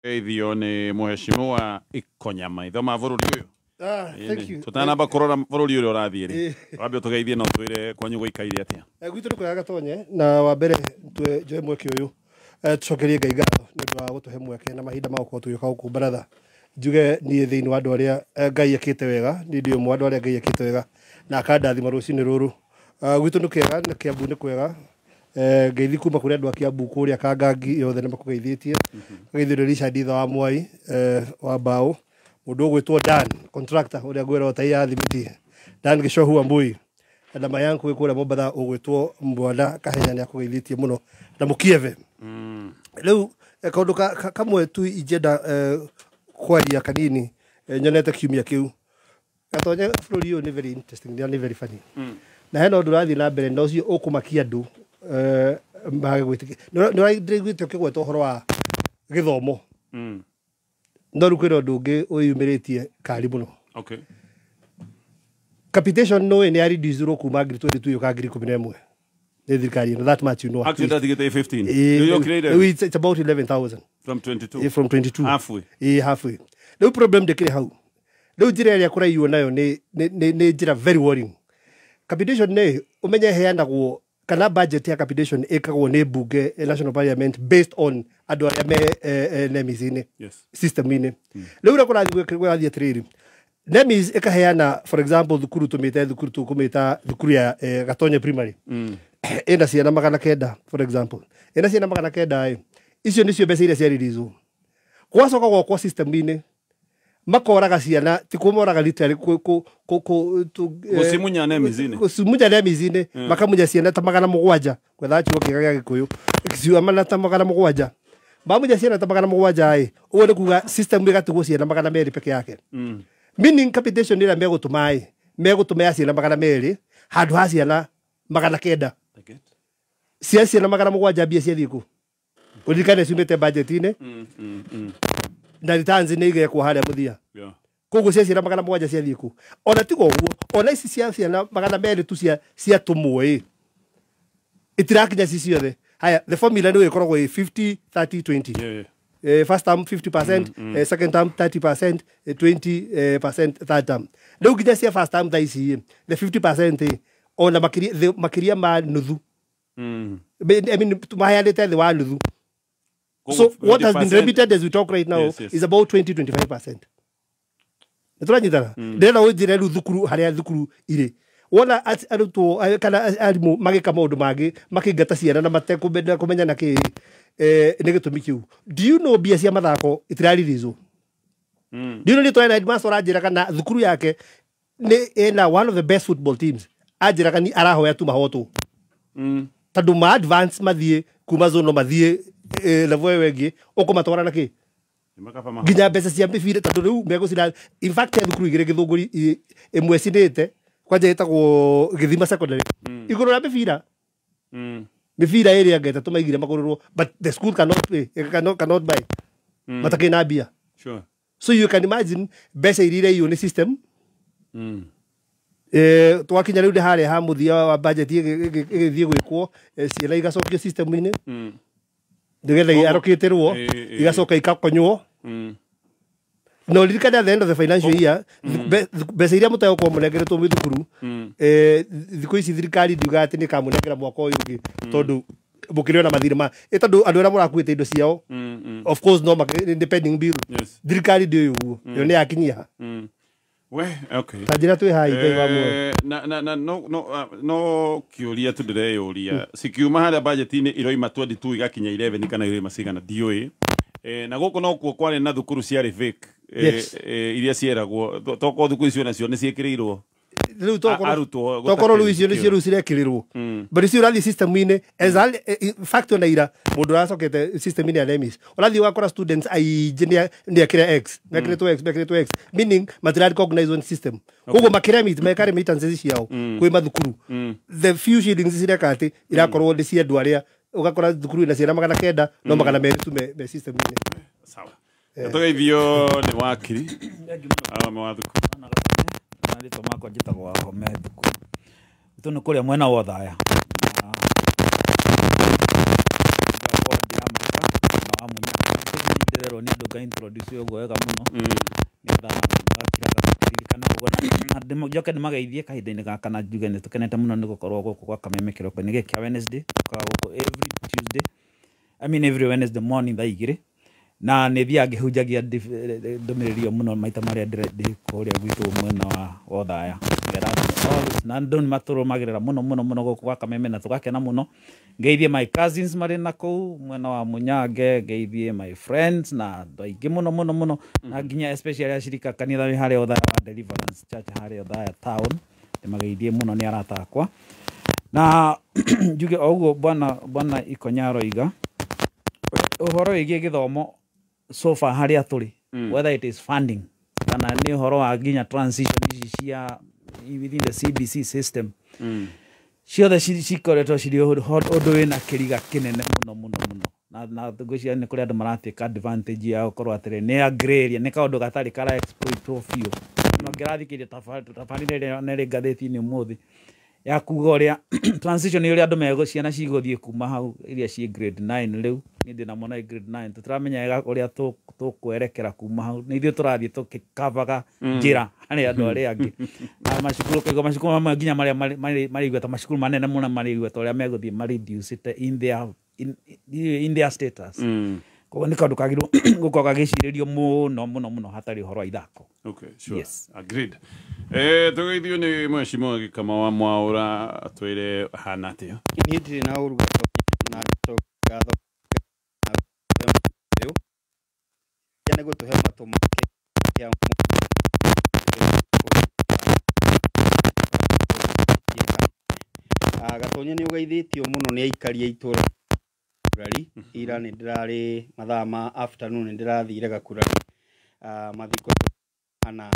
Geithio nĩ mheshimiwa Ikonya maitho ma bũrũri ũyũ. Ah, thank you. Tũtanamba kũrora bũrũri ũrĩa ũrathiĩ rĩ, wambe ũtũgeithie na ũtwĩre kwanyu gũikaire atĩa. Gwitũ nĩ kwega Gatonye, na wa mbere njoe mweke ũyũ tũcokerie Ngai ngatho nĩ ũndũ wa gũtũhe mweke na mahinda ma gũkorwo tũgĩũka gũkũ baratha. Njuge niĩ thĩinĩ wa andũ arĩa Ngai ekĩte wega, niĩ ndĩ ũmwe wa andũ arĩa Ngai ekĩte wega na akandathima rũcinĩ rũrũ. Gwitũ nĩ kwega, na Kiambu nĩ kwega. Ngeithi kuma kũrĩ andũ a Kiambu kũrĩa Kangangi yothe nĩ makũgeithĩtie. Geithio nĩ Richard Itha wa Mwai wa Mbaũ, mũndũ ũgwĩtwo Dan contractor ũrĩa ngwĩra tai ya thimiti, Dan Gĩcohu wa Mbui, na mayangu wĩ kũrĩa Mombatha ũgwĩtwo Mwana Kahenya nĩ akũgeithĩtie mũno na Mũkieve. Rĩu kaũndũ kamwe tu ingĩenda kwaria kanini, nyonete kiumia kĩu Gatonye, bũrũri ũyũ nĩ very interesting na nĩ very funny, na hena ũndũ ũrathiĩ na mbere na ũcio ũkũmakia andũ mage gwĩtĩkia. Nĩ ndĩraiguĩte ũkĩgweta ũhoro wa gĩthomo, no rĩu kwĩna ũndũ ũngĩ wĩyumĩrĩtie kari mũno. Capitation no nĩ ya reduce kuma ngiri 22 yũka ngiri 11 nĩ thirikari ĩno, that much you know. Actually ndatigĩte 15. Rĩu yokire rĩu it's about 11,000. From 22. From 22. Halfway. Halfway. Rĩu problem ndĩkĩrĩ hau. Rĩu njĩra ĩrĩa kũraiywo nayo nĩ njĩra very worrying. Capitation nĩ ũmenye heanagwo kana budget ya capitation ĩkagwo nĩ mbunge, national parliament, based on andũ arĩa me NEMIS-inĩ, system-inĩ. Rĩu ũrĩa kũrathiĩ atĩrĩrĩ, NEMIS ĩkaheana, for example, thukuru tũmĩte thukuru, tũkũmĩta thukuru ya Gatonye Primary, ĩna ciana 900, for example, ĩna ciana 900 ĩ, icio nĩcio mbeca iria ciaririizwo. Gwacoka gwakwo system-inĩ makoraga ciana, ti kũmoraga literally, Gũcimunya NEMIS-inĩ. Gũcimunya NEMIS-inĩ, makamunya ciana ta 700, gwetha kiugo kĩega gĩa Gĩkũyũ, ciana ta 700. Mamunya ciana ta 700 ĩ, ũguo nĩ kuga system ĩgatigwo ciana 200 peke yake, meaning capitation ĩrĩa megũtũma ĩ, megũtũma ya ciana 200 handũ ha ciana 900. I get. Cia ciana 700 mbia ciathiĩ kũ? Ũririkane ciumĩte budget-inĩ na returns nĩ igekwo harĩa mũthia. Koguo cia ciana 700 ciathiĩ kũ? Ona tiga ũguo, ona ici cia ciana 200 tu cia ciatũmwo ĩ, itirakinya ci ciothe. Haya, the formula nĩ ĩkoragwo ĩ 50 30 20. First term 50%, second term 30%, 20 percent third term. Rĩu nginya cia first term thaa ici ĩ, the 50% ĩ, ona makĩria makĩria ma nuthu. I mean, maheanĩte thĩ wa nuthu. So what has been 20% remitted as we talk right now is about 20 25%. Nĩtũranyitana? Ndĩrenda ũnjĩre rĩu thukuru harĩa thukuru irĩ wona arutwo kana arimũ magĩka maũndũ mangĩ, makĩingata ciana na matekũmenya kũmenya na kĩ nĩ gĩtũmi kĩu. Do you know mbia cia mathako itiraririzwo? Do you know nĩ twarĩ headmaster ũranjĩra kana thukuru yake nĩ ĩna one of the best football teams, anjĩraga ni arahoya tu mahotwo tondũ ma advance mathiĩ kuma zone mathiĩ level ĩyo ĩngĩ ũkũmatwara na kĩ? Makaba maho. Nginya mbeca cia mĩbira, tondũ rĩu megũcira. In fact, he thukuru igĩrĩ Gĩthũngũri ĩmwe cinĩte kwanja ĩtagwo Gĩthima Secondary igũrũ rĩa mĩbira, mĩbira ĩrĩa anga ĩtatũ maigire magũrũrwo, but the school cannot pay, cannot buy, matakĩ na mbia. So you can imagine mbeca iria iraiywo nĩ system. Twakinya rĩu nĩ harĩa ha mũthia wa budget ĩgĩthiĩ gwĩkwo, ciana igacokio system-inĩ nĩgetha iarokĩtĩrwo, igacoka ikakonywo. Na ũririkane at the end of the financial year mbeca iria mũtegũkorwo mũnengeretwo mwĩ thukuru, thikũ ici thirikari ndiugaga atĩ nĩ ĩkamũnengera mwaka ũyũ ũngĩ, tondũ mũkĩrĩ ona mathirĩ ma ĩ, tondũ andũ arĩa mũrakuĩte indo ciao, of course no nĩ pending bill. Thirikari ndĩũĩ ũguo, ĩyo nĩ yakinyia ha. We, okay. Ta njĩra twĩ hai, Ngai wa muoyo. Na no kĩũria tu ndĩreyũria, cikiuma harĩa budget-inĩ iroima 22 igakinya 11 kana iroima cigana ndiũĩ. Na gũkũ nokuo kwarĩ na thukuru ciarĩ fake, iria cieragwo tokorwo thukuru icio nacio nĩ ciĩkĩrĩirwo rĩu arutwo tokorwo rĩu icio nĩcio rĩu cirekĩrĩrwo, but icio ũrathiĩ system-inĩ as in fact ona ira mũndũ ũracokete system-inĩ ya NEMIS, ũrathiĩ ũgakora students aingĩ nĩ ekĩre X, mekĩrĩtwo X, mekĩrĩtwo X, meaning matira recognize on system. Koguo makĩremit meka remittances ciao kwĩ mathukuru, the few shillings cireka atĩ irakorwo nĩ cia andũ arĩa ũgakora thukuru ina ciana 900 no 200 tu me system-inĩ. Sawa, tũgeithio nĩ wakiri ame wa thukuru. Na rĩtwa makwa njĩtagwo Wahome Thukuru. Gwitũ nĩ kũrĩa mwena wa Othaya. Na ngoragwo ndĩramaka na wa Munya. Ndĩrerwo nĩ andũ nga introduce ũguo wega mũno nĩgetha magakiraga makĩririkana ũguo. Na njoke ndĩmageithie kahinda-inĩ gaka na njuge nĩ tũkenete mũno nĩ gũkorwo gũkũ gwa Kameme kĩroko-inĩ gĩkĩ kĩa Wednesday. Tũkaga gũkũ every Tuesday, I mean every Wednesday morning thaa 2, na nĩ thiaga ngĩhunjagia ndũmĩrĩri ĩyo mũno maita marĩa ndĩ kũrĩa gwitũ mwena wa Othaya. Ngera na andũ nĩ matũrũmagĩrĩra mũno mũno mũno gũkũ gwa Kameme na tũgakena mũno. Ngeithie my cousins marĩ na kũu mwena wa Munyange, ngeithie my friends na andũ aingĩ mũno mũno mũno, na nginya especially acirika kanitha wĩ harĩa Othaya wa Deliverance Church harĩa Othaya town, ndĩmageithie mũno, nĩ arata akwa. Na njuge o ũguo bwana Ikonya aroiga ũhoro wĩgiĩ gĩthomo so far harĩa tũrĩ, whether it is funding kana nĩ ũhoro wa nginya transition ici cia within the CBC system, ciothe cikoretwo cirĩ ũndũ wĩna kĩriga kĩnene mũno mũno mũno, na ngwĩciria nĩ kũrĩ andũ maratĩka advantage ya gũkorwo atĩrĩ nĩ agree nĩ kaũndũ gatarĩ kara exploitwo biũ. No ngĩrathikĩrĩria tabarĩra ĩrĩa nĩ ngathĩti-inĩ ũmũthĩ ya kuga ũrĩa transition ũrĩa andũ megũ ciana cigũthiĩ kuma hau iria ciĩ grade 9. Rĩu niĩ ndĩna mwana wĩ grade 9, tũtiramenya wega ũrĩa tũkwerekera kuma hau. Nĩ ithuĩ tũrathiĩ tũgĩkavaga njĩra harĩ andũ arĩa angĩ na macukuru. Ũkaigua macukuru mamwe nginya marĩa marĩ igweta, macukuru manene mũno marĩ igweta, ũrĩa megũthiĩ mareducĩte in their status. Koguo nĩ kaũndũ kagĩrĩirwo gũkorwo gagĩcirĩrio mũno mũno mũno hatarĩ ũhoro wa ithako. Okay, sure. Yes. Agreed. Tugeithio nĩ mheshimiwa Gĩkama wa Mwaũra, atwĩre hana atĩa. Niĩ ndirĩ na ũru na ngatho ũyũ nĩ gũtũhe matũ make ya. Gatonye nĩ ũgeithĩtio mũno nĩ aikari a itũra Gakurari. Ira nĩ ndĩrarĩ mathaa ma afternoon, nĩ ndĩrathire Gakurari mathiko ana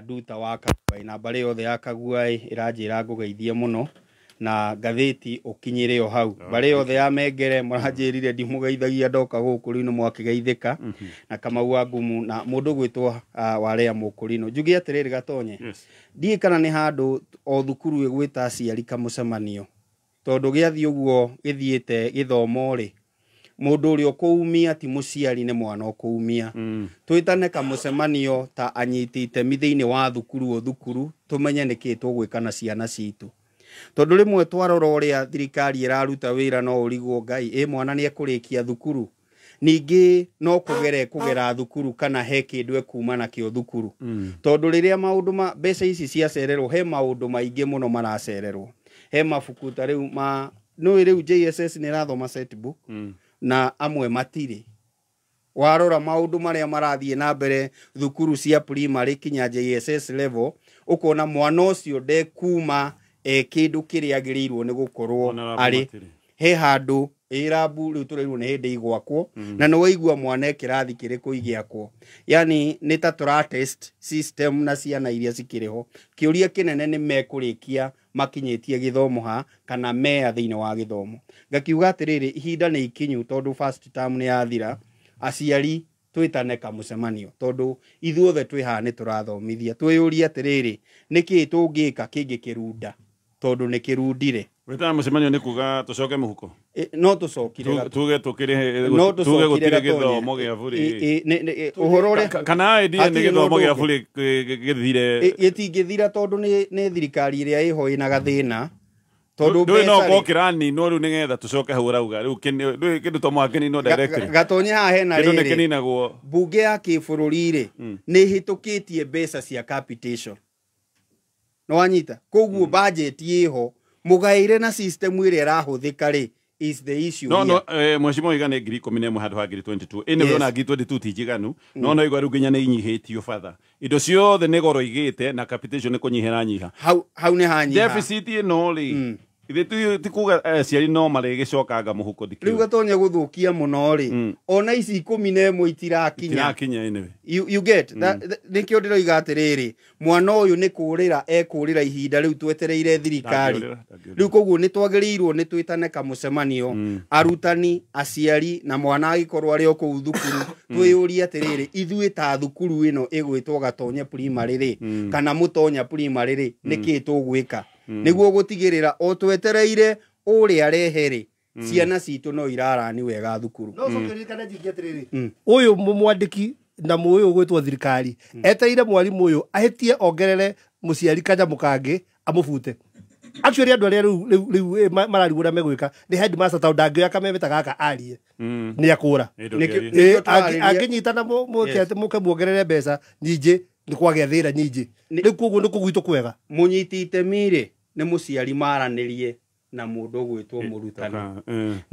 nduta wa Kaguai, na mbarĩ yothe ya Kaguai ĩranjĩra ngũgeithie mũno na ngathĩti ũkinyĩre o hau. Mbarĩ yothe ya Mengere mũranjĩrire ndimũgeithagia ndoka gũkũ, rĩu nĩ mwakĩgeithĩka na Kamau wa Ngumu na mũndũ gwĩtwo Warea Mũkũrinũ. Njuge atĩrĩrĩ Gatonye, ndiĩ kana nĩ handũ o thukuru ĩgwĩta aciari kamũcemanio, tondũ gĩathiĩ ũguo gĩthiĩte gĩthomo rĩ, mũndũ ũrĩa ũkũumia ti mũciari, nĩ mwana ũkũumia. Twĩtane kamũcemanio ta anyiti itemi thĩinĩ wa thukuru o thukuru, tũmenye nĩkĩ tũgwĩka na ciana citũ, tondũ rĩmwe twarora ũrĩa thirikari ĩraruta wĩra no ũrigwo Ngai ĩ mwana nĩ ekũrĩkia thukuru, ningĩ no kũgera ekũgera thukuru kana he kĩndũ ekuma nakĩo thukuru, tondũ rĩrĩa maũndũ ma mbeca ici ciacererwo, he maũndũ maingĩ mũno maracererwo. He mabuku ta rĩu ma nĩũĩ rĩu JSS nĩ ĩrathoma setbook na amwe matirĩ. Warora maũndũ marĩa marathiĩ na mbere thukuru cia primary kinya JSS level, ũkona mwana ũcio ndekuma e kĩndũ kĩrĩa agĩrĩirwo nĩ gũkorwo Ona rabu arĩ matirĩ. He handũ ĩrabu rĩu tũrairwo nĩ hĩndĩ igwakwo, na nĩ waigua mwana e kĩrathi kĩrĩkũ igĩakwo, yani nĩ ta tũra test system na ciana iria cikĩrĩ ho. Kĩũria kĩnene nĩ mekũrĩkia makinyĩtie gĩthomo ha kana mea thĩinĩ wa gĩthomo. Ngakiuga atĩrĩrĩ, ihinda nĩ ikinyu, tondũ first term nĩ yathira, aciari twĩtane kamũcemanio, tondũ ithuothe twĩ haha nĩ tũrathomithia, twĩyũrie atĩrĩrĩ, nĩkĩĩ tũngĩka kĩngĩkĩrunda, tondũ nĩ kĩrundire. Wĩtana mũcemanio nĩ kuga tũcoke mũhuko? No tũcokire Tuge tũkĩrĩhe no tuge tũcokire gũtirĩ Gatonye. gĩthomo gĩa bũrĩ. Ũhoro ũrĩa Kana idea nĩ Hatirĩ gĩthomo na ũndũ gĩa ũngĩ. bũrĩ gĩthire. Gĩtingĩthira tondũ nĩ thirikari ĩrĩa ĩho ĩna gathĩna, tondũ Ndũĩ no mbeca korwo rĩ kĩraninwo rĩu nĩgetha tũcoke hau ũrauga rĩu ndũĩ kĩndũ to mũhaka kĩninwo directly. Gatonye, haha hena Kĩndũ nĩ rĩrĩ kĩninagwo. Mbunge ya kĩbũrũri rĩ nĩ ĩhĩtũkĩtie mbeca cia capitation, nĩ wanyita? Koguo budget ĩho, mũgaĩre na system ĩrĩa ĩrahũthĩka rĩ is the issue No here. no mheshimiwa iga nĩ 11,000 handũ ha 22,000 ĩnĩ. Ona 22,000 ti njiganu, no igua rĩu nginya nĩ inyihĩtio batha, indo ciothe nĩ goro igĩte na capitation nĩ kũnyiha ĩranyiha. Hau nĩ hanyiha. Deficit ĩno rĩ, ithe ti kuga aciari no marĩgĩcokanga mũhuko? Rĩu Ndikĩũĩ. Gatonye, gũthũkia mũno rĩ, ona ici 11 itirakinya. Itirakinya anyway. You get nĩkĩo ndĩroiga atĩrĩrĩ, mwana ũyũ nĩ kũrĩra ekũrĩra ihinda rĩu twetereire thirikari. Ndangĩũrĩra, ndangĩũrĩra. Rĩu koguo nĩ twagĩrĩirwo nĩ twĩtane kamũcemanio, arutani, aciari na mwana agĩkorwo arĩ o kũu thukuru, twĩyũrie atĩrĩrĩ, ithuĩ ta thukuru ĩno ĩgwĩtwo Gatonye Primary rĩ, kana Mũtonya Primary rĩ, nĩkĩĩ tũgwĩka nĩguo gũtigĩrĩra o twetereire ũrĩa arehe rĩ. Ciana citũ no irarani wega thukuru. No cokeririkane njingi atiriri, ũyũ mwandĩki na mũyũ ũgwĩtwo thirikari eteire mwarimũ ũyũ ahĩtie ongerere mũciari kanyamũ kangĩ amũbute. Actually andũ arĩa rĩu mararigwo ũrĩa megwĩka nĩ headmaster, tondũ ndangĩoya kameme ta gaka arie nĩ akũra. Angĩnyitana mũke muongerere mbeca nyingĩ nĩ kwagĩa thĩna nyingĩ. Rĩu koguo nĩ kũgwitũ kwega. Mũnyiti itemi rĩ nĩ mũciari maranĩrie na mũndũ ũgwĩtwo mũrutani.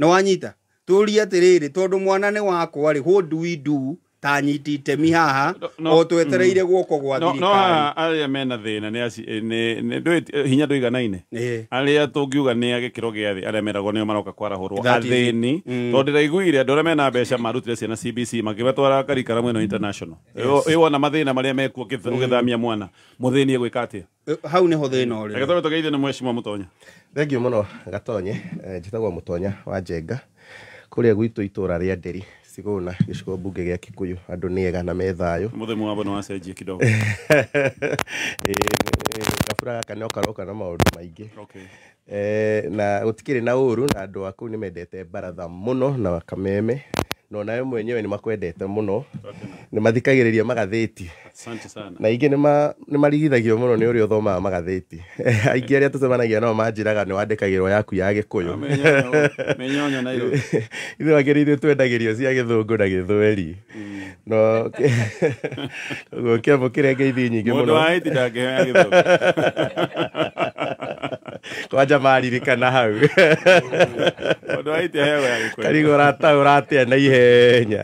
Nĩ wanyita? Tũrie atĩrĩrĩ, tondũ mwana nĩ wakwa rĩ, what do we do ta nyiti itemi haha o twetereire guoko gwa thirikari? No arĩa mena thĩna nĩ hinya ndũiganaine. Arĩa tũngiuga nĩ a gĩkĩro gĩa thĩ, arĩa meragwo nĩo maroka kwarahũrwo athĩni, tondũ ndĩraiguire andũ arĩa mena mbeca marutire ciana CBC makĩbatwara karikaramu ĩno international. Ĩ wona mathĩna marĩa mekuo ũgĩthamia mwana mũthĩni egwĩka atĩa? Hau nĩho thĩna ũrĩ. Reke twambe tũgeithie nĩ mheshimiwa Mũtonya. Thengiũ mũno Gatonye. Njĩtagwo Mũtonya wa Njenga, kũrĩa gwitũ itũra rĩa Nderi, Sigũna, gĩcigo mbunge gĩa Kikuyu. Andũ nĩ ega na me thayũ. Mũthemu wabo nĩ wacenjia kidogo. Gabura gaka no karoka na maũndũ maingĩ. Na gũtikĩrĩ na ũru, na andũ a kũu nĩ mendete baratha mũno na kameme, no nawe mwenyewe nĩ makwendete mũno, nĩ mathikagĩrĩria magathĩti. Asante sana. Na ingĩ nĩ marigithagio mũno nĩ ũrĩa ũthomaga magathĩti. Aingĩ arĩa tũcemanagia nao manjĩraga nĩ wandĩkagĩrwo yaku ya Gĩkũyũ. Menyonyo Nairobi. Ithuĩ makĩria ithuĩ twendagĩrio cia Gĩthũngũ na Gĩthweri. No koguo kĩamũkĩre ngeithi nyingĩ mũno. Mũndũ wa Haiti ndangĩheo Gĩthũngũ. Kwanja maririkana hau. Mũndũ wa Haiti aheagwo ya Gĩkũyũ. Karigũ ũratea na ihenya.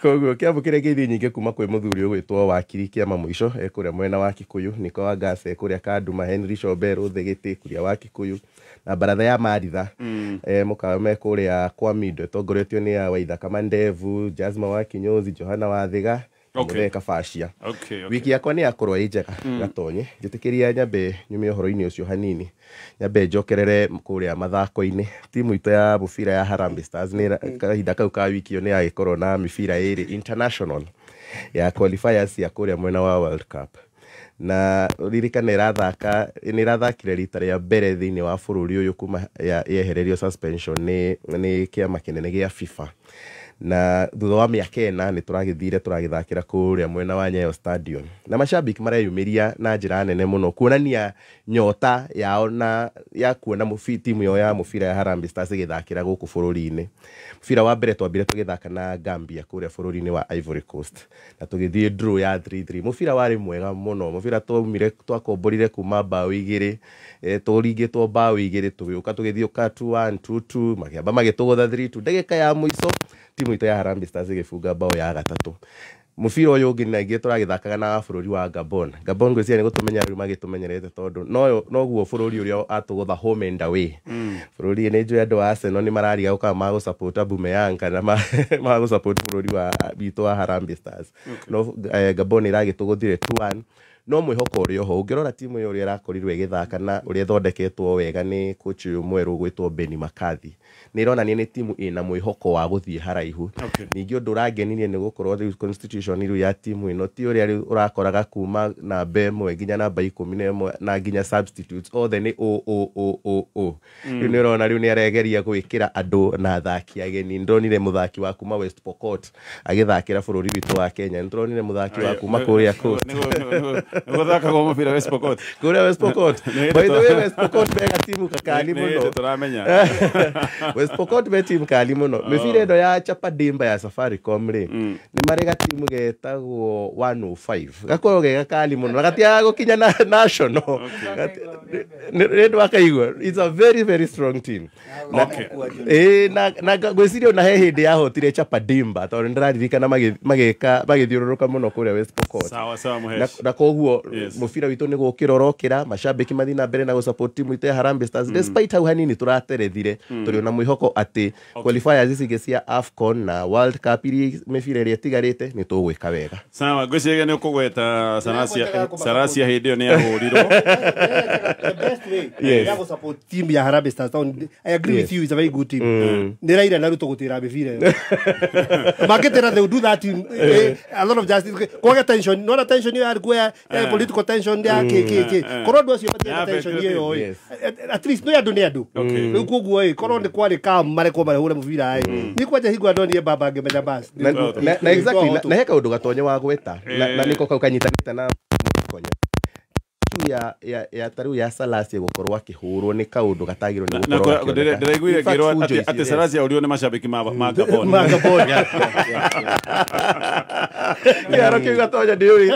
Koguo kĩamũkĩre ngeithi nyingĩ kuma kwĩ mũthuri ũgwĩtwo Wakiri Kĩama Mũico ekũrĩa mwena wa Kikuyu, Niko wa Ngasa ekũrĩa Kanduma, Henry Shobero Thĩgĩtĩ kũrĩa wa Kikuyu, na baratha ya Maritha mũkawa me kũrĩa kwa Mindo ĩtongoretio nĩ ya Waithaka Mandevu, Jasma wa Kinyozi, Johana wa Thiga, Mũthee Kabacia. Wiki yakwa nĩ yakorwo ĩ njega Gatonye. Njĩtĩkĩria nyambe nyume ũhoro-inĩ ũcio hanini, nyambe njokerere kũrĩa mathako-inĩ. Timu itũ ya mũbira ya Harambee Stars nĩ kahinda kau ka wiki ĩyo nĩ yagĩkorwo na mĩbira ĩrĩ international ya qualifiers ya kũrĩa mwena wa World Cup. Na ririkana nĩ ĩrathakire rita rĩa mbere thĩinĩ wa bũrũri ũyũ kuma yehererio suspension nĩ kĩama kĩnene gĩa FIFA. Na thutha wa mĩaka 4 nĩ tũragĩthire tũragĩthakĩra kũrĩa mwena wa Nyayo Stadium. Na mashabiki mareyumĩria na njĩra nene mũno kuonania nyota yao na ya kuona timu yao ya mũbira ya Harambee Stars ĩgĩthakĩra gũkũ bũrũri-inĩ. Mũbira wa mbere twambire tũgĩthaka na Gambia kũrĩa bũrũri-inĩ wa Ivory Coast, na tũgĩthiĩ draw ya 3-3. Mũbira warĩ mwega mũno, mũbira twaumire twakomborire kuma mbaũ 2, tũringĩtwo mbaũ 2, tũgĩũka tũgĩthiũka 2-1 2-2, makĩamba magĩtũgũtha 3-2. Ndagĩka ya mũico timu itũ ya Harambee Stars ĩgĩbunga mbaũ ya gatatũ. Mũbira ũyũ ũngĩ ningĩ tũragĩthakaga na bũrũri wa Gabon. Gabon ngwĩciria nĩ gũtũmenya rĩu magĩtũmenyerete, tondũ noguo bũrũri ũrĩa atũgũtha home and away. Bũrũri nĩ njũĩ andũ a Arsenal nĩ marariga gũkaga magũsupport Aubameyang kana magũsupport bũrũri wa witũ wa Harambee Stars. No Gabon ĩragĩtũgũthire 2-1. No mwĩhoko ũrĩ oho, ũngĩrora timu ĩyo ũrĩa ĩrakorirwo ĩgĩthaka na ũrĩa ĩthondeketwo wega nĩ coach ũyũ mwerũ ũgwĩtwo Benni McCarthy, nĩ ĩronania nĩ timu ĩna mwĩhoko wa gũthiĩ haraihu. Ningĩ ũndũ ũrangenirie nĩ gũkorwo rĩu constitution rĩu ya timu ĩno ti ũrĩa rĩu ũrakoraga kuma namba 1 nginya namba 11 na nginya substitutes othe nĩ O O O O O. Rĩu nĩ ũrona rĩu nĩ aregeria gwĩkĩra andũ na athaki ageni. Nĩndonire mũthaki wa kuma West Pokot agĩthakĩra bũrũri witũ wa Kenya, nĩtũronire mũthaki wa kuma kũrĩa Coast. Nĩgũthakagwo mũbira West Pokot. Kũrĩa West Pokot. By the way, West Pokot mega timu kakali mũno. Tũramenya. West Pokot me timu kali mũno. Mĩbira ĩno ya Chapa Dimba ya Safaricom rĩ, nĩ marĩ gatimu getagwo 105. Gakoragwo ge gakali mũno na gatiagaga gũkinya national. Nĩ ndwakaigua. It's a very very strong team. Na ngwĩciria ona he hĩndĩ yahotire Chapa Dimba, tondũ nĩndĩraririkana magĩka magĩthiũrũrũka mũno kũrĩa West Pokot. Sawa sawa Mũheshi. Na koguo mũbira witũ nĩ gũkĩra ũrokĩra, mashabiki mathiĩ na mbere na gũsupport timu itũ ya Harambee Stars. Despite hau hanini tũraterethire, tũrĩ ona mwĩhoko atĩ qualifiers ici ingĩ cia AFCON na World Cup iria mĩbira ĩrĩa ĩtigarĩte nĩ tũgwĩka wega. Sawa, ngwĩciria nĩ ũkũgweta Sarasia hĩndĩ ĩyo nĩ yahũrirwo. The best way ya gũsupport team ya Harambee Stars. I agree with you, it's a very good team. Nĩ Raila na Ruto gũtĩra mĩbira ĩyo. Makĩtĩra they will do that team a lot of justice. Kwaga tension, nona tension ĩyo yarĩ kuo ya Political tension ya ki ki ki korwo andu acio matirĩ tension iyo ĩ, at least no andu nĩ andu rĩu koguo ĩ, korwo nĩ kwarĩ kam marekwo marehũre mũbira ĩ, ni kwanja hingo andũ baba ngĩmenya bas na exactly na he kaũndũ gatonye wa gweta na nĩko kau kanyitanĩte na Konya ya taru ya Salasia gukorwo akihurwo ni kaundu gatagirwo ni gukorwo ndiraiguire ngirwo ati Salasia urio ni mashabiki ma Gabon ma Gabon ya ro kiuga tonya ndiuri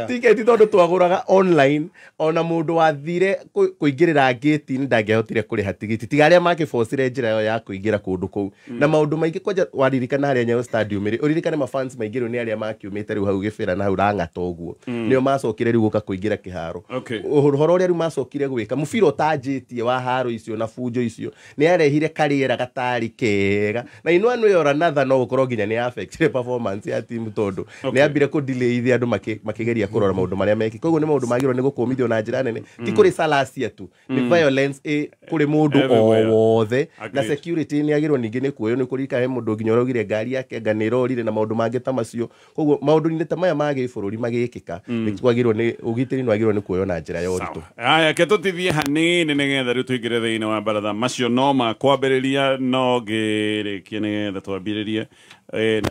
tiketi tondu twaguraga online ona mundu wathire kuingirira gate ni ndangĩahotire kuriha tigiti tiga aria makĩbocire njĩra ĩyo ya kuingira kundu kuu na maundu maingi kwanja waririkana haria Nyayo Stadium ri uririkane mafans maingirwo ni aria makiumite riu hau gibira na hau Lang'ata uguo nio macokire riu guka kuingira kiharo. Uhoro uria riu macokire gwika mubira utanjitie wa haro icio na bunjo icio ni arehire kariera gatari kega na inwa nwe ora natha no gukorwo nginya ni affect performance ya team tondu ni ambire ku delay ithi andu makigeria kurora maundu maria meki koguo ni maundu magirwo ni gukumithio na njira nene ti kuri Salasia tu ni violence kuri mundu o wothe na security ni agirwo ningi ni kuoyo ni kurika he mundu nginya uraugire ngari yake nganirorire na maundu mangi ta macio koguo maundu ni ta maya magi bururi magikika ni kwagirwo ni ugitiri ni wagirwo ni kuoyo na njira ya uritu. Aya ke tutithie hanini nigetha riu tuingire thiini wa baratha macio no makwambiriria no ngirikie nigetha twambiririe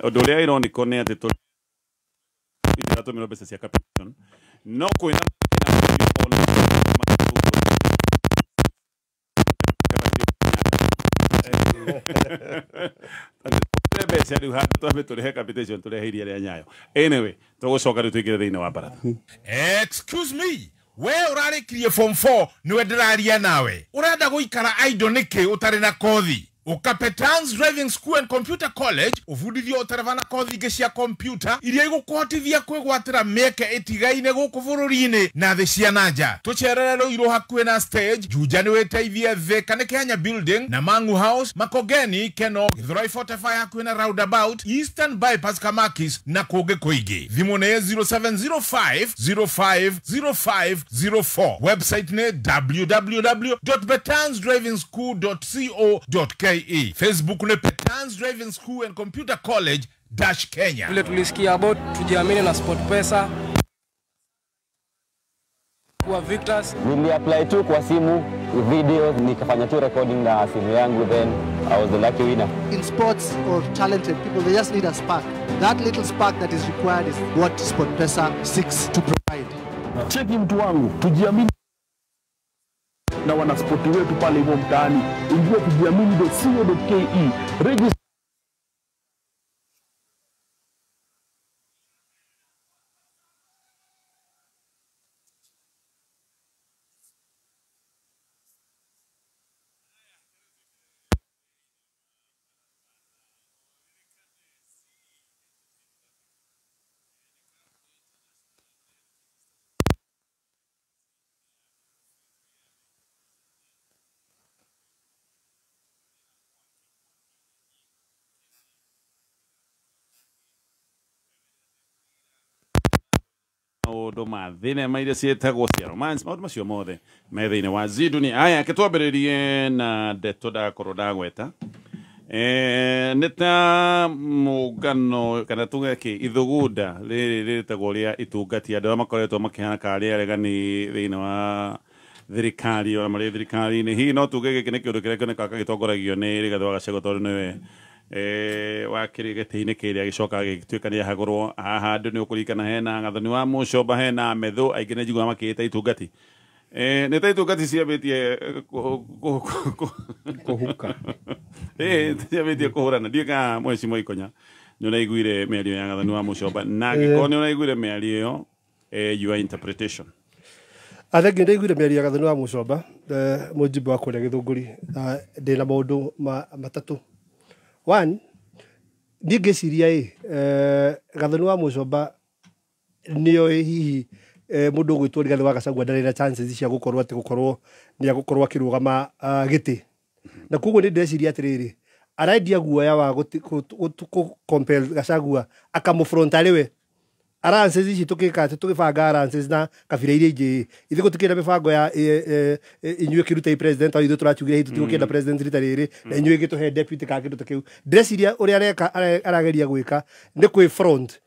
undu uria ironico ni ati ituratũmĩrwo mbeca cia capitation no kwĩna mbeca rĩu handũ twambe tũrĩhe capitation tũrehe iria rĩa Nyayo. Anyway, tũgũcoka rĩu tũingĩre thĩinĩ wa baratha. Excuse me, we urarikirie form 4 niwe ndĩraria nawe urenda gũikara idle nĩkĩ ũtarĩ na kothi Ukapetans Driving School and Computer College uvundithio utereva na kothi ingĩ cia computer iria igũkũhotithia kwĩgwatĩra mĩeke ĩtigaine gũkũ bũrũri-inĩ na thĩ cia nanja. Tũcerere Ruiru hakuhĩ na stage Juja nĩ wĩteithie Thika nĩ Kenya Building na Mangu House Makongeni Keno Githurai 45 hakuhĩ na roundabout Eastern Bypass Kamakis na kũngĩ kũingĩ. Thimũ nĩ 0705 05 05 04. Website nĩ www.betansdrivingschool.co.ke. Facebook ni Petans Driving School and Computer College - Kenya. Vile tulisikia about tujiamini na SportPesa kwa Victors. Nili apply tu kwa simu video nikafanya tu recording na simu yangu, then I was the lucky winner. In sports or talented people, they just need a spark. That little spark that is required is what SportPesa seeks to provide. Cheki mtu wangu, tujiamini na wanaspoti wetu pale hivyo mtaani. Ingia tujiamini.co.ke. Register. Maũndũ ma thinema iria ciĩtagwo cia romance maũndũ macio mothe me thĩinĩ wa Ziduni. Aya ke twambĩrĩrie na ndeto ndakorwo ndagweta nĩ ta mũngano kana tuge kĩ ithugunda rĩrĩ rĩtagwo rĩa itungati andũ arĩa makoretwo makĩhana karĩ aregani thĩinĩ wa thirikari ona marĩ thirikari-inĩ. Hihi no tuge gĩkĩ nĩ kĩũndũ kĩrĩa kĩonekaga gĩtongoragio nĩ Rigathĩ wa Gachagua tondũ nĩwe wakĩrĩ gĩtĩ-inĩ kĩrĩa gĩcoka gĩgĩtuĩka nĩ ahagũrwo haha. Andũ nĩ ũkũririkana hena Gathoni wa Mũcomba hena Methu aingĩ nĩ njiguaga makĩĩta itungati nĩ ta itungati ciambĩtie kũhuka ciambĩtie kũhũrana. Ndiũĩ kana Mheshimiwa Ikonya nĩ ũraiguire mĩario ya Gathoni wa Mũcomba na angĩkorwo nĩ ũraiguire mĩario ĩyo your interpretation. Athengi ndaiguire mĩario ya Gathoni wa Mũcomba mũjimbo wa kũrĩa Gĩthũngũri ndĩna maũndũ matatũ. One, niĩ ngĩciria ĩ Gathoni wa Mũcomba nĩoĩ hihi mũndũ ũgwĩtwo Rigathĩ wa Gachagua ndarĩ na chances cia gũkorwo atĩ gũkorwo nĩ agũkorwo akĩrũgama gĩtĩ na koguo nĩ ndĩreciria atĩrĩrĩ arendia guoya wa compel Gachagua akamũfront arĩ we alliances ici tukika ati tugibanga alliances na kabira iria ingĩ ithuĩ gũtikĩrĩ na mĩbango ya inyuĩ kĩrutei president au ithuĩ tũrakiugire hihi tũtigũkĩenda president rita rĩrĩ na inyuĩ gĩtũhe deputy kana kĩndũ ta kĩu. Ndĩreciria ũrĩa areka arageria gwĩka nĩ kwĩ front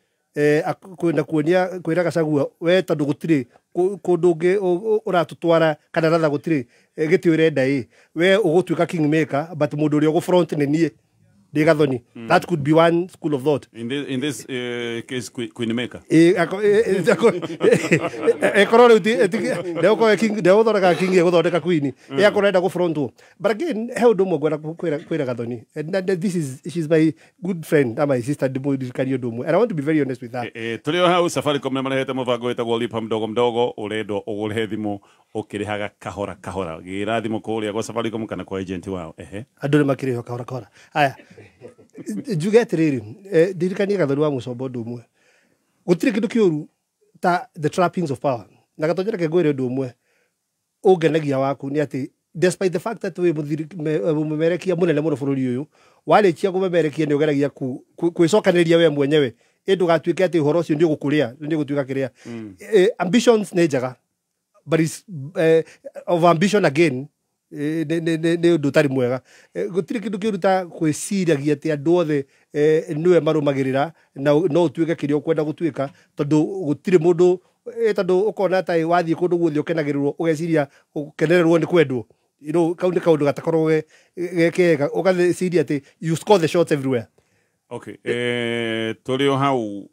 Kwenda kuonia kwĩra Gachagua we tondũ gũtirĩ kũndũ ũngĩ ũratũtwara kana ratha gũtirĩ gĩtĩ ũrenda ĩ we ũgũtuĩka kingmaker, but mũndũ ũrĩa ũgũ-front nĩ niĩ ndĩ Gathoni. That could be one school of thought. In this case, Queen Maker. Ĩkorwo rĩu ndegũkorwo ndegũthondeka king, egũthondeka queen, ĩ akorwo arenda gũ-frontwo. But again, he ũndũ ũmwe ngwenda kwĩra Gathoni. And this is, she's my good friend and my sister, ndĩmũririkanie ũndũ ũmwe, and I want to be very honest with her. Tũrĩ o hau, Safaricom nĩ marehete mũbango wĩtagwo Lipa Mdogo Mdogo, ũrendwo ũgũre thimũ ũkĩrĩhaga kahora kahora. Gĩra thimũ kũrĩa gwa Safaricom kana kwa agent wao. Ehe. Andũ nĩ makĩrĩhwo kahora kahora. Aya, njuge atĩrĩrĩ, ndirikanie Gathoni wa Mũcomba ũndũ ũmwe: gũtirĩ kĩndũ kĩũru ta the trappings of power. Na Gatonye, reke ngwĩre ũndũ ũmwe ũngenagia waku nĩ atĩ despite the fact that wĩ mũmemerekia mũnene mũno bũrũri ũyũ, warĩkia kũmemerekia nĩ ũgeragia kwĩcokanĩrĩria we mwenyewe, ĩ ndũgatuĩke atĩ ũhoro ũcio nĩ ũgũkũrĩa, nĩ ũgũtuĩka kĩrĩa. Ambitions nĩ njega, but it's of ambition again nĩ ũndũ ũtarĩ mwega. Gũtirĩ kĩndũ kĩũru ta gwĩciragia atĩ andũ othe nĩwe marũmagĩrĩra na no ũtuĩke kĩrĩa ũkwenda gũtuĩka, tondũ gũtirĩ mũndũ tondũ ũkona ta wathiĩ kũndũ guothe ũkenagĩrĩrwo, ũgeciria gũkenererwo nĩ kwendwo. Kau nĩ kaũndũ gatakoragwo ge kega, ũgeciria atĩ you score the shots everywhere. Okay, tũrĩ o hau,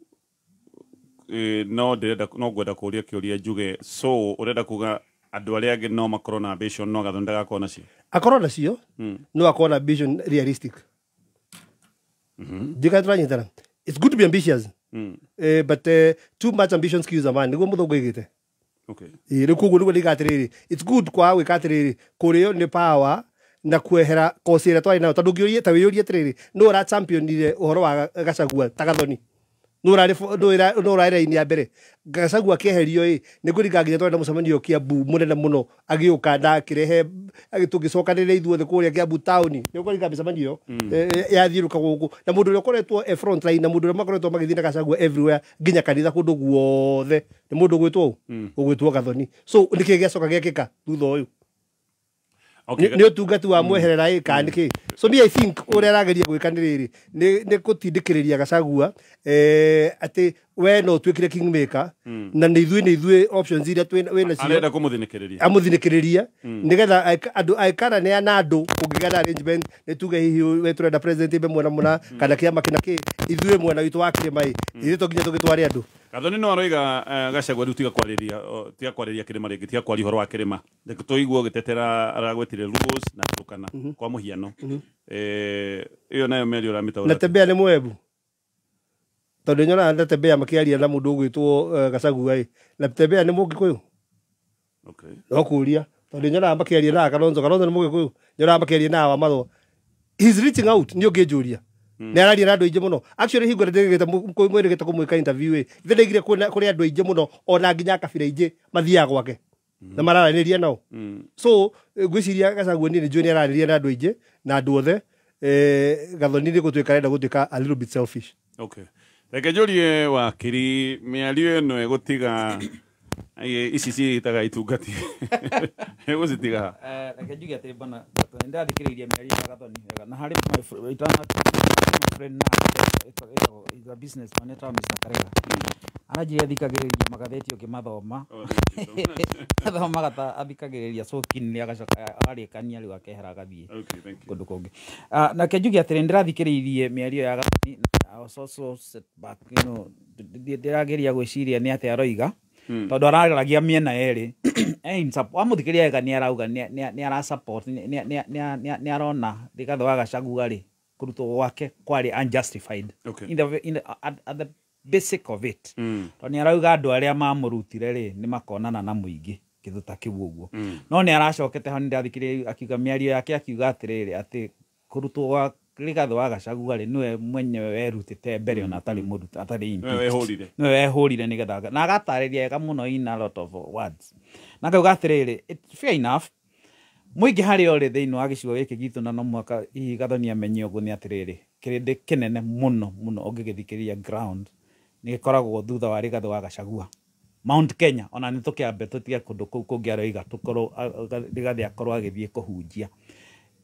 no ndĩrenda, no ngwenda kũria kĩũria njuge, so ũrenda kuga andũ arĩa angĩ no makorwo na ambition, no Gathoni ndagakorwo nacio? Akorwo nacio, no akorwo na ambition realistic. Ndika tũranyitana? It's good to be ambitious, but too much ambition skews a man, nĩguo mũthũngũ aigĩte. Ĩĩ, rĩu koguo nĩguo ndĩga atĩrĩrĩ, it's good kwaga gwĩka atĩrĩrĩ, kũrĩo nĩ power na kwehera kosi ĩrĩa twarĩ nayo, tondũ ũngĩũrie ta wĩyũrie atĩrĩrĩ, nũ ũra championire ũhoro wa Gachagua ta Gathoni? Nũ ũrarĩ raini ya mbere Gachagua akĩeherio? Ĩ nĩ kũringa nginya twarĩ na mũcemanio Kiambu mũnene mũno, agĩũka na akĩrehe tũgĩcokanĩrĩra ithuothe kũrĩa Kiambu taũni. Nĩ ũkũringa mĩcemanio ĩyo yathiũrũka gũkũ, na mũndũ ũrĩa ũkoretwo e front line na mũndũ ũrĩa makoretwo magĩthiĩ na Gachagua everywhere, nginya kanitha, kũndũ guothe, nĩ mũndũ ũgwĩtwo ũ ũgwĩtwo Gathoni. So nĩkĩ gĩacoka gĩekĩka thutha ũyũ? Nĩ ũtungati wa mweherera ĩ kana nĩkĩ? So me, I think ũrĩa arageria gwĩka nĩ rĩrĩ, nĩ gũtindĩkĩrĩria Gachagua atĩ we no ũtuĩkire kingmaker na nĩ ithuĩ options iria wĩ nacio. Arenda kũmũthinĩkĩrĩria. Amũthinĩkĩrĩria nĩgetha andũ aikaraneana andũ kũngĩgĩa na arrangement, nĩ tuge hihi we tũrenda president imbe mwena mũna kana kĩama kĩna kĩ, ithuĩ mwena witũ wa kĩrĩma ĩ ithuĩ to nginya tũgĩtware andũ. Gathoni no aroiga Gachagua rĩu tiga kwarĩria, tiga kwarĩria kĩrĩma rĩngĩ, tiga kwaria ũhoro wa kĩrĩma. Reke tũigue ũgĩtetera, aragwetire Luos na Turkana kwa mũhiano. Ĩyo nayo mĩario ũramĩtaũra? Natembea nĩ mwebu, tondũ nyonaga Natembea makĩaria na mũndũ ũgwĩtwo Gachagua ĩ Natembea nĩ Mũgĩkũyũ? No kũria, tondũ nyonaga makĩaria na Kalonzo. Kalonzo nĩ Mũgĩkũyũ? Nyonaga makĩaria na Wamarwa. He's reaching out. Nĩ ũngĩnjũria, nĩ araria na andũ aingĩ mũno. Actually, hingo ĩrĩa mwĩrĩgĩte kũmwĩka interview ĩ ithe ndaigire kũrĩ andũ aingĩ mũno, ona nginya kabira ingĩ mathiaga gwake na mararanĩria nao. So ngwĩciria Gachagua, niĩ nĩ njũĩ nĩ aranĩria na andũ aingĩ na andũ othe. Gathoni nĩ gũtuĩka arenda gũtuĩka a little bit selfish. Okay, reke njũrie wakiri, mĩario ĩno ĩgũtiga ici ciĩtaga itungati, ĩgũcitiga ha? Reke njuge atĩ bana nĩ ndathikĩrĩirie mĩario ya Gathoni wega, na harĩ my my friend na ĩtagwo is a businessman etagwo Mr. Karega, aranjĩra athikagĩrĩria magathĩti ũkĩmathoma, athomaga ta athikagĩrĩria so keenly, agacoka arĩkania rĩu akehera agathiĩ Okay, thank you. kũndũ kũngĩ. Na njuge atĩrĩ, nĩndĩrathikĩrĩirie mĩario ya Gathoni na I was also set back, ndĩrageria gwĩciria nĩ atĩa aroiga, tondũ araragia mĩena yerĩ. Wamũthikĩrĩria wega, nĩ arauga nĩ ara support, nĩ arona Rigathĩ wa Gachagua rĩ, kũrutwo gwake kwarĩ unjustified in the, at the basic of it, tondũ nĩ arauga andũ arĩa mamũrutire rĩ nĩ makonana na mũingĩ, kĩndũ ta kĩu ũguo. No nĩ aracokete ho, nĩ ndathikĩrĩria akiuga mĩario yake, akiuga atĩrĩrĩ, atĩ kũrutwo gwa Rigathĩ wa Gachagua rĩ, nĩwe mwenyewe werutĩte mbere ona atarĩ mũrute, atarĩ Nĩwe impeached. wehũrire. Nĩwe wehũrire nĩgetha na agatarĩria wega mũno in a lot of words, na akauga atĩrĩrĩ, it's fair enough, mũingĩ harĩa ũrĩ thĩinĩ wa gĩcigo gĩkĩ gitũ, na no mũhaka hihi Gathoni amenye ũguo, nĩ atĩrĩrĩ, kĩrĩndĩ kĩnene mũno mũno ũngĩgĩthikĩrĩria ground nĩ gĩkoragwo thutha wa Rigathĩ wa Gachagua. Mount Kenya, ona nĩ tũkĩambe tũtige kũndũ kũu kũngĩ aroiga tũkorwo Rigathĩ akorwo agĩthiĩ kũhunjia.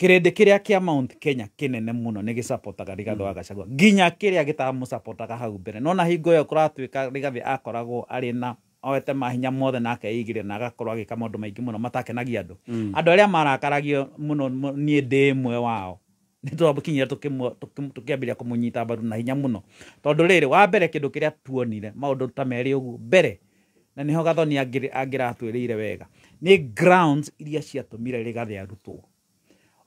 Kĩrĩndĩ kĩrĩa kĩa Mount Kenya kĩnene mũno nĩ gĩcapotaga Rigathĩ wa Gachagua, nginya kĩrĩa gĩtamũcapotaga hau mbere. Nona hingo ĩyo kũratuĩka Rigathĩ akoragwo arĩ na oete mahinya mothe na akeigĩrĩra na agakorwo agĩka maũndũ maingĩ mũno matakenagia andũ. Andũ arĩa marakaragio mũno niĩ ndĩ ĩmwe wao, nĩ twakinyire tũkĩambĩrĩria kũmũnyita mbaru na hinya mũno, tondũ rĩrĩ, wa mbere, kĩndũ kĩrĩa tuonire maũndũ ta merĩ ũguo mbere, na nĩho Gathoni angĩratwĩrĩire wega, nĩ grounds iria ciatũmire Rigathĩ arutwo.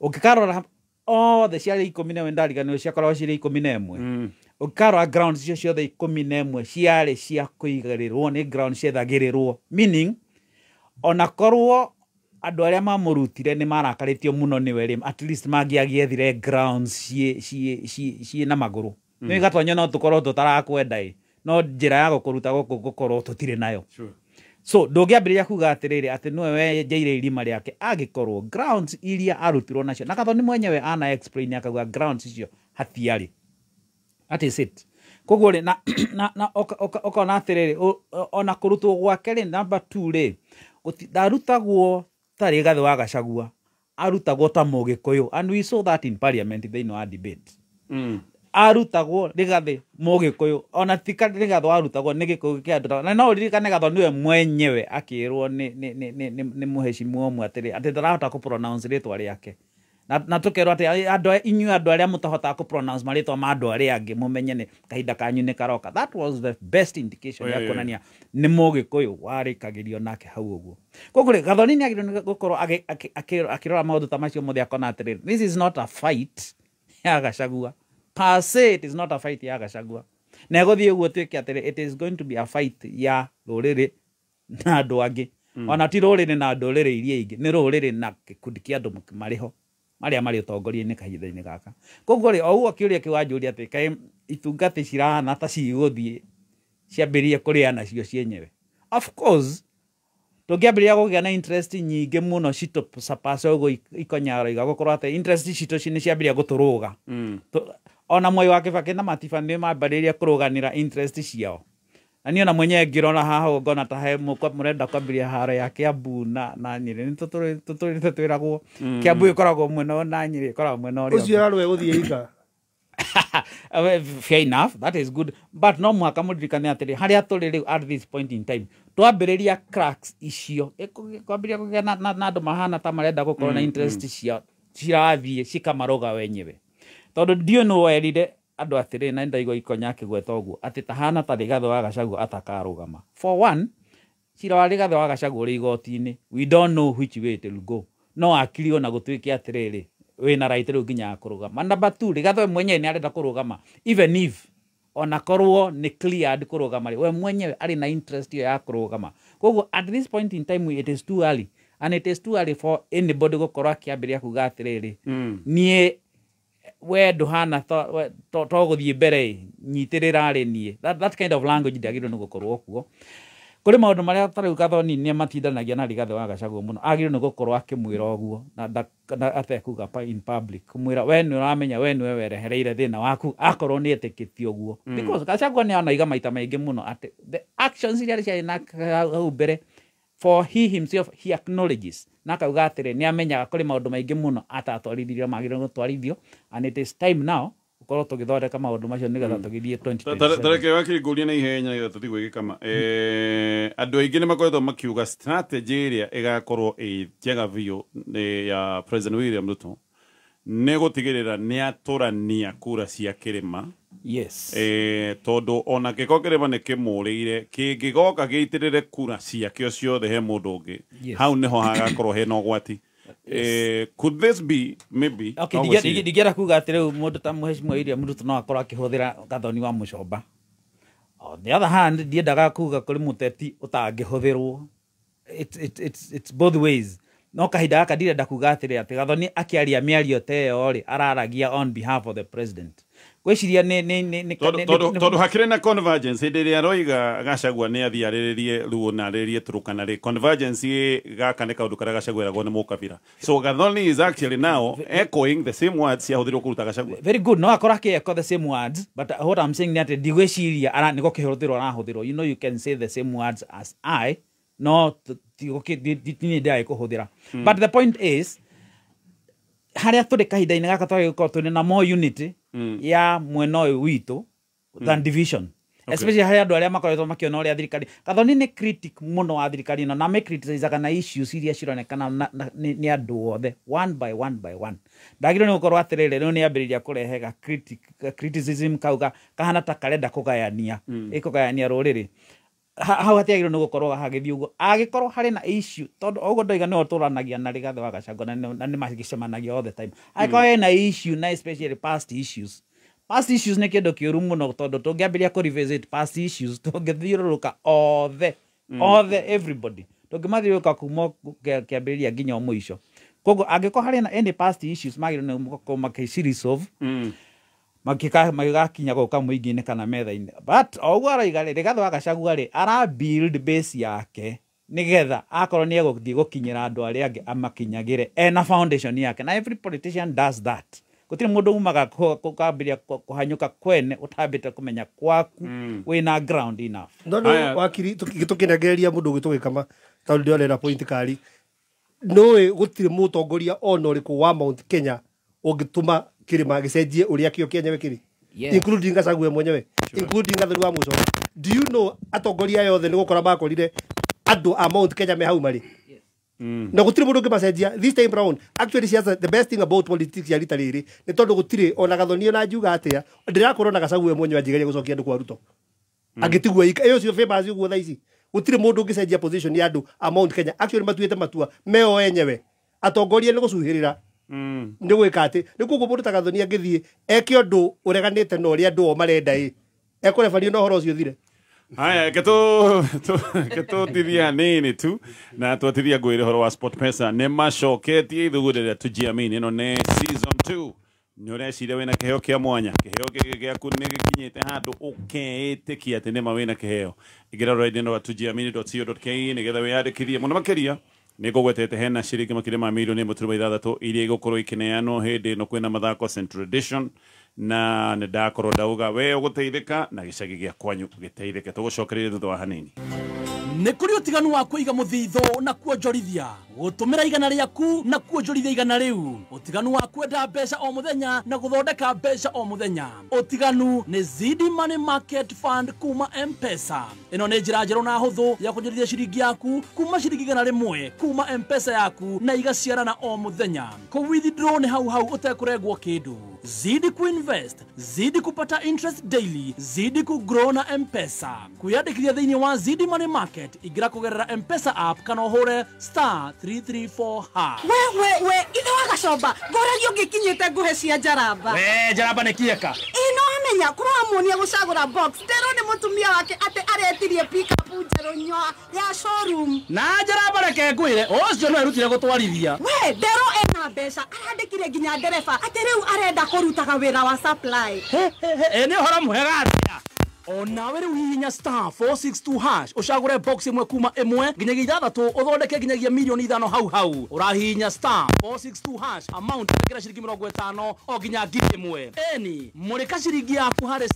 Ũngĩkarora othe ciarĩ 11, ndariganĩrwo, ciakoragwo cirĩ 11. Ũngĩkarora grounds icio ciothe 11 ciarĩ cia kũigĩrĩrwo, nĩ grounds ciethagĩrĩrwo, meaning ona korwo andũ arĩa mamũrutire nĩ marakarĩtio mũno nĩwe rĩ, at least mangĩagĩethire grounds ciĩ na magũrũ. Nĩ gatonya no tũkorwo tũtarakwenda ĩ, no njĩra ya gũkũruta gũkũ gũkorwo tũtirĩ nayo. So ndũngĩambĩrĩria kuga atĩrĩrĩ atĩ nĩwe wenjeire irima rĩake angĩkorwo grounds iria arutirwo nacio, na Gathoni mwenyewe ana explain akauga grounds icio hatiarĩ. That is it. Koguo rĩ, na ũkona atĩrĩrĩ, ona kũrutwo gwake rĩ, number two rĩ, ndarutagwo ta Rigathĩ wa Gachagua, arutagwo ta Mũgĩkũyũ, and we saw that in parliament thĩinĩ wa debate. Arutagwo Rigathĩ Mũgĩkũyũ, ona ti Rigathĩ warutagwo nĩ Gĩkũyũ kĩa andũ, na no ũririkane Gathoni nĩwe mwenyewe akĩrwo nĩ mũhecimiwa ũmwe atĩrĩ atĩ ndarahota kũ pronounce rĩtwa rĩake, na tũkerwo atĩ andũ inyuĩ, andũ arĩa mũtahotaga kũ pronounce marĩtwa ma andũ arĩa angĩ, mũmenye nĩ kahinda kanyu nĩ karoka. That was the best indication ya kuonania nĩ Mũgĩkũyũ warĩkagĩrio nake hau ũguo. Koguo rĩ, Gathoni nĩ agĩrĩirwo nĩ gũkorwo akĩrora maũndũ ta macio mothe, akona atĩrĩrĩ, this is not a fight ya Gachagua per se, it is not a fight ya Gachagua, na ĩgũthiĩ ũguo tuĩke atĩrĩ, it is going to be a fight ya rũrĩrĩ na andũ angĩ. Ona ti rũrĩrĩ na ndũrĩrĩ iria ingĩ, nĩ rũrĩrĩ na gĩkundi kĩa andũ marĩ ho marĩa marĩ ũtongoria-inĩ kahinda-inĩ gaka. Koguo rĩ, o ũguo kĩũria kĩu wanjũria atĩ kaĩ itungati cirahana ta cigũthiĩ ciambĩrĩrie kũrĩa nacio cienyewe, of course tũngĩambĩrĩria kũgĩa na interest nyingĩ mũno citũ surpass ũguo ikonyaroiga gũkorwo atĩ interest citũ nĩ ciambĩrĩria gũtũrũga. Ona Mwai wa Kĩbakĩ na Matiba nĩ mambĩrĩria kũrũganĩra interest ciao, na niĩ ona mwenyewe ngĩrora haha ũguo ngona ta he mũrenda kwambĩrĩria haro ya Kiambu na Nyĩrĩ. Nĩ tũtũrĩte twĩragwo Kiambu ĩkoragwo mwena ũyũ na Nyĩrĩ ĩkoragwo mwena ũrĩa ũcio ũngĩ. Ũrarũe gũthiĩ ika. Fair enough, that is good, but no mũhaka mũririkane atĩrĩ, harĩa tũrĩ rĩu at this point in time, twambĩrĩria cracks icio kwambĩrĩria kũgĩa na andũ mahana ta marenda gũkorwo na interest ciao cirathiĩ cikamarũga wenyewe, tondũ ndiũ nĩ werire andũ atĩrĩ, na ndaigua Ikonya akĩgweta ũguo atĩ tahana ta Rigathĩ wa Gachagua atakarũgama. For one, cira wa Rigathĩ wa Gachagua ũrĩ igoti-inĩ, we don't know which way it will go. No akirio na gũtuĩke atĩrĩrĩ, wĩna right rĩu nginya ya kũrũgama. Number two, Rigathĩ we mwenyewe nĩ arenda kũrũgama, even if ona korwo nĩ cleared kũrũgama rĩ, we mwenyewe arĩ na interest ĩyo ya kũrũgama. Koguo at this point in time it is too early, and it is too early for anybody gũkorwo akĩambĩrĩria kuga atĩrĩrĩ, niĩ we ndũhana to gũthiĩ mbere ĩ, nyitĩrĩra rĩ niĩ. That kind of language ndĩagĩrĩirwo nĩ gũkorwo kuo. Kũrĩ maũndũ marĩa ta rĩu Gathoni nĩ matindanagia na Rigathĩ wa Gachagua mũno, agĩrĩirwo nĩ gũkorwo akĩmwĩra ũguo na atekuga in public, kũmwĩra we nĩ ũramenya we nĩwe werehereire thĩna waku akorwo nĩ etĩkĩtie ũguo. Because Gachagua nĩ anaiga maita maingĩ mũno atĩ the actions iria ciarĩ na hau mbere, for he himself, he acknowledges na akauga atĩrĩ, nĩ amenyaga kũrĩ maũndũ maingĩ mũno atatwarithirio magĩrĩirwo gũtwarithio, and it is time now gũkorwo tũgĩthondeka maũndũ macio nĩgetha tũgĩthiĩ 2027. Tareke wakiri ngũrie na ihenya nĩgetha tũthiĩ gwĩgĩkama. Andũ aingĩ nĩ makoretwo makiuga strategy ĩrĩa ĩgakorwo ĩ njega biũ nĩ ya President William Ruto nĩ gũtigĩrĩra nĩ atũrania kura cia kĩrĩma. Tondũ ona gĩko kĩrĩma nĩ kĩmũrĩire, kĩngĩgoka gĩitĩrĩre kura ciakĩo ciothe he mũndũ ũngĩ, hau nĩho hagakorwo hena ũgwati. Could this be maybe Okay, no gwĩciria. Ndingĩenda kuga atĩ rĩu mũndũ ta Mheshimiwa William Ruto no akorwo akĩhũthĩra Gathoni wa Mũcomba. On the other hand, ndiendaga kuga kũrĩ mũteti ũtangĩhũthĩrwo. It's both ways, no kahinda gaka ndirenda kuga atĩrĩ atĩ Gathoni akĩaria mĩario ta ĩyo rĩ, araragia on behalf of the president. Ngwĩciria nĩ Tondũ hakĩrĩ na convergence hĩndĩ ĩrĩa aroiga Gachagua nĩ athiĩ arĩrĩrie Luo na arĩrĩrie Turkana rĩ, convergence gaka nĩ kaũndũ karĩa Gachagua eragwo nĩ mũkabira, so Gathoni is actually now echoing the same words ciahũthĩrwo kũruta Gachagua. Very good, no akorwo akĩ the same words, but what I'm saying nĩ atĩ ndigwĩciria nĩ gũkĩhũthĩrwo arahũthĩrwo. You know, you can say the same words as I, no niĩ ndĩragĩkũhũthĩra. But the point is, Harĩa tũrĩ kahinda-inĩ gaka twagĩrĩirwo gũkorwo tũrĩ na more unity ya mwena ũyũ witũ than division. Especially harĩ andũ arĩa makoretwo makĩona ũrĩa thirikari, Gathoni nĩ critic mũno wa thirikari ĩno, na amĩcriticizaga na issues iria cironekana nĩ andũ othe one by one by one. Ndagĩrĩirwo nĩ gũkorwo atĩrĩrĩ, rĩu nĩ ambĩrĩria kũrehe ga criticism kau kahana ta karenda kũgayania, ĩkũgayania rũrĩrĩ. Hau hatiagĩrĩirwo nĩ gũkorwo hagĩthiĩ ũguo, angĩkorwo harĩ na issue, tondũ o ũguo ndoiga nĩwe ũtũranagia na Rigathĩ wa Gachagua, na nĩ magĩcemanagia all the time. Angĩkorwo hena issue, na especially past issues, past issues nĩ kĩndũ kĩũru mũno, tondũ tũngĩambĩrĩria kũ revisit past issues, tũngĩthiũrũrũka othe, othe, everybody, tũngĩmathiũrũrũka kuma kĩambĩrĩria nginya o mũico. Koguo angĩkorwo harĩ na any past issues, magĩrĩirwo nĩ gũkorwo makĩciresolve magĩgakinya gũka mũingĩ-inĩ kana metha-inĩ. But o ũguo aroiga rĩ, Rigathĩ wa Gachagua rĩ, ara build base yake nigetha akorwo nĩ egũthiĩ gũkinyĩra andũ arĩa angĩ, amakinyagĩre ena foundation yake. Na every politician does that. Gũtirĩ mũndũ umaga kambĩrĩria kũhanyũka kwene ũtambĩte kũmenya kwaku wĩna ground enough. No no, wakiri, tũkĩnengereria mũndũ ũgĩ tũgĩkama, tondũ ndĩrorera point kari nũĩ gũtirĩ mũtongoria ona ũrĩkũ wa Mount Kenya ũngĩtũma kĩrĩma gĩcenjie ũrĩa kĩo kĩenyewe kĩrĩ, including Gachagua mwenyewe, including Gathoni wa Muchoma. Do you know atongoria aya othe nĩ gũkora makorire andũ a Mount Kenya me hau marĩ, na gũtirĩ mũndũ ũngĩmacenjia this time round? Actually, siasa, the best thing about politics ya rita rĩrĩ nĩ tondũ gũtirĩ ona Gathoni ona njuga atĩa, ndĩrakorwo na Gachagua mwenyewe anjigeria gũcokia andũ kwa Ruto angĩtigwo ika ĩyo, ũcio famous ũguo. Thaa ici gũtirĩ mũndũ ũngĩcenjia position ya andũ a Mount Kenya. Actually, matuĩte matua meo enyewe, atongoria nĩ gũcuhĩrĩra, nĩ gwĩka atĩ nĩ koguo mũndũ ta Gathoni angĩthiĩ eke ũndũ ũreganĩte na ũrĩa andũ o marenda, ĩ ekũrebanio na ũhoro ũcio ũthire. Haya, reke tũtithie hanini tu, na twatithia ngwĩre ũhoro wa SportPesa. Nĩ macoketie ithugunda rĩa Tujiamini. Ĩno nĩ season 2. Nĩ ũreciria wĩna kĩheo kĩa mwanya? Kĩheo gĩkĩ gĩaku nĩ gĩkinyĩte handũ ũkeĩtĩkia atĩ nĩma wĩna kĩheo? Ingĩra rũrenda-inĩ rwa tujiamini.co.ke nĩgetha wĩyandĩkithie mũno makĩria. Nĩ ngũgwetete hena ciringi makĩria ma mirioni 1.6 iria igũkorwo ikĩneanwo hĩndĩ ĩno kwĩna mathako Central Edition, na nĩ ndakorwo ndauga we ũgũteithĩka na gĩcagi gĩa kwanyu gĩteithĩke. Tũgũcokereria thutha wa hanini. Nĩ kũrĩ ũtiganu wa kũiga mũthithũ na kuonjorithia, gũtũmĩra igana rĩaku na kuonjorithia igana rĩu, ũtiganu wa kwenda mbeca o mũthenya na gũthondeka mbeca o mũthenya. Ũtiganu nĩ Zidi Money Market Fund kuma M-Pesa. Ĩno nĩ njĩra njerũ na hũthũ ya kuonjorithia ciringi yaku kuma ciringi 100 kuma M-Pesa yaku, na igaciarana o mũthenya. Kũ withdraw nĩ hau hau ũtekũrengwo kĩndũ. Zidi kuinvest, zidi kupata interest daily, zidi kugrow na M-Pesa. Kwiyandĩkithia thĩinĩ wa Zidi Money Market, ingĩra kũgerera M-Pesa app kana ũhũre *334#. We we we, ithe wa Gacomba, ngũragia ũngĩkinyĩte ngũhe cia njaramba. We njaramba nĩ kĩeka. Ĩ no amenya kũramuonia gũcagũra box nderwo nĩ mũtumia wake atĩ aretirie pickup njerũ nyoa ya showroom. Na njaramba, reke ngwĩre, ũcio no erutire gũtwarithia. We nderwo ena mbeca, arandĩkire nginya ndereba atĩ rĩu arenda kũrutaga wĩra wa supply. Ĩ nĩ ũhoro mwega atĩa? Onawe rĩu hihinya *462# ũcagũre box ĩmwe kuma 1 nginyagia 6, ũthondeke nginyagia mirioni 5 hau hau. Ũrahihinya *462# amount ĩkĩra ciringi 50 o nginya 1,000. Eni mũrĩka ciringi yaku harĩ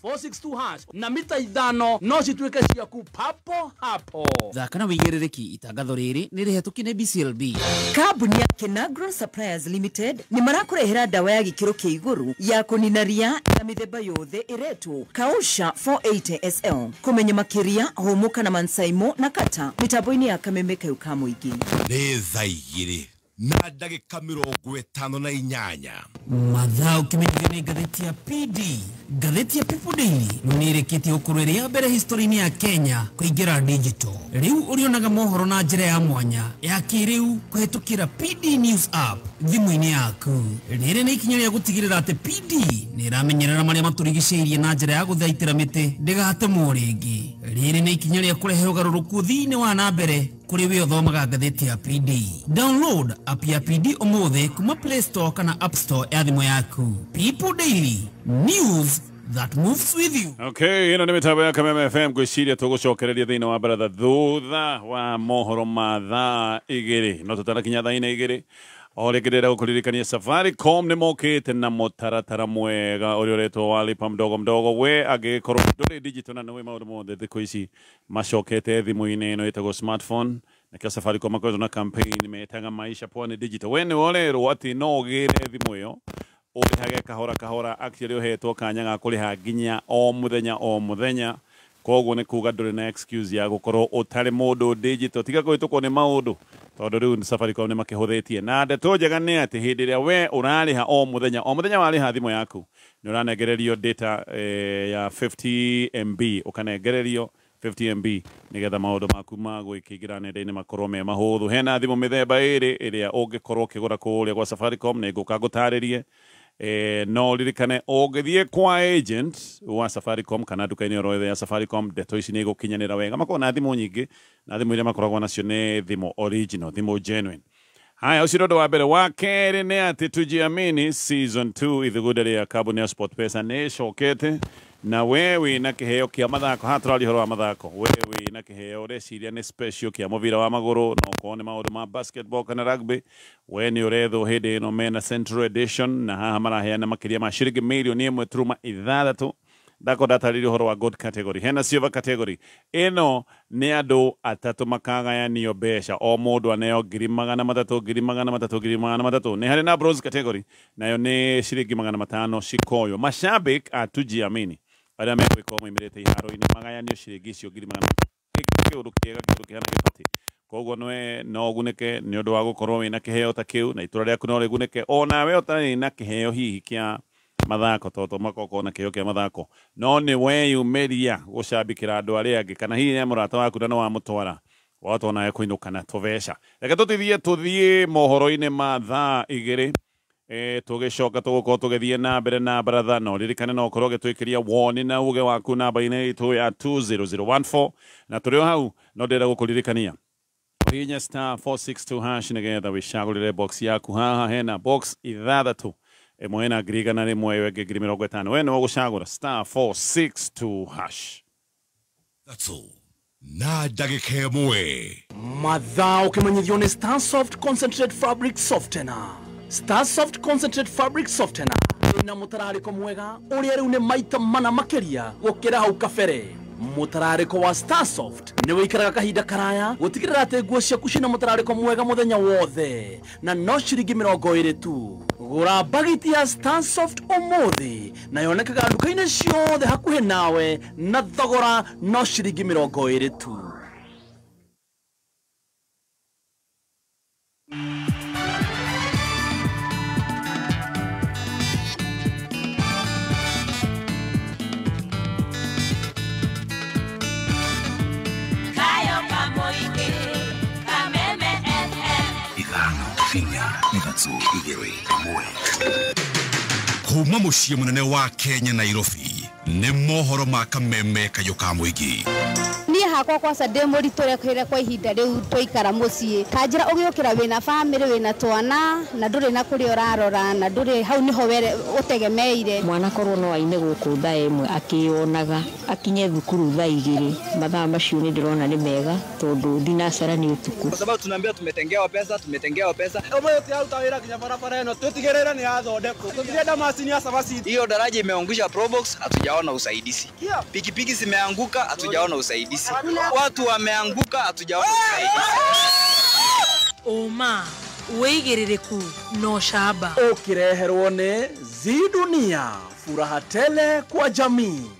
*462# na mita 5 no cituĩke ciaku papo hapo. Thaka na wĩigĩrĩrĩki. Itangatho rĩrĩ nĩ rĩhetũkie nĩ BCLB. Kambuni ya Kenagro Suppliers Limited nĩ marakũrehera ndawa ya gĩkĩro kĩa igũrũ ya kũnina ria ya mĩthemba yothe ĩretwo Kausha 480 SL. Kũmenya makĩria, hũmũka na Mansaimo na Kata mĩtambo-inĩ ya kameme kayũ ka mũingĩ. Nĩ thaa 2:58. Mathaa ũkĩmenyithio nĩ ngathĩti ya PD. Ngathĩti ya People Daily rĩu nĩ ĩrĩkĩtie gũkorwo ĩrĩ ya mbere history-inĩ ya Kenya kũingĩra digital. Rĩu ũrĩonaga mohoro na njĩra ya mwanya ya kĩrĩu kũhetũkĩra PD News app thimũ-inĩ yaku. Rĩrĩ nĩ ikinya rĩa gũtigĩrĩra atĩ PD nĩ ĩramenyerera marĩa matũrigicĩirie na njĩra ya gũthaitĩra mĩtĩ ndĩgatemwo rĩngĩ. Rĩrĩ nĩ ikinya rĩa kũrehe ũgarũrũku thĩinĩ wa na mbere kũrĩ we ũthomaga ngathĩti ya PD. Download app ya PD ũmũthĩ kuma Play Store kana App Store ya thimũ yaku. People Daily, news that moves with you. Okay, ĩno nĩ mĩtambo ya Kameme FM. Ngwĩciria tũgũcokereria thĩinĩ wa baratha thutha wa mohoro ma thaa 2, no tũtanakinya thaa 2, o rĩngĩ ndĩrenda gũkũririkania Safaricom nĩ mokĩte na mũtaratara mwega ũrĩa ũretwo wa lipa mdogo mdogo. We angĩgĩkorwo ndũrĩ digital na nĩũĩ maũndũ mothe thikũ ici macokete thimũ-inĩ ĩno ĩtagwo smartphone, Nakĩo Safaricom makoretwo na campaign metaga Maisha Pwani Digital. We nĩ ũrerwo atĩ no ũgĩre thimũ ĩyo ũrĩhage kahora kahora, actually ũhetwo kanya ga kũrĩha nginya o mũthenya o mũthenya. Koguo nĩ kuga ndũrĩ na excuse ya gũkorwo ũtarĩ mũndũ digital. Tiga kũhĩtũkwo nĩ maũndũ tondũ rĩu Safaricom nĩ makĩhũthĩtie. Na ndeto njega nĩ atĩ hĩndĩ ĩrĩa we ũrarĩha o mũthenya o mũthenya, warĩha thimũ yaku nĩ ũranengererio data ya 50 MB, ũkanengererio 50 MB nigetha maũndũ maku ma gwĩkĩingĩra nenda-inĩ makorwo me mahũthũ. Hena thimũ mĩthemba ĩrĩ ĩrĩa ũngĩkorwo ũkĩgũra kũrĩa gwa Safaricom, nĩ ngũka ngũtarĩrie. No ririkane ũngĩthiĩ kwa agent wa Safaricom kana nduka-inĩ oro yothe ya Safaricom, ndeto ici nĩ igũkinyanĩra wega. Makoragwo na thimũ nyingĩ, na thimũ iria makoragwo nacio nĩ thimũ original, thimũ genuine. Haya, ũcio nĩ ũndũ wa mbere. Wa kerĩ nĩ atĩ Tujiamini season 2, ithugunda rĩa kambuni ya SportPesa nĩ ĩcokete, na we wĩna kĩheo kĩa mathako. Haha tũraria ũhoro wa mathako. We wĩna kĩheo ũreciria nĩ special kĩa mũbira wa magũrũ, no okorwo nĩ maũndũ ma basketball kana rugby, we nĩ ũrethwo hĩndĩ ĩno mena Central Edition, na haha maraheana makĩria ma ciringi mirioni 1.6. Ndako ndatarĩria ũhoro wa gold category, hena silver category. Ĩno nĩ andũ atatũ makagayanio mbeca, o mũndũ aneo 300,000, 300,000, 300,000. Nĩ harĩ na bronze category, nayo nĩ ciringi 500 cikoywo. Mashabik a Tujiamini arĩa megwĩkorwo maimĩrĩte iharo-inĩ magayanio ciringi icio 300,000. Kĩũndũ kĩega, kĩũndũ kĩhana gĩbati. Koguo nwe no ũgunĩke nĩ ũndũ wa gũkorwo wĩna kĩheo ta kĩu, na itũra rĩaku no rĩgunĩke onawe ũtarĩ na kĩheo hihi kĩa mathako, tondũ makoragwo na kĩheo kĩa mathako, no nĩ weyumĩria gũcambikĩra andũ arĩa angĩ, kana hihi nĩ mũrata waku na nĩ wamũtwara wahota onawe kũinũka na tũbeca. Reke tũtithie tũthiĩ mohoro-inĩ ma thaa 2. Tũgĩcoka tũgũkorwo tũgĩthiĩ na mbere na baratha. No ririkane no ũkorwo ũgĩtwĩkĩria woni na uge waku namba-inĩ itũ ya 20014. Na tũrĩ o hau, no ndĩrenda gũkũririkania hihinya *462# nĩgetha wĩcagũrĩre box yaku. Haha hena box ithathatũ, ĩmwe ĩna 100,000, ĩyo ĩngĩ 50,000. We nĩwe ũgũcagũra, *462#. That's na ndagĩka 1. Mathaa ũkĩmenyithio nĩ Starsoft Concentrate Fabric Softener. Starsoft Concentrate Fabric Softener ĩna mũtararĩko mwega ũrĩa rĩu nĩ maita mana makĩria gũkĩra hau kabere. Mũtararĩko wa Starsoft nĩ wĩikaraga kahinda karaya gũtigĩrĩra atĩ nguo ciaku ciĩna mũtararĩko mwega mũthenya wothe, na no ciringi 20 tu. Gũra bagiti ya Starsoft ũmũthĩ, na yonekaga nduka-inĩ ciothe hakuhĩ nawe, na thogora no ciringi 20 tu. Kayo Kamoike, Kameme FM. 5 4 3 2 1. Kuma mũciĩ mũnene wa Kenya, Nairobi, nĩ mohoro ma Kameme kayũ ka mũingĩ. Niĩ hakwa kwaca ndĩ mũritũ rekire kwa ihinda rĩu twaikara mũciĩ, kanjĩra ũgĩũkĩra wĩna bamĩrĩ, wĩna twana, na ndũrĩ na kũrĩa ũrarora, na ndũrĩ hau nĩho were ũtegemeire. Mwana korwo no aime gũkũ thaa 1 akĩonaga akinye thukuru thaa 2, mathaa macio nĩ ndĩrona nĩ mega tondũ thinacara nĩ ũtukũ. Kwa sababu tunaambia tumetengewa pesa, tumetengewa pesa. Ũmũthĩ tũraruta wĩra nginya barabara ĩno tũtigĩrĩre nĩ yathondekwo. Tũtirenda macini ya cabaci. Hiyo daraja imeangusha Probox, hatujaona usaidizi. Pikipiki zimeanguka, hatujaona usaidizi. Watu wameanguka, hatujaona usaidizi. Ũma wĩigĩrĩrĩku no camba. Ũkĩreherwo nĩ Zidunia, furaha tele kwa jamii.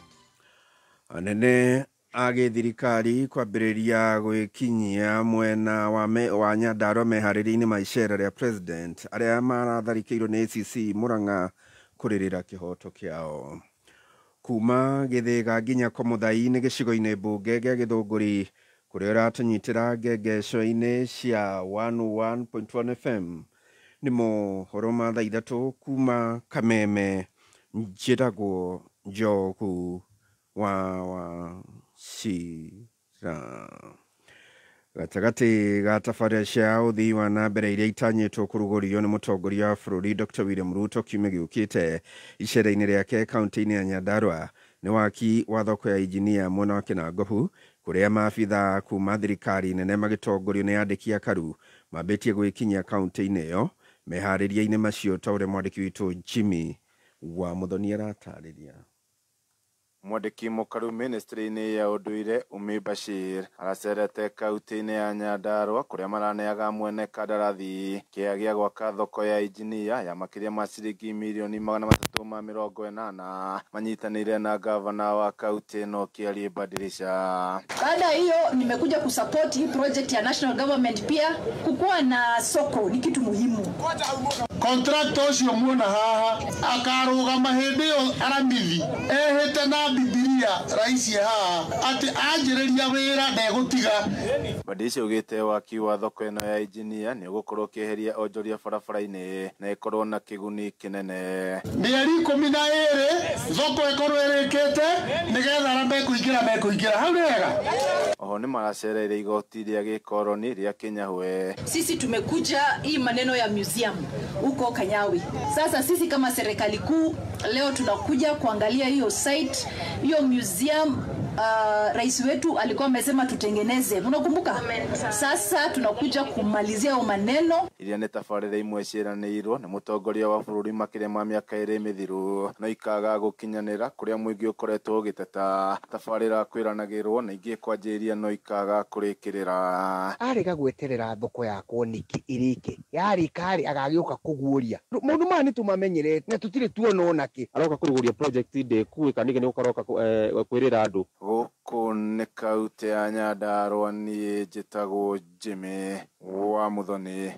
Anene a gĩthirikari kwambĩrĩria gwĩkinyia mwena wa Nyandarua meharĩria-inĩ ma icera rĩa president. Arĩa maratharĩkĩirwo nĩ ACC Murang'a kũrĩrĩra kĩhoto kĩao. Kuma Gĩthĩga nginya Komuthai-inĩ gĩcigo-inĩ mbunge gĩa Gĩthũngũri, kũrĩa ũratũnyitĩra ngengeco-inĩ cia 101.1 FM, nĩ mohoro ma thaa 3 kuma Kameme. Njĩtagwo Njogu wa Wachira. Gatagatĩ ga tabarĩra cia ũthii wa na mbere iria itanyĩtwo kũrugũrio nĩ mũtongoria wa bũrũri Dr. William Ruto kiumia gĩũkĩte icera-inĩ rĩake kaunti-inĩ ya Nyandarua nĩ waki wa thoko ya injinia mwena wa Kĩnangobu, kũrĩa maabitha kuma thirikari nene magĩtongorio nĩ andĩki a Karu mambĩtie gwĩkinyia kaunti-inĩ ĩyo meharĩria-inĩ macio, ta ũrĩa mwandĩki witũ Jimmy wa Mũthoni aratarĩria. Mwandĩki mũkaru ministry-inĩ ya ũndũire Umi Bashir aracerete kaunti-inĩ ya Nyandarua kũrĩa maraneaga mwene kandarathi kĩa gĩa gwaka thoko ya injinia ya makĩria ma ciringi mirioni 380 manyitanĩire na gavana wa kaunti ĩno Kĩarie Badirisha. Baada ya hiyo nimekuja kusupport hii project ya national government. Pia kukuwa na soko ni kitu muhimu. Contractor ũcio muona haha akarũgama hĩndĩ ĩyo aramithi ehĩte na Bibilia raisi haha atĩ anjĩrĩria wĩra ndegũtiga. Badirisha augĩte waki wa thoko ĩno ya injinia nĩ ũgũkorwo ũkĩeheria onjoria barabara-inĩ na ĩkorwo na kĩguni kĩnene. Mĩeri 12 thoko ĩkorwo ĩrĩkĩte nĩgetha arĩa mekũingĩra mekũingĩra hau nĩ wega. Oho nĩ maracereire igoti rĩa gĩkoroni rĩa Kinyahwe. Sisi tumekuja hii maneno ya museum huko Kanyawi. Sasa sisi kama serikali kuu leo tunakuja kuangalia hiyo site, hiyo museum. Rais wetu alikuwa amesema tutengeneze. Unakumbuka? Sasa tunakuja kumalizia hayo maneno. Iria nĩ tabarĩra imwe ciĩranĩirwo nĩ mũtongoria wa bũrũri makĩria ma mĩaka 2 mĩthiru no ikaga gũkinyanĩra kũrĩa mũingĩ ũkoretwo ũgĩteta. Tabarĩra kwĩranagĩrwo na ingĩ kwanjĩrĩria no ikaga kũrĩkĩrĩra. Arega gweterera thoko yakwo nĩkĩ ĩrĩke yarĩka rĩ agagĩũka kũguũria maũndũ maya nĩtũmamenyerete na tũtirĩ tuona onakĩ. Aroka kũrugũria project ndĩku kana ningĩ nĩ gũkaroka kwĩrĩra andũ. Gũkũ nĩ kaunti ya Nyandarua, niĩ njĩtagwo Jimmy wa Muthoni.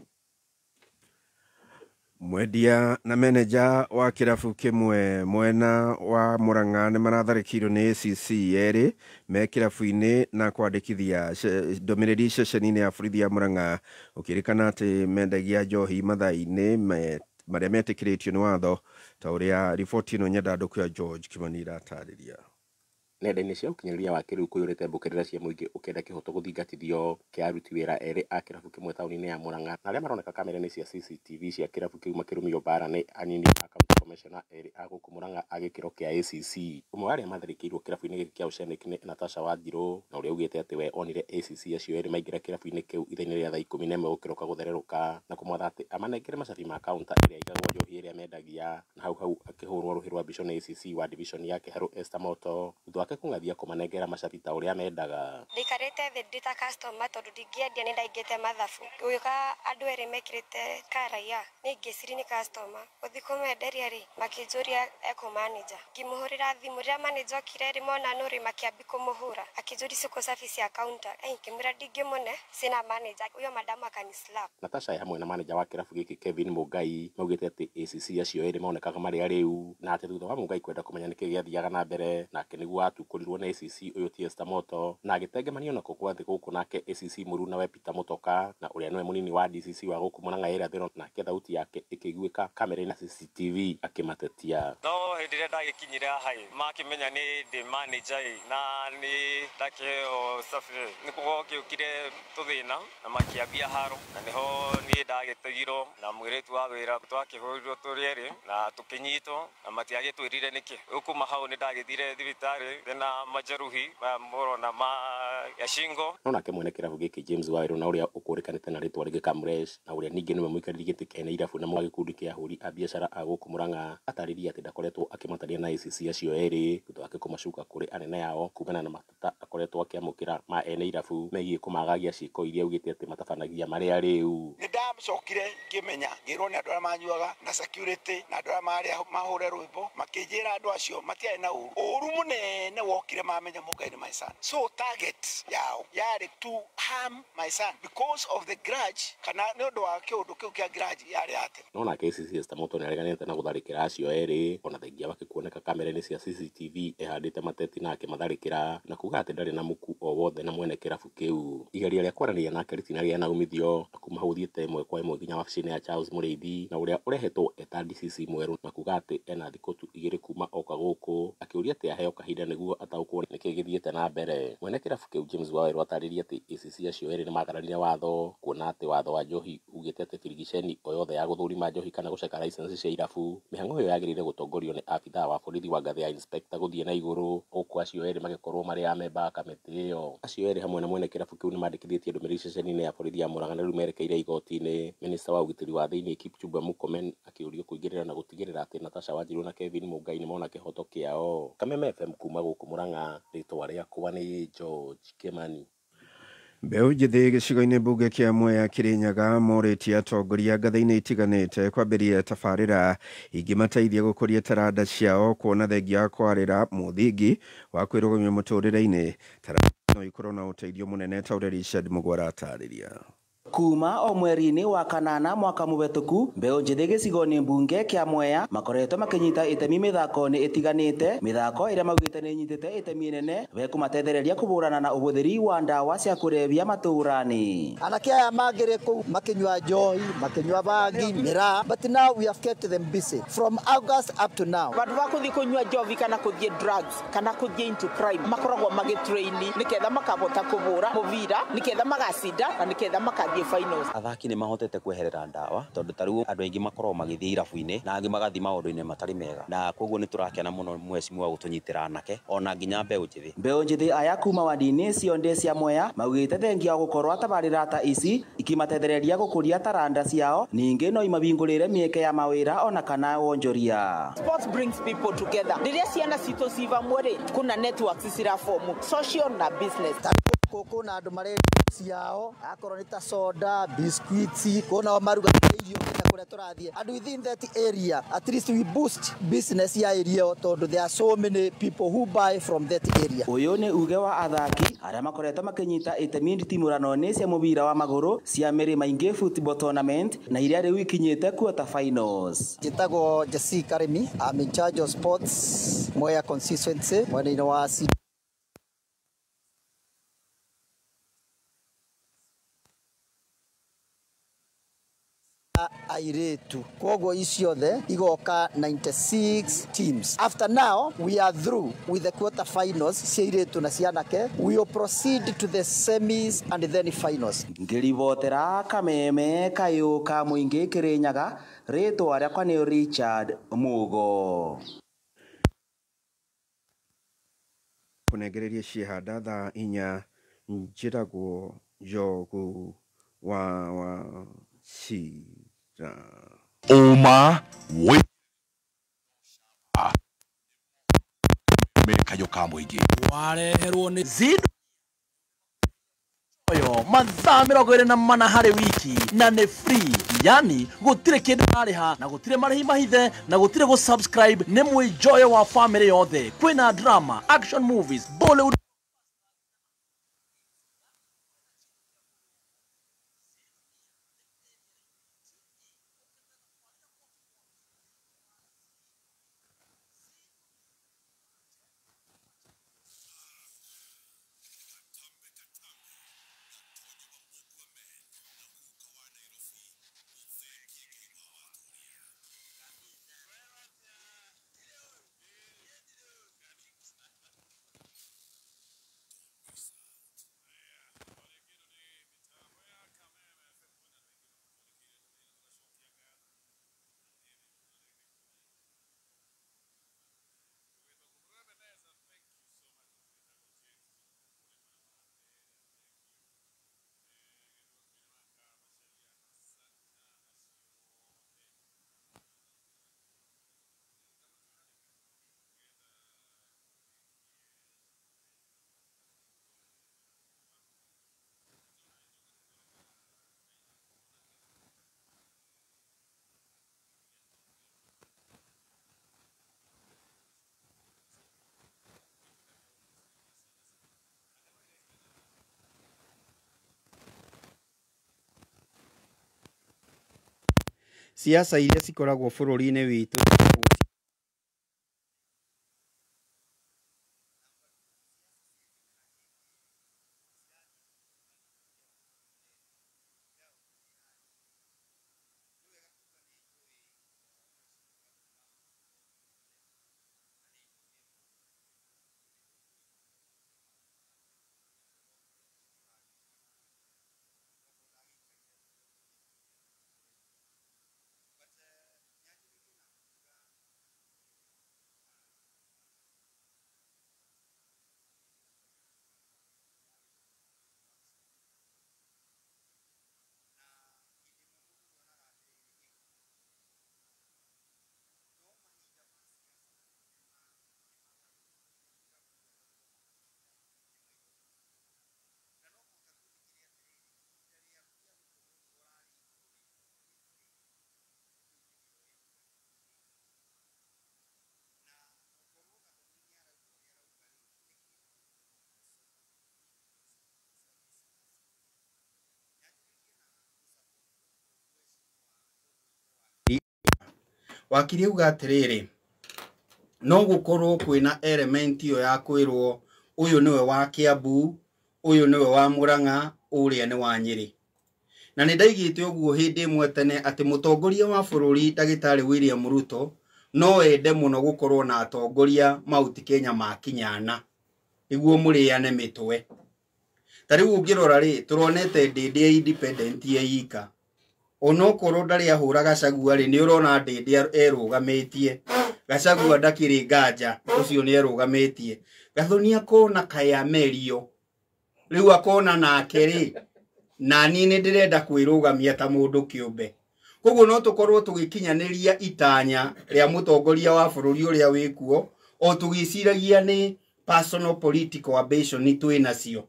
Mwendia na meneja wa kĩrabu kĩmwe mwena wa Murang'a nĩ maratharĩkĩirwo nĩ ACC erĩ me kĩrabu-inĩ na kwandĩkithia ndũmĩrĩri ceceni-inĩ ya borithi ya Murang'a ũkĩrĩkana atĩ mendagia njohi mathaa-inĩ marĩa metĩkĩrĩtio nĩ watho ta ũrĩa riboti ĩno nyandandũku ya George Kimani iratarĩria. Nenda-inĩ cia ũkinyanĩria wa kĩrĩu kũiyũrĩte mbũkĩrĩra cia mũingĩ ũkĩenda kĩhoto gũthingatithio kĩa aruti wĩra erĩ a kĩrabu kĩmwe taũni-inĩ ya Murang'a na arĩa maroneka kamera-inĩ cia CCTV cia kĩrabu kĩu makĩrũmio mbara nĩ anini a county commissioner erĩ a gũkũ Murang'a a gĩkĩro kĩa ACC. Ũmwe wa arĩa matharĩkĩirwo kĩrabu-inĩ gĩkĩ kĩa Oceanic nĩ Natasha Wanjirũ na ũrĩa augĩte atĩ we onire ACC acio erĩ maingĩra kĩrabu-inĩ kĩu ithaa-inĩ rĩa thaa 11 gũkĩroka gũthererũka na kũmwatha atĩ amanengere macabi ma kaunta ĩrĩa ĩigagwo njohi ĩrĩa mendagia na hau hau akĩhũrwo rũhĩ rwa mbico nĩ ACC wa division ya Kĩharũ Esther Moto thutha wake kũng'athia kũmanengera macabi ta ũrĩa mendaga. Ndaikarĩte thĩ ndĩ ta customer tondũ ndingĩendia nĩ ndaingĩte mathabu. Gũgĩũka andũ erĩ mekĩrĩte karaia, niĩ ngĩciria nĩ customer. Gũthiĩ kũmenderia rĩ, makĩnjũria ekũ manager. Ngĩmũhũrĩra thimũ, rĩrĩa manager okire rĩ, mona nũ rĩ, makĩambia kũmũhũra. Akĩnjũria ciko service ya counter. Ngĩmwĩra ndingĩmũne, sina manager. Huyo madamu akanislap. Natasha hamwe na manager wa kĩrabu gĩkĩ Kevin Mũngai maugĩte atĩ ACC acio erĩ maonekaga marĩ arĩu na atĩ thutha wa Mũngai kwenda kũmenya nĩkĩ gĩathiaga na mbere nake nĩguo atukũrirwo nĩ ACC ũyũ ti Esther Moto na agĩtengemanio nako kwa thĩ gũkũ nake ACC mũruna we Peter Mutoka na ũrĩa nĩwe mũnini wa DCC wa gũkũ Murang'a irathĩro nake thauti yake ĩkĩiguĩka kamera-inĩ CCTV akĩmatetia. No hĩndĩ ĩrĩa ndagĩkinyire haha ĩ makĩmenya nĩ ndĩ manager ĩ na nĩ ndakĩheo safi nĩkuo gĩũkire tũthĩna na makĩambia haro na nĩho niĩ ndagĩtegirwo na mũirĩtu wa wĩra twakĩhũrirwo tũrĩ erĩ na tũkĩnyitwo na matiagĩtwĩrire nĩkĩ. Rĩu kuma hau nĩ ndagĩthire thibitarĩ ndĩna majeruhi mũrona ma ya shingo. No nake mwene kĩrabu gĩkĩ James Waweru na ũrĩa ũkũrĩkanĩte na rĩtwa rĩngĩ Kamresh na ũrĩa ningĩ nĩwe mũikarĩri gĩtĩ kĩa irabu na wa gĩkundi kĩa ahũri a biacara a gũkũ Murang'a atarĩria atĩ ndakoretwo akĩmataria na ACC acio erĩ thutha wake kũmacuka kũrĩ anene ao kumana na mateta akoretwo akĩamũkĩra ma ene irabu megiĩ kũmagagia ciĩko iria augĩte atĩ matabanagia marĩ arĩu. Nĩ ndacokire ngĩmenya ngĩrwo nĩ andũ arĩa manyuaga na security na andũ arĩa marĩa mahũre rwĩmbo makĩnjĩra andũ acio matiarĩ na ũru. Ũru mũnene wokire mamenya Mũngai nĩ my son. So target yao yarĩ to harm my son because of the grudge kana nĩ ũndũ wa kĩũndũ kĩu kĩa grudge yarĩ ate. No nake ACC Esther Moto nĩareganĩte na gũtharĩkĩra acio erĩ ona thengia wake kuoneka kamera-inĩ cia CCTV ehandĩte mateti na akĩmatharĩkĩra na kuga atĩ ndarĩ na muku o wothe na mwene kĩrabu kĩu. Igeria rĩa kwaranĩria nake rĩtinagĩa na umithio na kuma hau thiĩte ĩmwe kwa ĩmwe nginya wabici-inĩ ya Charles Mũrĩithi na ũrĩa ũrehetwo eta DCC mwerũ na kuga atĩ ena thikũ tu 2 kuma oka gũkũ akĩũria atĩ aheo kahinda nĩguo ataũkwo nĩkĩ gĩthiĩte na mbere. Mwene kĩrabu kĩu James Waweru atarĩria atĩ ACC acio erĩ nĩmagararire watho kuona atĩ watho wa njohi ugĩte atĩ birigiceni o yothe ya gũthũrima njohi kana gũceka license cia irabu mĩhang'o ĩyo yagĩrĩire gũtongorio nĩ abithaa wa borithi wa ngathĩ ya inspector gũthiĩ na igũrũ gũkũ acio erĩ magĩkorwo marĩ a memba a kamĩtĩ ĩyo. Acio erĩ hamwe na mwene kĩrabu kĩu nĩmandĩkithĩtie ndũmĩrĩri ceceni-inĩ ya borithi ya Murang'a na rĩu merekeire igoti-inĩ. Minista wa ũgitĩri wa thĩinĩ Kipchumba Murkomen akĩũrio kũingĩrĩra na gũtigĩrĩra atĩ Natasha Wanjiru na Kevin Mũngai nĩmona kĩhoto kĩao. Kameme FM kuma gũkũ Murang'a, rĩtwa rĩakwa nĩ George Kimani. Mbeũ njĩthĩ gĩcigo-inĩ mbunge kĩa Mwea Kĩrĩnyaga morĩtie atongoria ngathĩ-inĩ itiganĩte kwambĩrĩria tabarĩra ingĩmateithia gũkũria taranda ciao kuona thengia wa kwarĩra mũthingi wa kwĩrũgamia mũtũrĩre-inĩ. Taranda no ikorwo na ũteithio mũnene ta ũrĩa Richard Mũgwara atarĩria. Kuma o mweri-inĩ wa kanana mwaka mũhetũku, mbeũ njĩthĩ gĩcigo-inĩ mbunge kĩa Mwea makoretwo makĩnyita itemi mĩthako-inĩ ĩtiganĩte, mĩthako ĩrĩa maugĩte nĩ ĩnyitĩte itemi inene we kũmatethereria kũhũrana na ũhũthĩri wa ndawa cia kũrebia matũũra-inĩ. Anake aya mangĩrĩ kũu makĩnyua njohi, makĩnyua bangi, miraa, but now we have kept them busy from August up to now. Vandu va kuthi kunyua njovi kana kuthie drugs kana kuthie into crime makoragwo magitraini niketha makavota kuvura muvira, niketha magacinda na niketha makathie finals. Athaki nĩ mahotete kweherera ndawa tondũ ta rĩu andũ aingĩ makoragwo magĩthiĩ irabu-inĩ na angĩ magathiĩ maũndũ-inĩ matarĩ mega, na koguo nĩ tũrakena mũno mheshimiwa gũtũnyitĩra anake ona nginya mbeũ njĩthĩ. Mbeũ njĩthĩ aya kuma wadi-inĩ cionde cia Mwea maugĩte thengia wa gũkorwo tabarĩra ta ici ikimatethereria gũkũria taranda ciao, ningĩ no imahingũrĩre mĩeke ya mawĩra ona kana wonjoria. Sports brings people together. Rĩrĩa ciana citũ ci vamwe rĩ, kuna networks ciraform social na business. Kũna andũ marendia ciao akorwo nĩ ta soda, biscuits, kũna maruga irio nginya kũrĩa tũrathiĩ. And within that area at least we boost business ya area tondũ there are so many people who buy from that area. Ũyũ nĩ uge wa athaki arĩa makoretwo makĩnyita itemi nditimũrano-inĩ cia mũbira wa magũrũ cia Mĩrĩma Ingĩ Football Tournament na iria rĩu ikinyĩte quarter finals. Njĩtagwo Jesse Karimi, I'm in charge of sports Mwea constituency mwena-inĩ wa C. Airĩtu koguo iciothe igoka 96 teams. After now we are through with the quarter finals cia airĩtu na cia anake. We will proceed to the semis and then finals. Ngĩribotera Kameme kayũ ka mũingĩ Kĩrĩnyaga, rĩtwa rĩakwa nĩ Richard Mugo. Kũnengereria ciehanda thaa inya njĩragwo Njogu wa Wachira. Ũma wĩ kayũ ka mũingĩ wareherwo nĩ Zido oyo mathaa 24 harĩ wiki na nĩ free, yani gũtirĩ kĩndũ marĩha na gũtirĩ marĩhi mahithe na gũtirĩ gũ subscribe. Nĩ mwĩnjoyo wa family yothe, kwĩna drama, action movies, Bollywood. Siasa iria cikoragwo bũrũri-inĩ witũ. Wakiri auga atĩrĩrĩ, no gũkorwo kwĩna element ĩyo ya kwĩrwo ũyũ nĩwe wa Kiambu, ũyũ nĩwe wa Murang'a, ũrĩa nĩ wa Nyĩrĩ. Na nĩ ndaigĩte ũguo hĩndĩ ĩmwe tene atĩ mũtongoria wa bũrũri ndagĩtarĩ William Ruto no ende mũno gũkorwo na atongoria Mount Kenya makinyana nĩguo mũrĩane mĩtwe. Ta rĩu ũngĩrora rĩ, tũronete Ndĩndĩ e independent ye ika. Onokorwo ndarĩ ahũra Gachagua rĩ, nĩ ũrona Ndĩndĩ erũgamĩtie. Gachagua ndakĩrĩ nganja, ũcio nĩ erũgamĩtie. Gathoni akona kayamerio. Rĩu akona nake rĩ, nani nĩ ndĩrenda kwĩrũgamia ta mũndũ kĩũmbe. Koguo no tũkorwo tũgĩkinyanĩria itanya rĩa mũtongoria wa bũrũri ũrĩa wĩkuo, o tũgĩciragia nĩ personal political ambition twĩ nacio.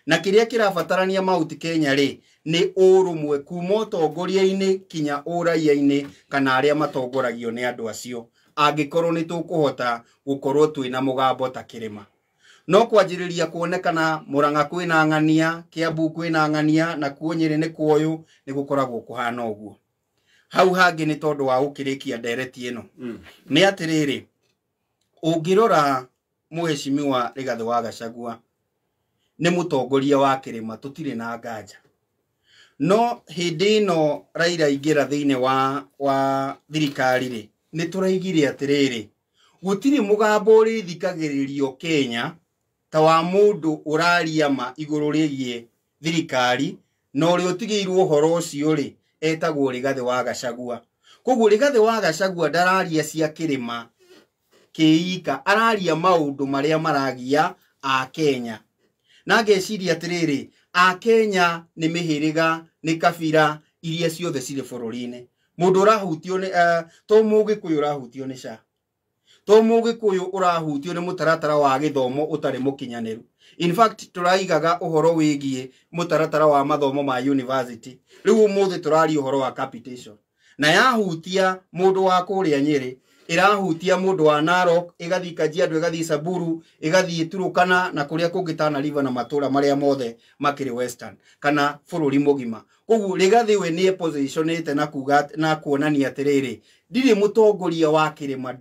Na kĩrĩa kĩrabatarania Mount Kenya rĩ, nĩ ũrũmwe kuma ũtongoria-inĩ kinya ũraia-inĩ kana arĩa matongoragio nĩ andũ acio, angĩkorwo nĩ tũkũhota gũkorwo twĩna mũgambo ta kĩrĩma. No kwanjĩrĩria kuonekana Murang'a kwĩna ng'ania, Kiambu kwĩna ng'ania, na kuo Nyĩrĩ nĩ kuoyũ, nĩ gũkoragwo kũhana ũguo. Hau hangĩ nĩ tondũ wa gũkĩrĩkia ndereti ĩno. Nĩ atĩrĩrĩ, ũngĩrora Mheshimiwa Rigathĩ wa Gachagua nĩ mũtongoria wa kĩrĩma, tũtirĩ na nganja. No hĩndĩ ĩno Raila aingĩra thĩinĩ wa thirikari rĩ, nĩ tũraigire atĩrĩrĩ, gũtirĩ mũgambo ũrĩthikagĩrĩrio Kenya ta wa mũndũ ũraria ma igũrũ rĩgiĩ thirikari, na ũrĩa ũtigĩirwo ũhoro ũcio rĩ, etagwo Rigathĩ wa Gachagua. Koguo Rigathĩ wa Gachagua ndararia cia kĩrĩma kĩika, araria maũndũ marĩa maragia a Kenya. Na ngeciria atĩrĩrĩ, a Kenya nĩ mĩhĩrĩga, nĩ kabira iria ciothe cirĩ bũrũri-inĩ. Mũndũ ũrahutio nĩ to Mũgĩkũyũ ũrahutio nĩ SHA, to Mũgĩkũyũ ũrahutio nĩ mũtaratara wa gĩthomo ũtarĩ mũkinyanĩru. In fact, tũraigaga ũhoro wĩgiĩ mũtaratara wa mathomo ma university. Rĩu ũmũthĩ tũraria ũhoro wa capitation. Na yahutia mũndũ wa kũrĩa Nyĩrĩ, ĩrahutia mũndũ wa Narok, ĩgathiĩ Kajiado, ĩgathiĩ Samburu, ĩgathiĩ Turukana na kũrĩa kũngĩ Tana River na matũra marĩa mothe makĩrĩ Western kana bũrũri mũgima. Koguo Rigathĩ we nĩ positionĩte na kuga na kuonania atĩrĩrĩ, ndirĩ mũtongoria wa kĩrĩma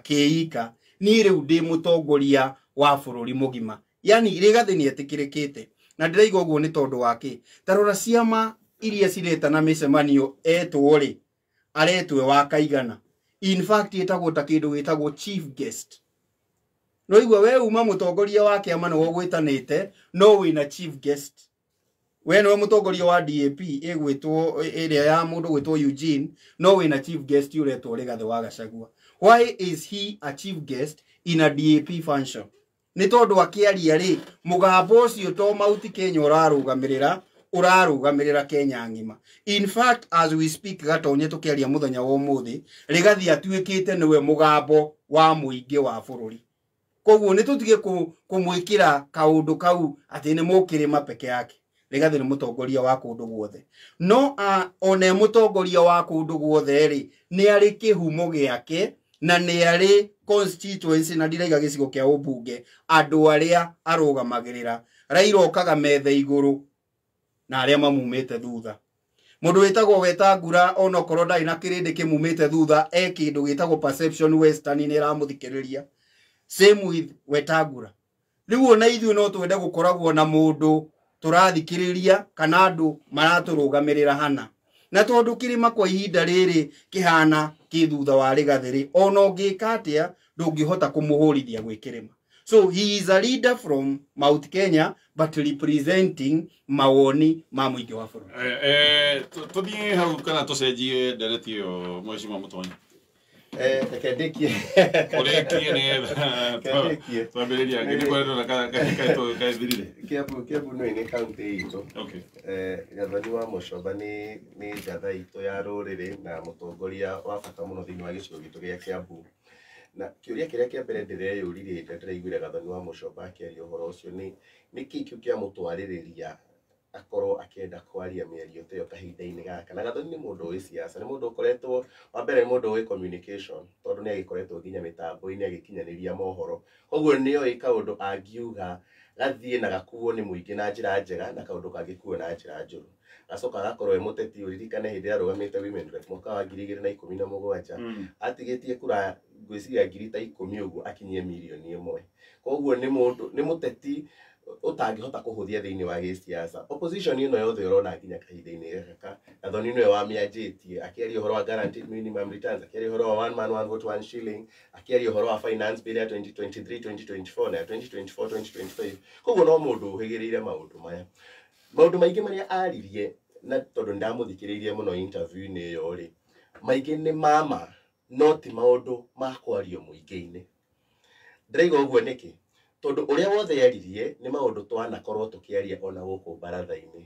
kĩika, niĩ rĩu ndĩ mũtongoria wa bũrũri mũgima. Yani Rigathĩ nĩ etĩkĩrĩkĩte. Na ndĩraiga ũguo nĩ tondũ wa kĩ? Ta rora ciama iria ciretana mĩcemanio etwo rĩ, aretwo wa kaigana. In fact, ĩtagwo ta kĩndũ gĩtagwo chief guest. No igua we uma mũtongoria wa kĩama nĩwe ũgwĩtanĩte, no wĩna chief guest. We nĩwe mũtongoria wa DAP ĩgwĩtwo ĩrĩa ya mũndũ gwĩtwo Eugene, no wĩna chief guest ũretwo Rigathĩ wa Gachagua. Why is he a chief guest in a DAP function? Nĩ tondũ akĩaria rĩ, mũgambo ũcio to Mount Kenya ũrarũgamĩrĩra, ũrarũgamĩrĩra Kenya ng'ima. In fact, as we speak, Gatonye tũkĩaria mũthenya wa ũmũthĩ, Rigathĩ atuĩkĩte nĩwe mũgambo wa mũingĩ wa bũrũri. Koguo nĩ tũtige kũmwĩkĩra kaũndũ kau atĩ nĩ mũkĩrĩma peke yake. Rigathĩ nĩ mũtongoria wa kũndũ guothe. No ona mũtongoria wa kũndũ guothe rĩ, nĩ arĩ kĩhumo gĩake na nĩ arĩ constituency, na ndiraiga gĩcigo kĩa ũmbunge, andũ arĩa arũgamagĩrĩra. Raila okaga metha igũrũ na arĩa mamumĩte thutha. Mũndũ wĩtagwo Wetangula onokorwo ndarĩ na kĩrĩndĩ kĩmumĩte thutha, e kĩndũ gĩtagwo perception Western nĩ ĩramũthikĩrĩria. Same with Wetangula. Rĩu ona ithuĩ no twende gũkoragwo na mũndũ tũrathikĩrĩria kana andũ maratũrũgamĩrĩra hana. Na tondũ kĩrĩma kwa ihinda rĩrĩ kĩhana kĩ thutha wa Rigathĩ rĩ, ona ũngĩka atĩa ndũngĩhota kũmũhũrithia gwĩ kĩrĩma. So he is a leader from Mount Kenya but representing mawoni ma mũingĩ wa bũrũri. Tũthiĩ hau kana tũcenjie ndereti ĩyo Mheshimiwa Mũtonyi? Reke ndĩkie. Ũrĩkie nĩgetha twambĩrĩrie angĩ. Nĩ kwendwo kaĩthirire. Kiambu nĩ nĩ kaunti itũ. Gathoni wa Mũcoba nĩ njatha itũ ya rũrĩrĩ na mũtongoria wa bata mũno thĩinĩ wa gĩcigo gitũ gĩa Kiambu. Na kĩũria kĩrĩa kĩa mbere ndĩreyũririe rĩrĩa ndĩraiguire Gathoni wa Mũcoba akĩaria ũhoro ũcio nĩ nĩkĩ kĩu kĩamũtwarĩrĩria akorwo akĩenda kwaria mĩario ta ĩyo kahinda-inĩ gaka. Na Gathoni nĩ mũndũ ũĩ siasa, nĩ mũndũ ũkoretwo, wa mbere nĩ mũndũ ũĩ communication, tondũ nĩ agĩkoretwo nginya mĩtambo-inĩ agĩkinyanĩria mohoro. Koguo nĩ oĩ kaũndũ angiuga gathiĩ na gakuo nĩ mũingĩ na njĩra njega na kaũndũ kangĩkuo na njĩra njũru. Acoka agakorwo e mũteti, ũririkane hĩndĩ ĩrĩa arũgamĩte Women Rep mwaka wa 2017, atigĩtie kura ngwĩciria 10,000 ũguo akinyie 1 million. Koguo nĩ mũndũ, nĩ mũteti ũtangĩhota kũhũthia thĩinĩ wa gĩsiasa. Opposition ĩno yothe ũrona nginya kahinda-inĩ gaka, Gathoni nĩwe wamĩanjĩtie, akĩaria ũhoro wa guaranteed minimum returns, akĩaria ũhoro wa one man one vote one shilling, akĩaria ũhoro wa finance bill ya 2023 2024 na ya 2024 2025. Koguo no mũndũ ũhĩgĩrĩire maũndũ maya. Maũndũ maingĩ marĩa aririe, na tondũ nĩndamũthikĩrĩirie mũno interview-inĩ ĩyo rĩ, maingĩ nĩ mama, no ti maũndũ ma kwario mũingĩ-inĩ. Ndĩraiga ũguo nĩkĩ? Tondũ ũrĩa wothe aririe nĩ maũndũ twanakorwo tũkĩaria ona gũkũ baratha-inĩ.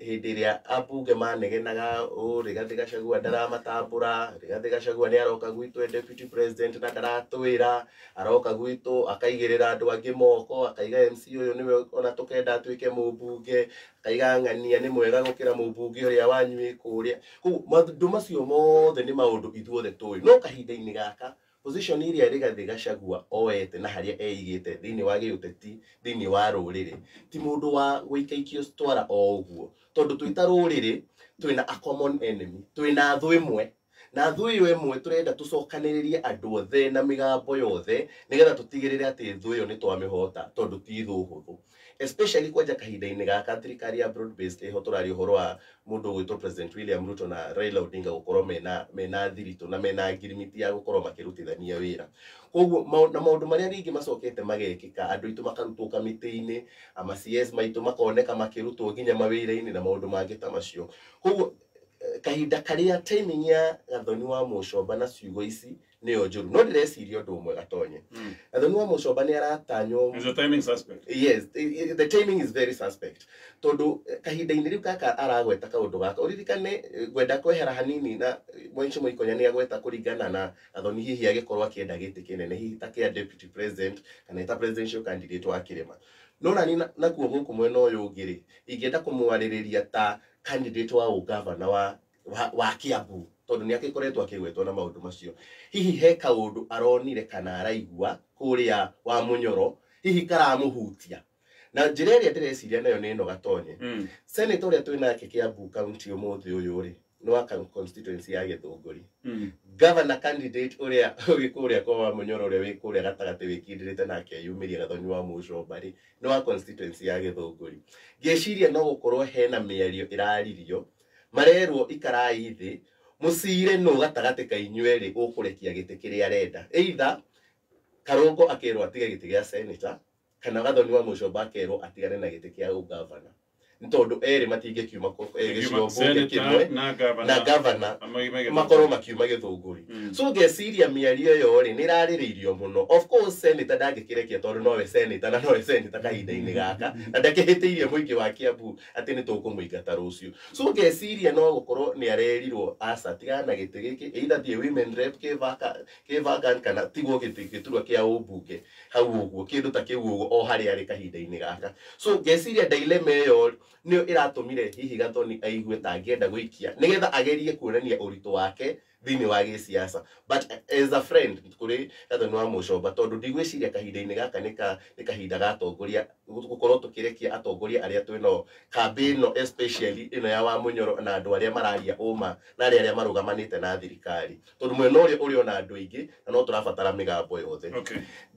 Hĩndĩ ĩrĩa ambunge manegenaga, ũ Rigathĩ Gachagua ndaramatambũra, Rigathĩ Gachagua nĩ aroka gwitũ e deputy president na ndaratwĩra, aroka gwitũ akaigĩrĩra andũ angĩ moko, akaiga MC ũyũ nĩwe ona tũkenda atuĩke mũmbunge, akaiga ng'ania nĩ mwega gũkĩra mũmbunge ũrĩa wanyu wĩ kũrĩa. Koguo maũndũ macio mothe nĩ maũndũ ithuothe tũĩ, no kahinda-inĩ gaka position ĩrĩa Rigathĩ Gachagua oete na harĩa eigĩte thĩinĩ wa gĩũteti, thĩinĩ wa rũrĩrĩ, ti mũndũ wa gũikaikio twara o ũguo, tondũ twĩ ta rũrĩrĩ twĩna a common enemy, twĩna thũ ĩmwe, na thũ ĩyo ĩmwe tũrenda tũcokanĩrĩrie andũ othe na mĩgambo yothe nĩgetha tũtigĩrĩre atĩ thũ ĩyo nĩ twamĩhota, tondũ ti thũ hũthũ, especially kwanja kahinda-inĩ gaka thirikari ya broad based ĩho. Tũraria ũhoro wa mũndũ ũgwĩtwo President William Ruto na Raila Odinga gũkorwo mena thiritũ na mena ngirimiti ya gũkorwo makĩrutithania wĩra. Koguo na maũndũ marĩa rĩngĩ macokete magekĩka, andũ aitũ makarutwo kamĩtĩ-inĩ, ama CS maitũ makoneka makĩrutwo nginya mawĩra-inĩ na maũndũ mangĩ ta macio. Koguo kahinda karĩa timing ya Gathoni wa Mũcomba na ciugo ici nĩyo njũru. No ndĩreciria ũndũ ũmwe, Gatonye, Gathoni wa Mũcomba nĩ aratanywo. Is the timing suspect? Yes, the timing is very suspect, tondũ kahinda-inĩ rĩu gaka aragweta kaũndũ gaka, ũririkane, ngwenda kwehera hanini na Mwenche Mũikonya nĩ agweta kũringana na Gathoni hihi agĩkorwo akĩenda gĩtĩ kĩnene, hihi ta kĩa deputy president kana ta presidential candidate wa kĩrĩma. No nani nakuo gũkũ mwena ũyũ ũngĩ rĩ, ingĩenda kũmwarĩrĩria ta candidate wa ũgavana wa Kiambu, tondũ nĩ agĩkoretwo akĩgwetwo na maũndũ macio. Hihi he kaũndũ aronire kana araigua kũrĩa wa Mũnyoro hihi karamũhutia na njĩra ĩrĩa ndĩreciria nayo nĩ ĩno, Gatonye. Senator ũrĩa twĩ nake Kiambu County ũmũthĩ ũyũ rĩ, nĩ wa constituency ya Gĩthũngũri. Governor candidate ũrĩa wĩ kũrĩa kwa wa Mũnyoro, ũrĩa wĩ kũrĩa gatagatĩ wĩkindĩrĩte nake eyumĩria, Gathoni wa Mũcomba rĩ, nĩ wa constituency ya Gĩthũngũri. Ngĩciria no gũkorwo hena mĩario ĩraririo, marerwo ikarai thĩ mũcire nũ gatagatĩ ka inyuĩ erĩ ũkũrekia gĩtĩ kĩrĩa arenda, either Karũngo akerwo atige gĩtĩ gĩa senator kana Gathoni wa Mũcomba akerwo atigane na gĩtĩ kĩa ũgavana, nĩ tondũ erĩ matingĩkiuma gĩcigo mbunge kĩmwe na governor na governor makorwo makiuma Gĩthũngũri. So ngeciria mĩario ĩyo rĩ, nĩ ĩrarĩrĩirio mũno. Of course senator ndangĩkĩrekia, tondũ nowe senator na nowe senator kahinda-inĩ gaka na ndakĩhĩtĩirie mũingĩ wa Kiambu atĩ nĩ tũkũmũingata rũciũ. So ngeciria no gũkorwo nĩ arerirwo aca, tigana na gĩtĩ gĩkĩ, either thiĩ women rep kĩ vacant kana tigwo gĩtĩ gĩturwa kĩa ũmbunge hau ũguo, kĩndũ ta kĩu ũguo o harĩa arĩ kahinda-inĩ gaka. So ngeciria dilemma ĩyo nĩyo ĩratũmire hihi Gathoni aigue ta angĩenda gũikia nĩgetha agerie kuonania ũritũ wake thĩinĩ wa gĩsiasa. But as a friend kũrĩ Gathoni wa Mũcomba, tondũ ndigwĩciria kahinda-inĩ gaka nĩ kahinda ga atongoria gũkorwo tũkĩrekia atongoria arĩa twĩnao kambĩ ĩno, especially ĩno ya Wamunyoro na andũ arĩa mararia ũma na arĩa marũgamanĩte na thirikari, tondũ mwena ũrĩa ũrĩ ona andũ aingĩ na no tũrabatara mĩgambo yothe.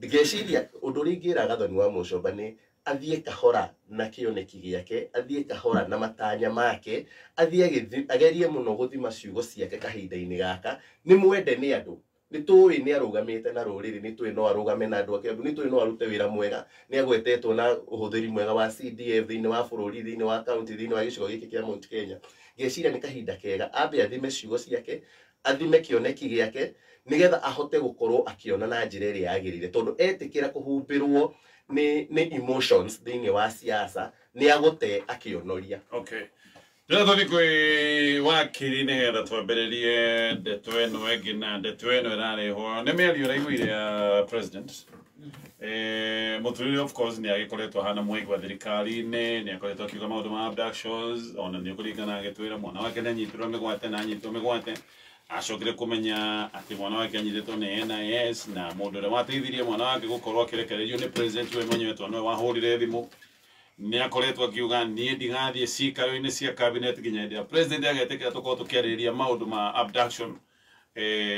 Ngeciria ũndũ ũrĩa ingĩra Gathoni wa Mũcomba nĩ athiĩ kahora na kĩoneki gĩake, athiĩ kahora na matanya make, athiĩ agerie mũno gũthima ciugo ciake kahinda-inĩ gaka. Nĩ mwende nĩ andũ, nĩ tũĩ nĩ arũgamĩte na rũrĩrĩ, nĩ tũĩ no arũgame na andũ a Kiambu, nĩ tũĩ no arute wĩra mwega, nĩ agwetetwo na ũhũthĩri mwega wa CDF thĩinĩ wa bũrũri, thĩinĩ wa county, thĩinĩ wa gĩcigo gĩkĩ kĩa Mount Kenya. Ngeciria nĩ kahinda kega ambe athime ciugo ciake, athime kĩoneki gĩake, nĩgetha ahote gũkorwo akĩona na njĩra ĩrĩa yagĩrĩire, tondũ etĩkĩra kũhumbĩrwo nĩ emotions thĩinĩ wa siasa nĩ agũte akĩonoria. Okay. Rĩrĩa tũthiĩ kwĩ wakiri nĩgetha twambĩrĩrie ndeto ĩno ĩngĩ, na ndeto ĩno ĩrarehwo nĩ mĩario ũraiguire ya president. Mũthuri of course nĩ agĩkoretwo hana mwĩgwa thirikari-inĩ, nĩ akoretwo akiuga maũndũ ma abductions, ona nĩ ũkũririkana agĩtwĩra mwana wake nĩ anyitirwo mĩgwate na anyitwo mĩgwate acokire kũmenya atĩ mwana wake anyitĩtwo nĩ NIS na mũndũ ũrĩa wateithirie mwana wake gũkorwo akĩrekererio nĩ president we mwenyewe tondũ nĩwe wahũrire thimũ. Nĩ akoretwo akiuga niĩ ndigathiĩ ciikaro-inĩ cia cabinet nginya hĩndĩ ĩrĩa president agetĩkĩra tũkorwo tũkĩarĩrĩria maũndũ ma abduction,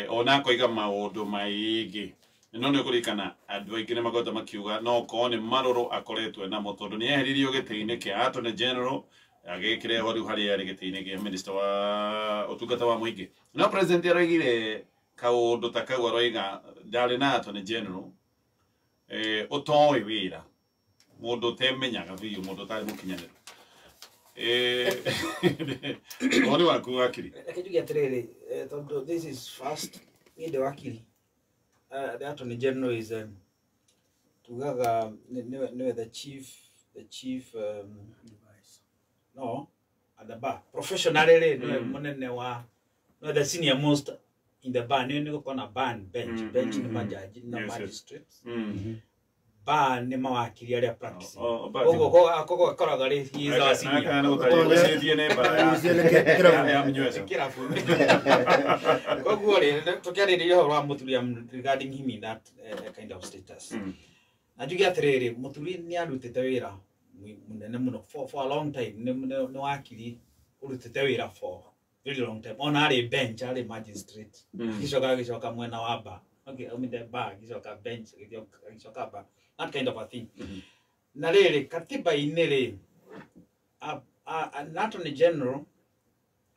ona akoiga maũndũ maingĩ. No nĩ ũkũririkana andũ aingĩ nĩ makoretwo makiuga no korwo nĩ marũrũ akoretwo namo tondũ nĩ eheririo gĩtĩ-inĩ kĩa Attorney General agĩkĩrehwo rĩu harĩa arĩ gĩtĩ-inĩ kĩa minister wa ũtungata wa mũingĩ. No president aroigire kaũndũ ta kau, aroiga ndarĩ na Attorney General ũtoĩ wĩra, mũndũ ũtemenyaga biũ, mũndũ ũtarĩ mũkinyanĩru. Woni waku wakiri? Reke njuge atĩrĩrĩ, tondũ this is first niĩ ndĩ wakiri. The Attorney General is tugaga nĩwe the chief no at the bar professionally rĩ, nĩwe mũnene wa, nĩwe the senior most in the bar. Nĩ gũkorwo na bar and bench. Bench nĩ majaji na magistrates. Bar nĩ mawakiri arĩa practicing. Oh, bar. Koguo akoraga rĩ, he is our senior. Kana gũtarĩria nĩ bara ya mnyweco. Kĩrabu. Koguo rĩ, tũkĩarĩrĩria ũhoro wa Mũthuri regarding him in that kind of status, na njuge atĩrĩrĩ, Mũthuri nĩ arutĩte wĩra mũnene mũno for a long time. Nĩ wakiri ũrutĩte wĩra for very long time, ona arĩ bench, arĩ magistrate, agĩcoka mwena wa bar. Okay, aumĩte bar agĩcoka bench, agĩcoka bar, that kind of a thing. Na rĩrĩ, katiba-inĩ rĩ, an Attorney General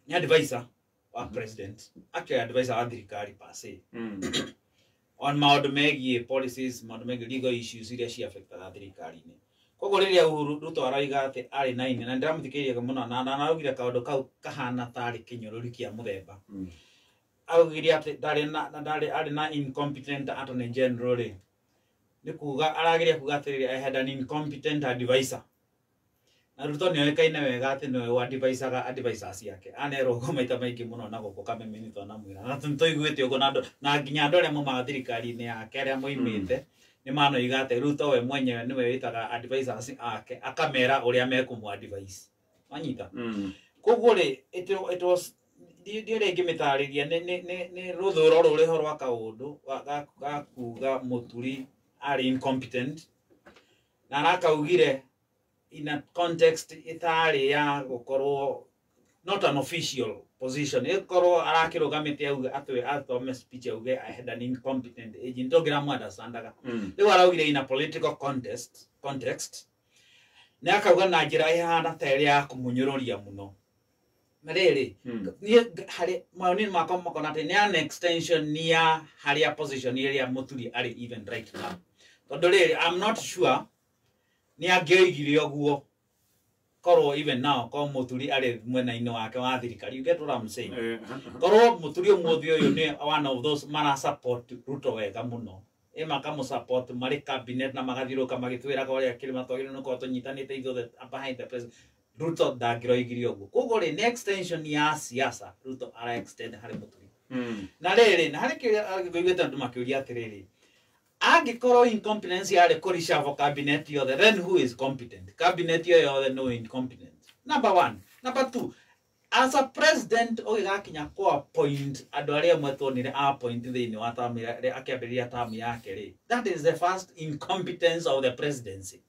nĩ advisor wa president, actually advisor wa thirikari per se on maũndũ megiĩ policies, maũndũ megiĩ legal issues iria ciaffectaga thirikari-inĩ. Koguo rĩrĩa Uhuru Ruto aroiga atĩ arĩ na ine, na ndĩramũthikĩrĩria mũno, na araugire kaũndũ kau kahana tarĩ kĩnyũrũri kĩa mũthemba, augire atĩ ndarĩ na ndarĩ arĩ na incompetent Attorney General rĩ, nĩ kuga arageria kuga atĩrĩrĩ, "I had an incompetent advisor." Na Ruto nĩ oĩkaine wega atĩ nĩwe advisaga advisors ciake, anerwo ũguo maita maingĩ mũno na gũkũ kameme-inĩ twanamwĩra, na tũiguĩte ũguo na andũ, na nginya andũ arĩa maumaga thirikari-inĩ yake arĩa moimĩte nĩ manoiga atĩ Ruto we mwenyewe nĩwe wĩtaga advisors ake akamera ũrĩa mekũmũ advise, wanyita? Koguo rĩ, it was ndiũ rĩngĩ mĩtarĩria nĩ rũthũro rũrĩho rwa kaũndũ ga kuga Mũturi arĩ incompetent, na arakaugire in a context ĩtarĩ ya gũkorwo not an official position, ĩkorwo arakĩrũgamĩte auge atĩ athome speech auge, "I had an incompetent agent," ndũngĩramũ understandaga. Rĩu araugire in a political context nĩ akauga na njĩra ĩhana ta ĩrĩa ya kũmũnyũrũria mũno. Na rĩrĩ, niĩ harĩ maoni makwa makona atĩ nĩ an extension ya harĩa position ĩrĩa Mũturi arĩ even right now, tondũ rĩrĩ, I'm not sure nĩ angĩoigire ũguo korwo even now korwo Mũturi arĩ mwena-inĩ wake wa thirikari. You get what I'm saying? Korwo Mũturi ũmũthĩ ũyũ nĩ one of those mara support Ruto wega mũno, ĩ makamũ support marĩ cabinet na magathiũrũrũka magĩtwĩraga ũrĩa kĩrĩma twagĩrĩirwo nĩ gũkorwo tũnyitanĩte ithuothe behind the president, Ruto ndangĩroigire ũguo. Koguo rĩ, nĩ extension ya siasa Ruto ara extend harĩ Mũturi. Na rĩrĩ, na harĩ kĩrĩa ngũiguĩte andũ makĩũria atĩrĩrĩ, angĩkorwo incompetence yarĩ kũreshuffle cabinet yothe, then who is competent? Cabinet ĩyo yothe no incompetent, number one. Number two, as a president ũgĩgakinya kũ appoint andũ arĩa amwe tuonire appoint thĩinĩ wa term akĩambĩrĩria term yake rĩ, that is the first incompetence of the presidency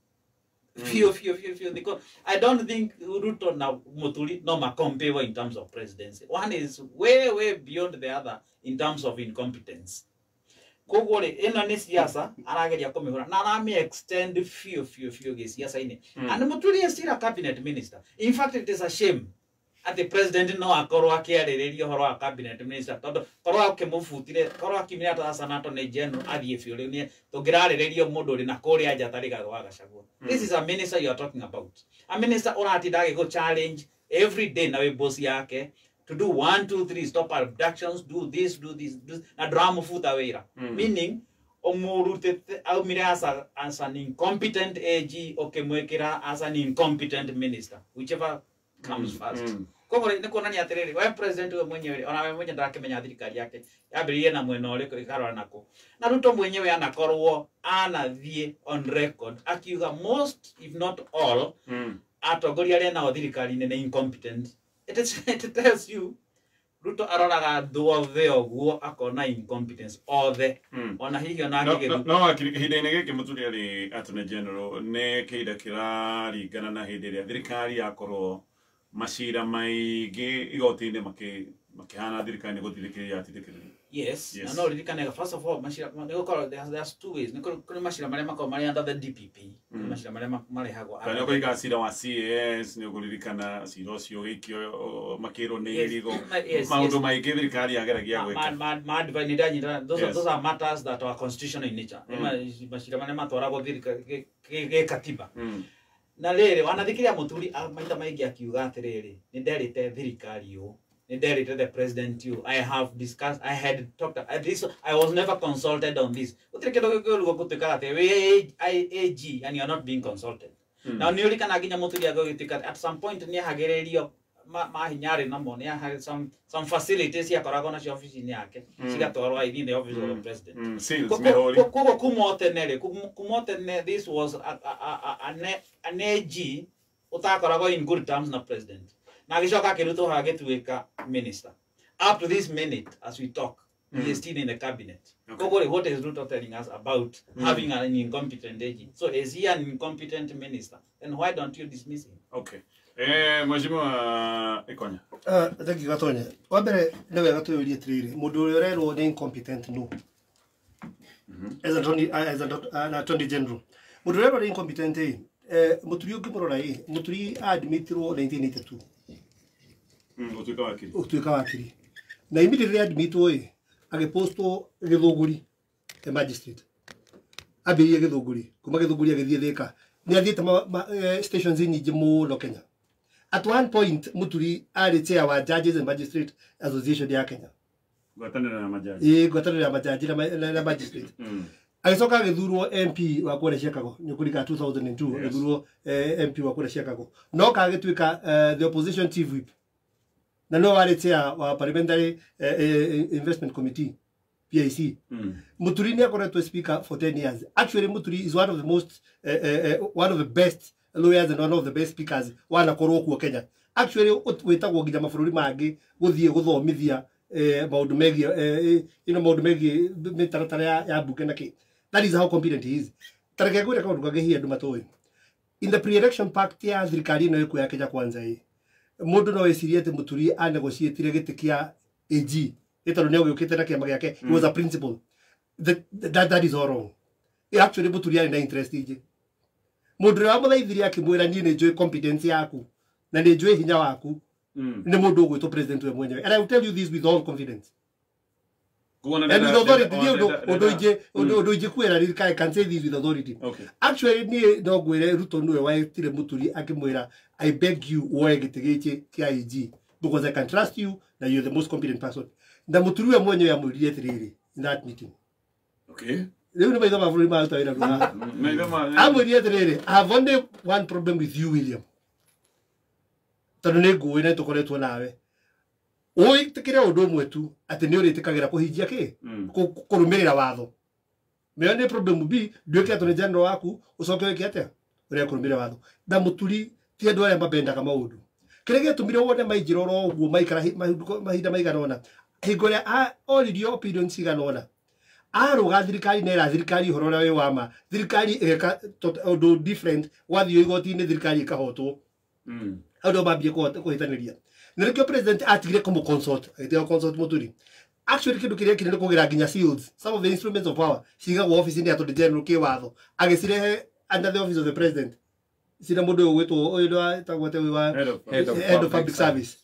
biũ biũ biũ biũ, because I don't think Ruto na Muturi no macompare in terms of presidency. One is way way beyond the other in terms of incompetence. Koguo rĩ, ĩno nĩ siasa arageria kũmĩhũra na aramĩ extend biũ biũ biũ gĩciaca-inĩ. And Muturi is still a cabinet minister. In fact, it is a shame atĩ president no akorwo akĩarĩrĩria ũhoro wa cabinet minister, tondũ korwo akĩmũbutire, korwo akiumire as an Attorney General athiĩ biũ, rĩu nĩ tũngĩrarĩrĩria mũndũ ũrĩ na kũrĩa nja tarĩ Rigathĩ wa Gachagua. This is a minister you are talking about, a minister ũratinda agĩgũ challenge every day na wĩ boss yake to do one two three, stop abductions, do this, do this, do this, na ndũramũbuta wĩra. Meaning ũmũrutĩte aumire as an incompetent AG ũkĩmwĩkĩra as an incompetent minister, whichever comes first. Koguo nĩ kuonania atĩrĩrĩ, we president we mwenyewe ona we mwenyewe ndarakĩmenya thirikari yake yambĩrĩirie na mwena ũrĩkũ ĩkarora nakũ. Na Ruto mwenyewe anakorwo anathiĩ on record akiuga most if not all atongoria arĩa nao thirikari-inĩ nĩ incompetent. It tells you Ruto aroraga andũ othe ũguo akona incompetence othe, ona hihi ona angĩgĩthu. No ihinda-inĩ gĩkĩ Mũturi arĩ Attorney General nĩ kĩhinda kĩraringana na hĩndĩ ĩrĩa thirikari yakorwo macira maingĩ igoti-inĩ makĩhana thirikari nĩ gũtindĩkĩrĩria yatindĩkĩrĩria. Yes, na no ririkane, first of all, macira nĩgũkorwo there's two ways. Nĩ kũrĩ macira marĩa makoragwo marĩ under the DPP, kũrĩ macira marĩa marehagwo. Kana nĩ ũkũririkana cira wa CAS, nĩ ũkũririkana cira ũcio ũgĩikio makĩrwo nĩ irigo, maũndũ maingĩ thirikari yageragia gwĩka. Nĩ ndanyita, those are matters that are constitutional in nature. Macira marĩa matwaragwo thirikari gĩkatiba. Na rĩrĩ wanathikĩrĩria Mũturi maita maingĩ akiuga atĩrĩrĩ, nĩ nderĩte thirikari ũũ, nĩ nderĩte the president you, I have discussed, I had talked this, I was never consulted on this. Gũtirĩ kĩndũ gĩkĩũru gũtuĩka atĩ wĩ AG and you are not being consulted. Na nĩ ũririkana nginya Mũturi agĩtuĩka at some point nĩ ahagĩrĩrio mahinya arĩ namo, nĩ some facilities ciakoragwo nacio ofici-inĩ yake cigatwarwo within the office of the president. Koguo kuma tene this was an AG ũtakoragwo in good terms na president, na agĩcoka akĩrutwo agĩtuĩka minister. Up to this minute as we talk, he is still in the cabinet. Koguo what is Ruto telling us about having an incompetent AG? So is he an incompetent minister? Then why don't you dismiss him? Okay. Mheshimiwa Ikonya. Thank you, Gatonya. Wa mbere nĩ wega twĩyũrie atĩrĩrĩ, mũndũ ũrĩa ũrerwo nĩ incompetent no? As an attorney general. Mũndũ ũrĩa ũrerwo nĩ incompetent ĩ, Mũturi ũngĩmũrora ĩ, Mũturi admittirwo 1982. Gũtuĩka wakiri. Gũtuĩka wakiri. Na immediately admitwo ĩ, agĩpostwo Gĩthũngũri, the magistrate. Ambĩrĩrie Gĩthũngũri, kuma Gĩthũngũri agĩthiĩ Thĩka. Nĩ athiĩte stations nyingĩ mũno Kenya. At one point, Muturi arĩ chair wa Judges and Magistrate Association ya Kenya. Ngwatanĩro ya majaji. Ĩĩ, ngwatanĩro ya majaji na magistrate. Agĩcoka agĩthurwo MP wa kũrĩa Chicago, nĩ kũrika 2002, agĩthurwo MP wa kũrĩa Chicago. No kagĩtuĩka the opposition chief whip. Na no warĩ chair wa Parliamentary Investment Committee, PIC. Muturi nĩ akoretwo speaker for 10 years. Actually, Muturi is one of the most, one of the best lawyers and one of the best speakers wanakorwo kuo Kenya. Actually, wĩtagwo nginya mabũrũri mangĩ gũthiĩ gũthomithia maũndũ megiĩ maũndũ megiĩ mĩtaratara ya mbunge na kĩ. That is how competent he is. Ta reke ngwĩre kaũndũ kangĩ hihi andũ matũĩ. In the pre-election pact ya thirikari ĩno ĩkuo ya Kenya Kwanza ĩ, mũndũ no ecirie atĩ Mũturi anegotiatire gĩtĩ kĩa AG tondũ nĩ agĩũkĩte na kĩama gĩake. He was a principal. That is all wrong. Actually, Mũturi arĩ na interest ingĩ. Mũndũ ũrĩa wamũthaithirie akĩmwĩra niĩ nĩ njũĩ competence yaku na nĩ njũĩ hinya waku nĩ mũndũ ũgwĩtwo president we mwenyewe. And I will tell you this with all confidence. And with authority, ũndũ ingĩkwĩra, I can say this with authority. Actually, niĩ no ngwĩre Ruto nĩwe wetire Mũturi akĩmwĩra, I beg you woe gĩtĩ gĩkĩ kĩa AG because I can trust you na you're the most competent person. Na Mũturi we mwenyewe amwĩrire atĩrĩrĩ in that meeting. Okay. Rĩu nĩ maitho ma bũrũri maruta wĩra rũra. Amwĩrire atĩrĩrĩ, I have only one problem with you, William. Tondũ nĩ ngũĩ na nĩtũkoretwo nawe. Ũĩtĩkĩre ũndũ ũmwe tu atĩ nĩ ũrĩtĩkagĩra kũhingia kĩ? Kũrũmĩrĩra watho. Mĩo nĩ problem B, nduĩke attorney general waku, ũcoke wĩke atĩa? Ũrĩa kũrũmĩrĩra watho. Na Mũturi ti andũ arĩa mabendaga maũndũ. Kĩrĩa gĩatũmire wone mainjĩra oro ũguo maikara mahinda maigana ũna. Hingo ĩrĩa oririo opinion cigana ũna. Arũga thirikari na ĩra thirikari ũhoro ũrĩa wĩ wa ma. Thirikari ĩgeka ũndũ different, gwathiĩ igoti-inĩ thirikari ĩkahotwo. Hau nĩho mambie kũhĩtanĩria. Na nĩkĩo president atigire kũmũ-consult, agĩtiga consult Mũturi. Actually, kĩndũ kĩrĩa ekire nĩ kũgĩra nginya seals, some of the instruments of power cigagwo ofici-inĩ ya Attorney General kĩwatho, agĩcirehe under the office of the president. Cina mũndũ ũyũ ũgwĩtwo ũyũ wetagwo atĩa ũyũ wa head of public service.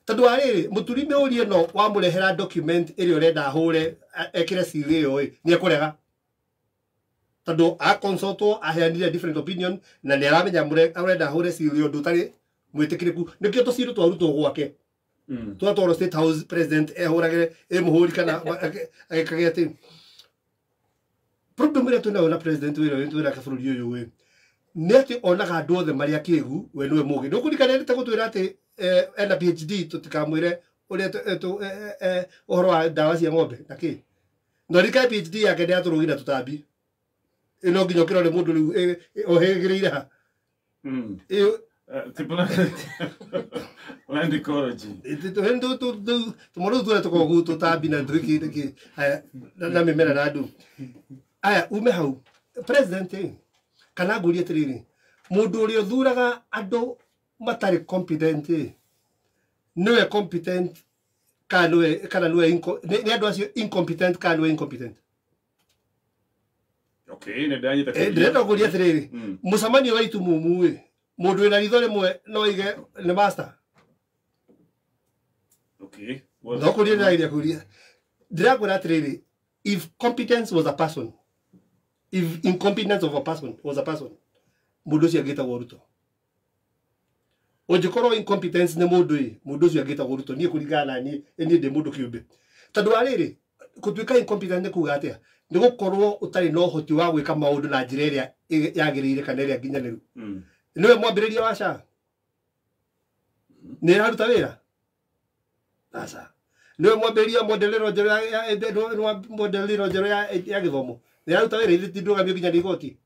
Tondũ wa rĩrĩ, Mũturi mĩũrie no wamũrehera document ĩrĩa ũrenda ahũre ekĩre seal ĩyo ĩ, nĩ ekũrega. Tondũ aconsultwo aheanire different opinion na nĩ aramenya ũrenda ahũre seal ĩyo ũndũ ũtarĩ mwĩtĩkĩrĩku. Nĩkĩo tũcirũ twarutwo gwake. Twatwarwo State House president ehũragĩre ĩ mũhũri kana agĩkage atĩ problem ĩrĩa twĩnayo na president wĩra wĩra bũrũri ũyũ ĩ nĩ atĩ onaga andũ othe marĩ akĩgu we nĩwe mũgĩ. Nĩ ũkũririkana nĩ ta gũtwĩra atĩ ena PhD tutikamwire uria uhoro wa ndawa cia ng'ombe na ki no rika PhD yake nĩ atũrũgi na tũtambi ĩno nginya ũkĩrore mũndũ rĩu ũhĩgĩrĩire ha Plant ecology. Tũmũrũ tuoya tũkoragwo tũtambi na twĩkĩ na mĩmera na andũ aya ume hau president kana ngũrie atĩrĩrĩ mũndũ ũrĩa ũthuraga andũ matarĩ competent nĩwe competent kana nĩwe nĩ andũ acio incompetent kana nĩwe incompetent. Okay, nĩ ndanyita. Ndĩrenda kũria atĩrĩrĩ mũcemanio wa itumumu ĩ mũndũ wĩna ritho rĩmwe no aige nĩ master. Okay. No kũria ndĩrageria kũria ndĩrakwĩra atĩrĩrĩ if competence was a person, if incompetence of a person was a person, mũndũ ũcio angĩtagwo Ruto. Ũngĩkorwo incompetence nĩ mũndũ ĩ mũndũ ũcio angĩtagwo Ruto niĩ kũringana na niĩ ndĩ mũndũ kĩũmbe tondũ wa rĩrĩ gũtuĩka incompetent nĩ kuga atĩa nĩ gũkorwo ũtarĩ na ũhoti wa gwĩka maũndũ na njĩra ĩrĩa yagĩrĩire kana ĩrĩa nginyanĩru. Nĩwe mwambĩrĩria wa SHA nĩ ĩraruta wĩra aca nĩwe mwambĩrĩria modelero njerũ ya gĩthomo nĩ ĩraruta wĩra ithuĩ ti ndũgamio nginya nĩ igoti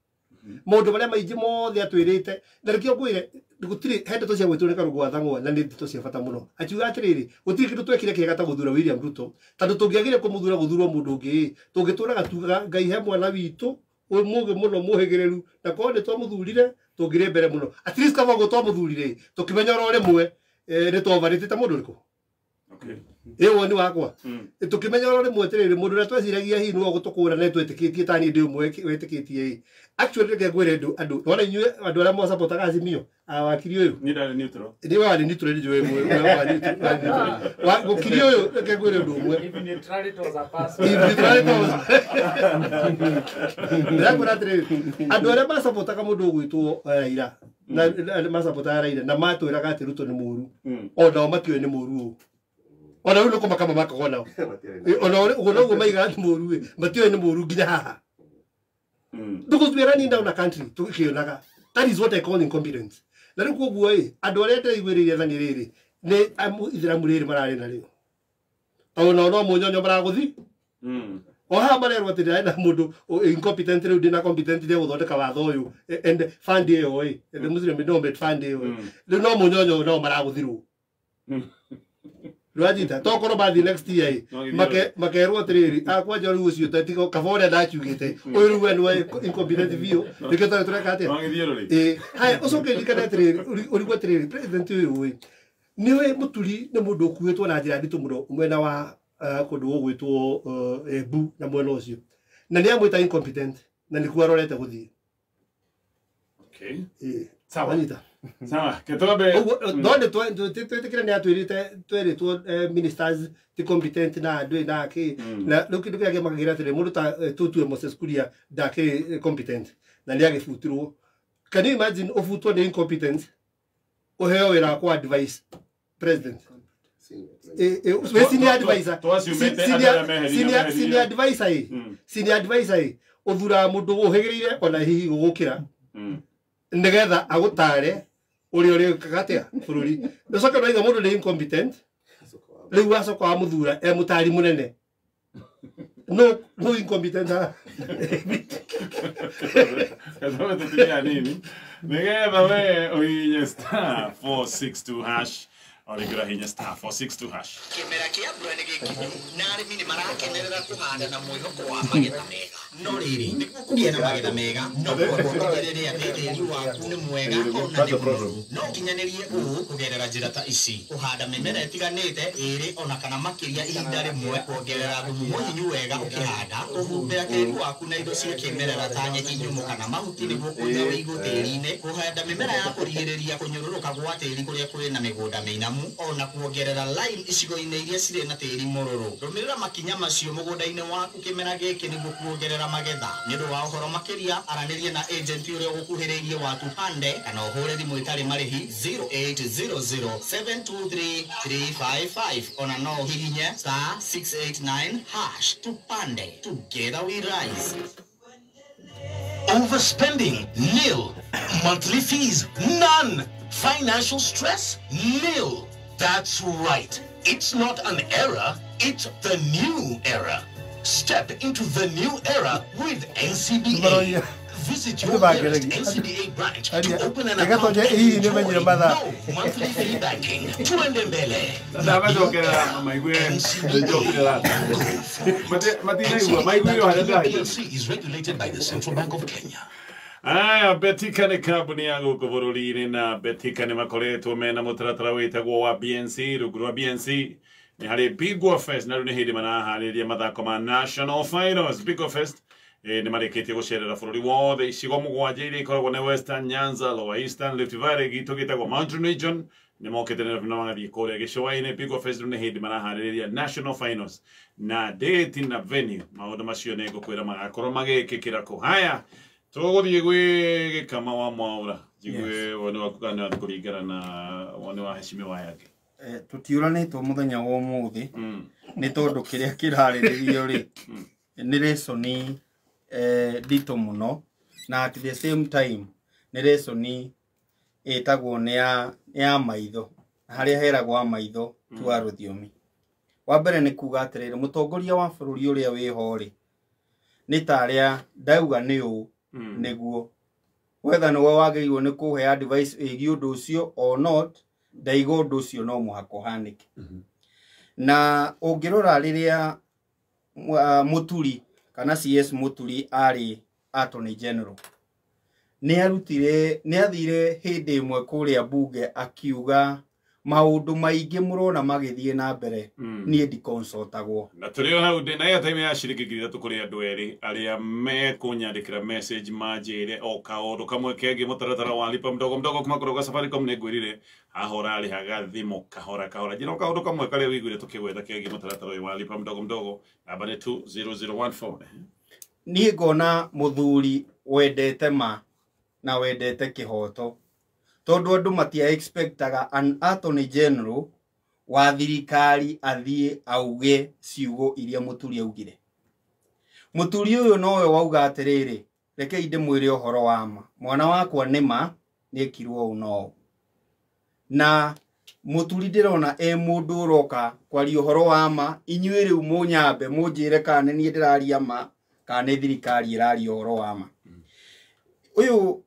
maũndũ marĩa maingĩ mothe atwĩrĩte na nĩkĩo ngwĩre gũtirĩ he ndeto cia gwĩtwo nĩ Karũngũ wa Thang'wa na nĩ ndeto cia bata mũno akiuga atĩrĩrĩ gũtirĩ kĩndũ twekire kĩega ta gũthura William Ruto tondũ tũngĩagire kũmũthura gũthurwo mũndũ ũngĩ tũngĩtũraga tugaga Ngai he mwana witũ mũgĩ mũno mũhĩgĩrĩru na korwo nĩ twamũthurire tũngĩrĩ mbere mũno at least kaba ũguo twamũthurire tũkĩmenya oro rĩmwe nĩ twavarĩte mũndũ ũrĩkũ. Ĩ woni wakwa tũkĩmenya oro rĩmwe atĩrĩrĩ mũndũ ũrĩa tweciragia hihi nĩwe ũgũtũkũra na twĩtĩkĩtie ta niĩ ndĩ ũmwe wĩtĩkĩtie ĩ actually reke ngwĩre andũ nona inyuĩ andũ arĩa mwacapotaga Azimio wakiri ũyũ niĩ ndarĩ neutral niĩ warĩ neutral nĩ njũĩ gũkiri ũyũ reke ngwĩre ũndũ ũmwe if neutrality was a person if neutrality was ndĩrakwĩra atĩrĩrĩ andũ arĩa macapotaga mũndũ ũgwĩtwo Raila na macapotaga Raila na matwĩraga atĩ Ruto nĩ mũru o nao matiũĩ nĩ mũru ũũ ona rĩu nĩ kũmaka mamakaga onao ona ũguo noguo maigaga nĩ mũru ĩ matiũĩ nĩ mũru nginya haha because we are running down a country tũkĩonaga that is what I call incompetence na rĩu koguo ĩ andũ arĩa ndĩraiguĩrĩire tha nĩ rĩrĩ nĩ ithĩramu rĩrĩ mararĩ narĩo tondũ nao no mũnyonyo maragũthi o haha marerwo atĩ ndĩrarĩ na mũndũ incompetent rĩu ndĩna competent rĩa gũthondeka watho ũyũ and fund ĩyo ĩ the Muslim Endowment Fund ĩyo rĩu no mũnyonyo nao maragũthirwo rwajita tokorwo bathi next year makerwo atiriri akwanja riu ucio tatigo kaba uria ndakiugite uyu riu we niwe incompetent biũ nĩkĩo twarĩ tũreka atĩa ĩ haya ũcoke ririkane atiriri ũrigwo atiriri president ũyũ ĩ nĩwe Mũturi nĩ mũndũ ũkuĩtwo na njĩra nditũ mũno mwena wa kũndũ gũgwĩtwo Embu na mwena ũcio na nĩ amwĩta incompetent na nĩkuo arorete gũthiĩ. Okay. Sawa. Sawa, ketwambe no nĩ twĩtĩkĩre nĩ atwĩrĩte twerĩtwo ministers ti competent na andũ na kĩ na rĩu kĩndũ kĩrĩa kĩmakagĩra atĩrĩ mũndũ ta tũtue Moses Kuria ndakĩrĩ competent na nĩ agĩbutirwo. Can you imagine ũbutwo nĩ incompetence ũheo wĩra wa kũ advise president? We senior advisor, senior advisor ĩ senior advisor ĩ ũthuraga mũndũ ũhĩgĩrĩire ona hihi gũgũkĩra nigetha agũtare ũrĩa ũrĩkaga atĩa bũrũri ũcoke ũraiga mũndũ nĩ incompetent rĩu wacoka wamũthura e mũtari mũnene no no incompetent Kathome tũtumia nini nigetha we ũhihinye star 462 hash orĩngĩ ũrahihinya star 462 hash. Kĩmera kĩa mbura nĩ gĩkinyu na arĩmi nĩ marakenerera kũhanda na mwĩhoko wa magetha mega no rĩrĩ nĩguo kũgĩe na magetha mega no mũhaka ũtigĩrĩre atĩ tĩri waku nĩ mwega ona nĩ mũnoru no ũkinyanĩrie ũũ kũgerera njĩra ta ici kũhanda mĩmera ĩtiganĩte ĩrĩ ona kana makĩria ihinda rĩmwe kuongerera thumu mũhinyu wega ũkĩhanda kũhumbĩra tĩri waku na indo cia kĩmerera ta nyeki nyũmũ kana mahuti nĩguo kũiga ũigũ tĩri-inĩ kũhanda mĩmera ya kũrigĩrĩria kũnyũrũrũka gwa tĩri kũrĩa kũrĩ na mĩgũnda mĩinamu ona kuongerera lime icigo-inĩ iria cirĩ na tĩri mũrũrũ rũmĩrĩra makinya macio mũgũnda-inĩ waku kĩmera gĩkĩ nĩguo kuongerera magetha nĩ ũndũ wa ũhoro makĩria aranĩria na agent ũrĩa ũgũkuhĩrĩirie wa Tupande kana ũhũre thimũ ĩtarĩ marĩhi 0800 723 355 ona no ũhihinye star 689 hash. Tupande, together we rise. Overspending, nil. Monthly fees, none. Financial stress? Nil. That's right. It's not an era, it's the new era. Step into the new era with NCBA. Visit your nearest NCBA branch to open an account and enjoy no monthly fee banking. Tuende mbele. NCBA PLC is regulated by the Central Bank of Kenya. Aya, Betika nĩ kambuni ya gũkũ bũrũri-inĩ na Betika nĩ makoretwo mena mũtaratara wĩtagwo wa BNC. Rungu rwa BNC nĩ harĩ Bigwa Fest na rĩu nĩ hĩndĩ maraharĩria mathako ma National Finals. Bigwa Fest nĩ marĩkĩtie gũcerera bũrũri wothe icigo mũgwanja iria ikoragwo nĩ Western, Nyanza, Lower Eastern, Rift Valley, gitũ gĩtagwo Mountain Region nĩ mokĩte na magathiĩ kũrĩa gĩcũa-inĩ. Bigwa Fest rĩu nĩ hĩndĩ maraharĩrĩria National Finals na date na venue maũndũ macio nĩ ngũkwĩra magakorwo magĩkĩkĩra kũ. Haya, tũgũthiĩ gwĩ Gĩkama wa Mwaũra njigue woni waku kana nĩ kũringana na woni wa heshimiwa yake. Tũtiũranĩtwo mũthenya wa ũmũthĩ nĩ tondũ kĩrĩa kĩrarĩrĩrio rĩ nĩ resoni nditũ mũno na at the same time nĩ resoni ĩtagwo nĩ ya maitho na harĩa heragwo wa maitho tu wa rũthiomi. Wa mbere nĩ kuga atĩrĩrĩ, mũtongoria wa bũrũri ũrĩa wĩho rĩ nĩ ta arĩa ndauga nĩ ũũ nĩguo wetha nĩwe wagĩrĩirwo nĩ kũhe advice ĩgiĩ ũndũ ũcio or not, ndaiga ũndũ ũcio no mũhaka ũhanĩke. Na ũngĩrora rĩrĩa Mũturi kana CS Mũturi arĩ Attorney General nĩ arutire nĩ athire hĩndĩ ĩmwe kũrĩa bunge akiuga maũndũ maingĩ mũrona magĩthiĩ na mbere niĩ ndikonsultagwo. Na tũrĩ o hau ndĩ na airtime ya ciringi 3,000 kũrĩ andũ erĩ arĩa mekũnyandĩkĩra message manjĩre o kaũndũ kamwe kegiĩ mũtaratara wa lipa mdogo mdogo kuma kũrĩ gwa Safaricom. Nĩ ngwĩrire haha ũrarĩhaga thimũ kahora kahora. Njĩra o kaũndũ kamwe karĩa wĩiguire tũkĩgweta kegiĩ mũtaratara ũyũ wa lipa mdogo mdogo, namba nĩ 20014. Niĩ ngona mũthuri wendete ma na wendete kĩhoto tondũ andũ matia expectaga an Attorney General wa thirikari athiĩ auge ciugo iria Mũturi augire. Mũturi ũyũ nowe wauga atĩrĩrĩ, rekei ndĩmwĩre ũhoro wa ma, mwana wakwa nĩ ma nĩekirwo ũũ na ũũ. Na Mũturi ndĩrona e mũndũ ũroka kwaria ũhoro wa ma, inyuĩ rĩu mũnyambe mũnjĩre kana nĩ niĩ ndĩraria ma kana nĩ thirikari ĩraria ũhoro wa ma. Ũyũ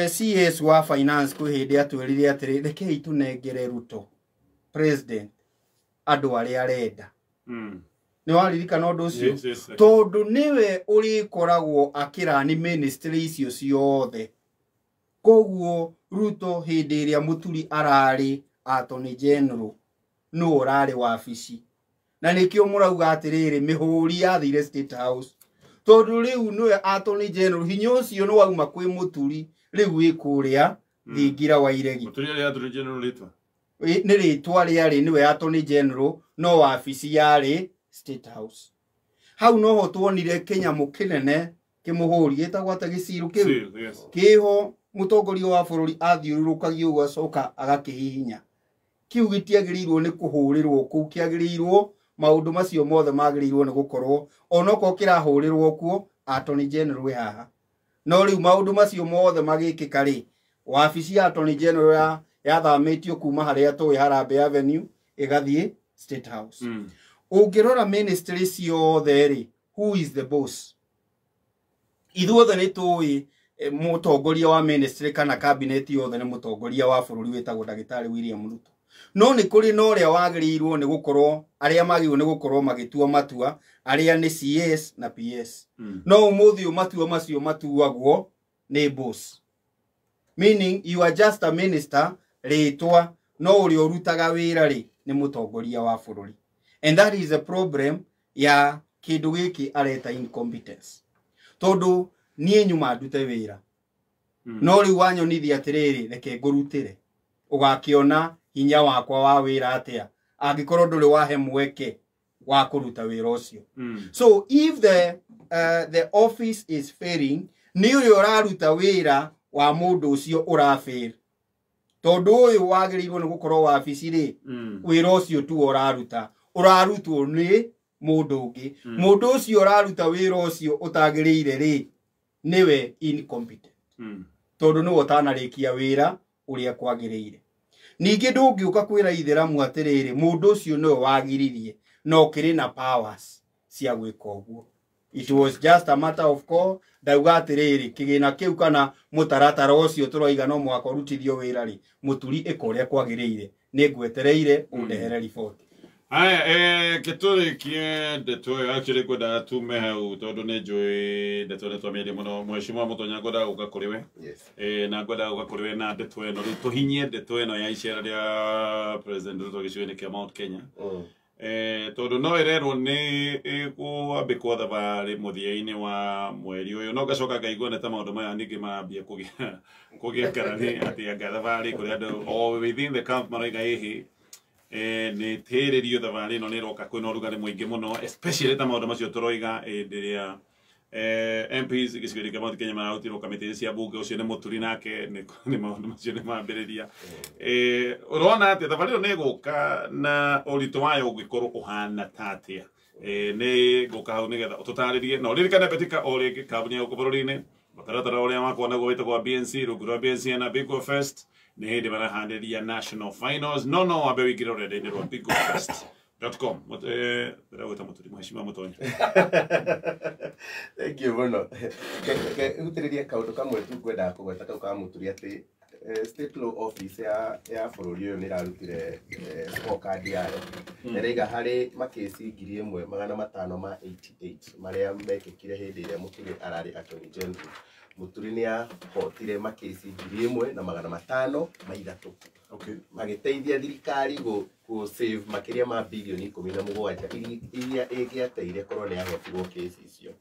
CS wa finance kwĩ hĩndĩ atwĩrire atĩrĩ, rekei tũnengere Ruto president andũ arĩa arenda. Nĩ waririkana ũndũ ũcio? Tondũ nĩwe ũrĩkoragwo akĩrani ministry icio ciothe. Koguo Ruto hĩndĩ ĩrĩa Mũturi ararĩ Attorney General nũ ũrarĩ wabici, na nĩkĩo mũrauga atĩrĩrĩ mĩhũri yathire State House tondũ rĩu nĩwe Attorney General, hinya ũcio nĩ wauma kwĩ Mũturi rĩu wĩ kũrĩa thingira wa iregi. Mũturi arĩ Attorney General rĩtwa nĩ rĩtwa rĩarĩ nĩwe Attorney General no wabici yarĩ State House. Hau noho tuonire kĩnyamũ kĩnene kĩmũhũri gĩtagwo atĩa gĩcirũ kĩu kĩho mũtongoria wa bũrũri athiũrũrũkagia ũguo acoka agakĩhihinya. Kĩu gĩtiagĩrĩirwo nĩ kũhũrĩrwo kũu, kĩagĩrĩirwo maũndũ macio mothe magĩrĩirwo nĩ gũkorwo onokorwo kĩrahũrĩrwo kuo Attorney General wĩ haha. No rĩu maũndũ macio mothe magĩkĩka rĩ, wabici ya Attorney General yathamĩtio kuma harĩa tũĩ Harambee Avenue ĩgathiĩ State House. Ũngĩrora ministry ciothe rĩ, who is the boss? Ithuothe nĩ tũĩ mũtongoria wa ministry kana cabinet yothe nĩ mũtongoria wa bũrũri wĩtagwo Ndagĩtarĩ William Ruto. No nĩ kũrĩ na ũrĩa wagĩrĩirwo nĩ gũkorwo arĩa magĩrĩirwo nĩ gũkorwo magĩtua matua arĩa nĩ CS na PS. No ũmũthĩ ũyũ matua macio matuagwo nĩ boss. Meaning you are just a minister rĩtwa no ũrĩa ũrutaga wĩra rĩ nĩ mũtongoria wa bũrũri. And that is a problem ya kĩndũ gĩkĩ areta incompetence. Tondũ niĩ nyuma ndute wĩra no rĩu wanyonithia atĩrĩrĩ reke ngũrutĩre, ũgakĩona hinya wakwa wa wĩra atĩa angĩkorwo ndũrĩ wahe mweke wa kũruta wĩra ũcio. So if the office is failing, nĩ ũrĩa ũraruta wĩra wa mũndũ ũcio ũrafail. Tondũ ũyũ wagĩrĩirwo nĩ gũkorwo wabici rĩ, wĩra ũcio tu ũraruta ũrarutwo nĩ mũndũ ũngĩ. Mũndũ ũcio ũraruta wĩra ũcio ũtagĩrĩire rĩ nĩwe incompetent. Tondũ nĩwe ũtanarĩkia wĩra Ũrĩa kwagĩrĩire. Ningĩ ndũngĩũka kwĩra ithĩramu atĩrĩrĩ, mũndũ ũcio nĩwe wagiririe na ũkĩrĩ na powers cia gwĩka ũguo. It was just a matter of call. Ndauga atĩrĩrĩ, kĩgĩna kĩu kana mũtaratara ũcio tũroiga no mũhaka ũrutithio wĩra rĩ, Mũturi, ĩka ũrĩa kwagĩrĩire, nĩ ngwetereire ũndehere riboti. Haya, gĩtũrĩkie ndeto ĩyo. Actually ngwendaga tume hau tondũ nĩ njũĩ ndeto nĩ twamĩaria mũno. Mheshimiwa Mũtonya, ngwendaga gũka kũrĩ we. Yes. Na ngwendaga gũka kũrĩ we na ndeto ĩno. Rĩu tũhinyie ndeto ĩno ya icera rĩa President Ruto gĩcigo-inĩ kĩa Mount Kenya, tondũ no ĩrerwo nĩ ĩkwambĩkwo thabarĩ mũthia-inĩ wa mweri ũyũ, no ngacoka ngaigua nĩ ta maũndũ maya ningĩ marambia kũgĩa ngarari atĩ anga thabarĩ kũrĩ andũ o within the camp maroiga ĩhĩ nĩ tĩrĩrio thabarĩ ĩno nĩ ĩroka kwĩna ũrugarĩ mũingĩ mũno, especially ta maũndũ macio tũroiga hĩndĩ ĩrĩa MPs gĩcigo-inĩ kĩa Mount Kenya mararutirwo kamĩtĩ cia bunge. Ũcio nĩ Mũturi nake nĩ maũndũ macio nĩ mambĩrĩria. Ũrona atĩa thabarĩ ĩyo nĩ ĩgũka na ũritũ wayo ũngĩkorwo ũhana ta atĩa? Nĩ ngũka hau nĩgetha ũtũtarĩrie, na ũririkane Betika o rĩngĩ, kambuni ya gũkũ bũrũri-inĩ, mũtaratara ũrĩa wakwa naguo wĩtagwo wa BNC, rungu rwa BNC na Big First, nĩ hĩndĩ marahandĩria national finals, no wambe wĩingĩre rũrenda-inĩ rwa bigofirst.com. Ndĩragwĩta Mũturi, Mheshimiwa Mũtonya. Thank you mũno. Hutĩrĩrie kaũndũ kamwe tu ngwendaga kũgweta kau ka Mũturi, atĩ State Law Office ya bũrũri ũyũ nĩ ĩrarutire scorecard yayo. Ĩraiga harĩ makĩsi 1588 marĩa mekĩkire hĩndĩ ĩrĩa Mũturi ararĩ Attorney General. Mũturi nĩ ahotire makĩsi 1503. Magĩteithia thirikari gũ save makĩria ma birioni 17 iria ĩngĩateire korwo nĩ ahotirwo kesi icio.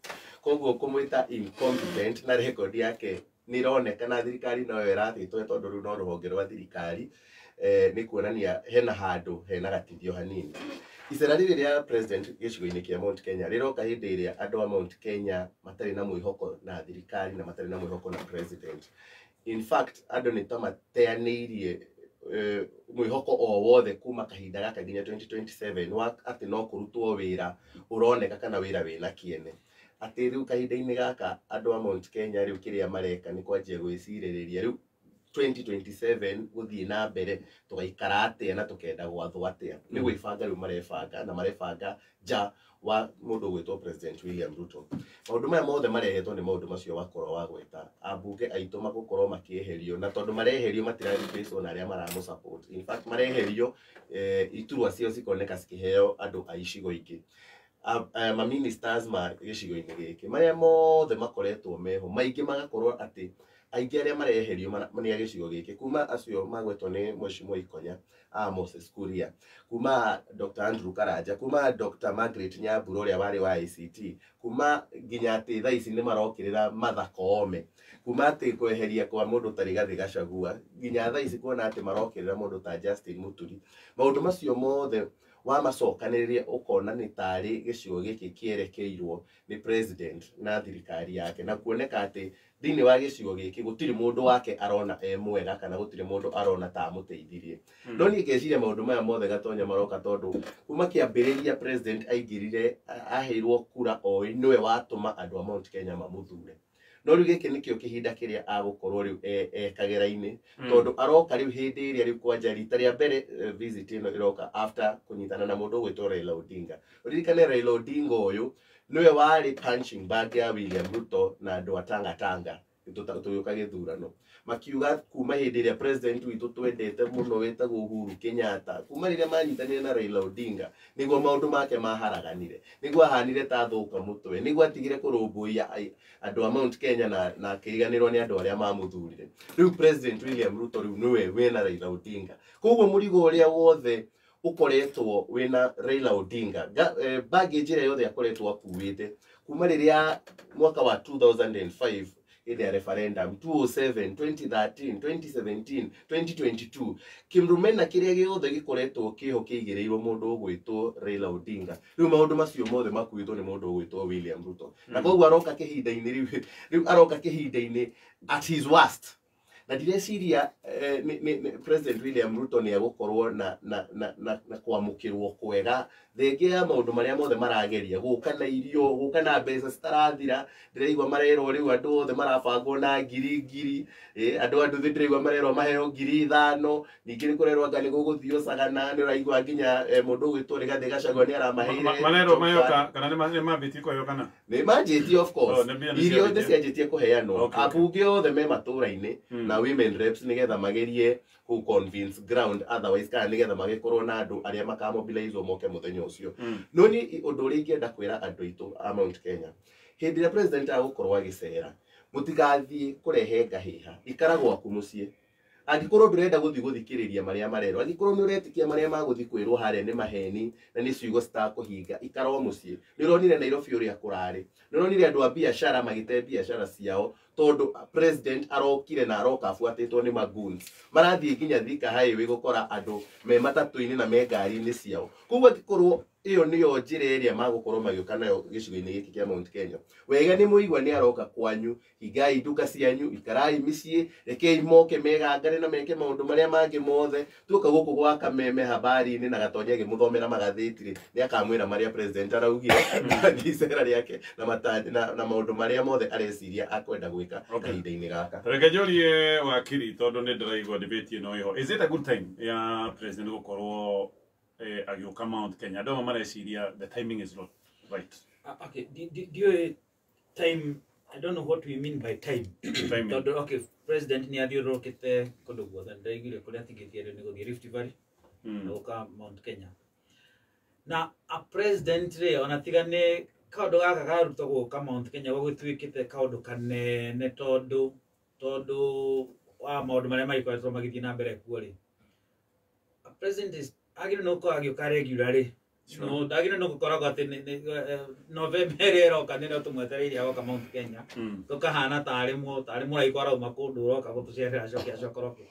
Koguo kũmwĩta incompetent na record yake nĩ ĩronekana thirikari noyo ĩratĩtwo, tondũ rĩu no rũhonge rwa thirikari, nĩ kuonania hena handũ hena gatithio hanini. Icera rĩrĩ rĩa president gĩcigo-inĩ kĩa Mount Kenya rĩroka hĩndĩ ĩrĩa andũ a Mount Kenya matarĩ na mwĩhoko na thirikari na matarĩ na mwĩhoko na president. In fact, andũ nĩ ta mateanĩirie mwĩhoko o wothe kuma kahinda gaka nginya 2027 wa atĩ no kũrutwo wĩra ũroneka kana wĩra wĩna kĩene, atĩ rĩu kahinda-inĩ gaka andũ a Mount Kenya rĩu kĩrĩa mareka nĩ kwanjia gwĩcirĩrĩria rĩu 2027 gũthiĩ na mbere tũgaikara atĩa na tũkenda gwathwo atĩa. Nĩ gwĩbanga rĩu marebanga, na marebanga nja wa mũndũ ũgwĩtwo President William Ruto. Maũndũ maya mothe marehetwo nĩ maũndũ macio wakorwo wagweta, ambunge aitũ magũkorwo makĩeherio, na tondũ mareherio matira replace na arĩa maramũ support. In fact, mareherio, iturwa ciao cikoneka cikĩheo andũ a icigo ingĩ. Ma ministers ma gĩcigo-inĩ gĩkĩ marĩa mothe makoretwo meho maingĩ magakorwo atĩ aingĩ arĩa mareherio nĩ a gĩcigo gĩkĩ, kuma acio magwetwo nĩ Mheshimiwa Ikonya a Moses Kuria, kuma Dr. Andrew Karanja, kuma Dr. Margaret Nyambura ũrĩa warĩ wa ICT, kuma nginya atĩ thaa ici nĩ marokĩrĩra Martha Koome, kuma atĩ kweheria kwa mũndũ ta Rigathĩ Gachagua nginya thaa ici kuona atĩ marokĩrĩra mũndũ ta Justin Muturi. Maũndũ macio mothe wamacokanĩrĩria ũkona nĩ tarĩ gĩcigo gĩkĩ kĩerekeirwo nĩ president na thirikari yake, na kuoneka atĩ thĩinĩ wa gĩcigo gĩkĩ gũtirĩ mũndũ wake arona e mwega kana gũtirĩ mũndũ arona ta amũteithirie. No niĩ ngeciria maũndũ maya mothe, Gatonya, maroka tondũ kuma kĩambĩrĩria president aingĩrire aheirwo kura oĩ nĩwe watũma andũ a Mount Kenya mamũthure, no rĩu gĩkĩ nĩkĩo kĩhinda kĩrĩa agũkorwo rĩu e kagera-inĩ, tondũ aroka rĩu hĩndĩ ĩrĩa rĩu kwanja rita rĩa mbere, visit ĩno ĩroka after kũnyitana na mũndũ ũgwĩtwo Raila Odinga. Ũririkane Raila Odinga ũyũ nĩwe warĩ punching bag ya William Ruto na andũ a Tanga Tanga tũgĩũka gĩthurano, makiuga kuma hĩndĩ ĩrĩa president witũ twendete mũno wĩtagwo Uhuru Kenyatta, kuma rĩrĩa manyitanire na Raila Odinga nĩguo maũndũ make maharaganire, nĩguo ahanire ta thũka mũtwe, nĩguo atigire kũrũmbũiya andũ a Mount Kenya na akĩriganĩrwo nĩ andũ arĩa mamũthurire. Rĩu President William Ruto rĩu nĩwe wĩna Raila Odinga, koguo mũrigo ũrĩa wothe ũkoretwo wĩna Raila Odinga, baggage ĩrĩa yothe akoretwo akuĩte kuma rĩrĩa mwaka wa 2005 hĩndĩ ya referendum, 2007, 2013, 2017, 2022, kĩmrumena kĩrĩa gĩothe gĩkoretwo kĩho kĩigĩrĩirwo mũndũ ũgwĩtwo Raila Odinga, rĩu maũndũ macio mothe makuĩtwo nĩ mũndũ ũgwĩtwo William Ruto, na koguo aroka kĩhinda-inĩ rĩu aroka kĩhinda-inĩ at his worst. Na ndireciria President William Ruto nĩ egũkorwo na kwamũkĩrwo kwega thengia ya maũndũ marĩa mothe marageria gũka na irio, gũka na mbeca citarathira. Ndĩraigua marerwo rĩu andũ othe marabangwo na ngiri ngiri, andũ a nduthi ndĩraigua marerwo maheo 5,000, ningĩ nĩ kũrerwo anga nĩ gũgũthio Sagana, nĩ ũraigua nginya mũndũ ũgwĩtwo Rigathĩ Gachagua nĩ aramaheire marerwo maheo kana nĩ mambĩtie kũheo kana nĩ manjĩtie, of course irio nĩ cianjĩtie kũheanwo ambunge othe me matũra-inĩ na women reps nĩgetha magerie ku convince ground, otherwise kana nĩgetha magĩkorwo na andũ arĩa makamobilizwo moke mũthenya ũcio. No ni ũndũ ũrĩa ingĩenda kwĩra andũ aitũ a Mount Kenya, hĩndĩ ĩrĩa president agũkorwo agĩcera, mũtigathiĩ kũrehe ngahĩha, ikara gwaku mũciĩ. Angĩkorwo ndũrenda gũthiĩ gũthikĩrĩria marĩa marerwo, angĩkorwo nĩ ũretĩkia marĩa magũthiĩ kwĩrwo harĩa nĩ maheni na nĩ ciugo citakũhinga, ikara o mũciĩ. Nĩ ũronire Nairobi ũrĩa kũrarĩ, nĩ ũronire andũ a biacara magĩte biacara ciao tondũ president arokire na aroka abuatĩtwo nĩ magoons. Marathiĩ nginya Thika Highway gũkora andũ me matatũ-inĩ na me ngari-inĩ ciao. Koguo angĩkorwo ĩyo nĩyo njĩra ĩrĩa magũkorwo magĩũka nayo gĩcigo-inĩ gĩkĩ kĩa Mount Kenya, wega nĩ mũigua nĩ aroka kwanyu, hingai nduka cianyu, ikarai mĩciĩ, rekei moke megangane na meke maũndũ marĩa mangĩ mothe. Tuoka gũkũ gwa Kameme habari-inĩ na Gatonya agĩmũthomera magathĩti rĩ, nĩ akamwĩra marĩa president araugire icera rĩake na maũndũ marĩa mothe areciria akwenda gwĩka kahinda-inĩ gaka. Reke njũrie wakiri tondũ nĩ ndĩraigua debate ĩno ĩho. Is it a good time ya president gũkorwo agĩũka Mount Kenya? Andũ amwe mareciria the timing is not right. Okay, do you time, I don't know what we mean by time. Tondũ, okay, president nĩ athiũrũrũkĩte kũndũ guothe, ndĩraiguire kũrĩa atigĩtie rĩu nĩ gũthiĩ Rift Valley na gũka Mount Kenya. Na a president rĩ, ona tiga nĩ kaũndũ gaka karutwo gũka Mount Kenya gũgĩtuĩkĩte kaũndũ kanene tondũ wa maũndũ marĩa magĩkoretwo magĩthiĩ na mbere kuo rĩ. A president is agĩrĩirwo nĩ gũkorwo agĩũka regularly. No, ndagĩrĩirwo nĩ gũkoragwo atĩ November ĩrĩa ĩroka nĩrĩo tũmwetereire agoka Mount Kenya. Tũkahana tarĩ mũraika arauma kũndũ ũroka gũtũcerera acoke acokoroke.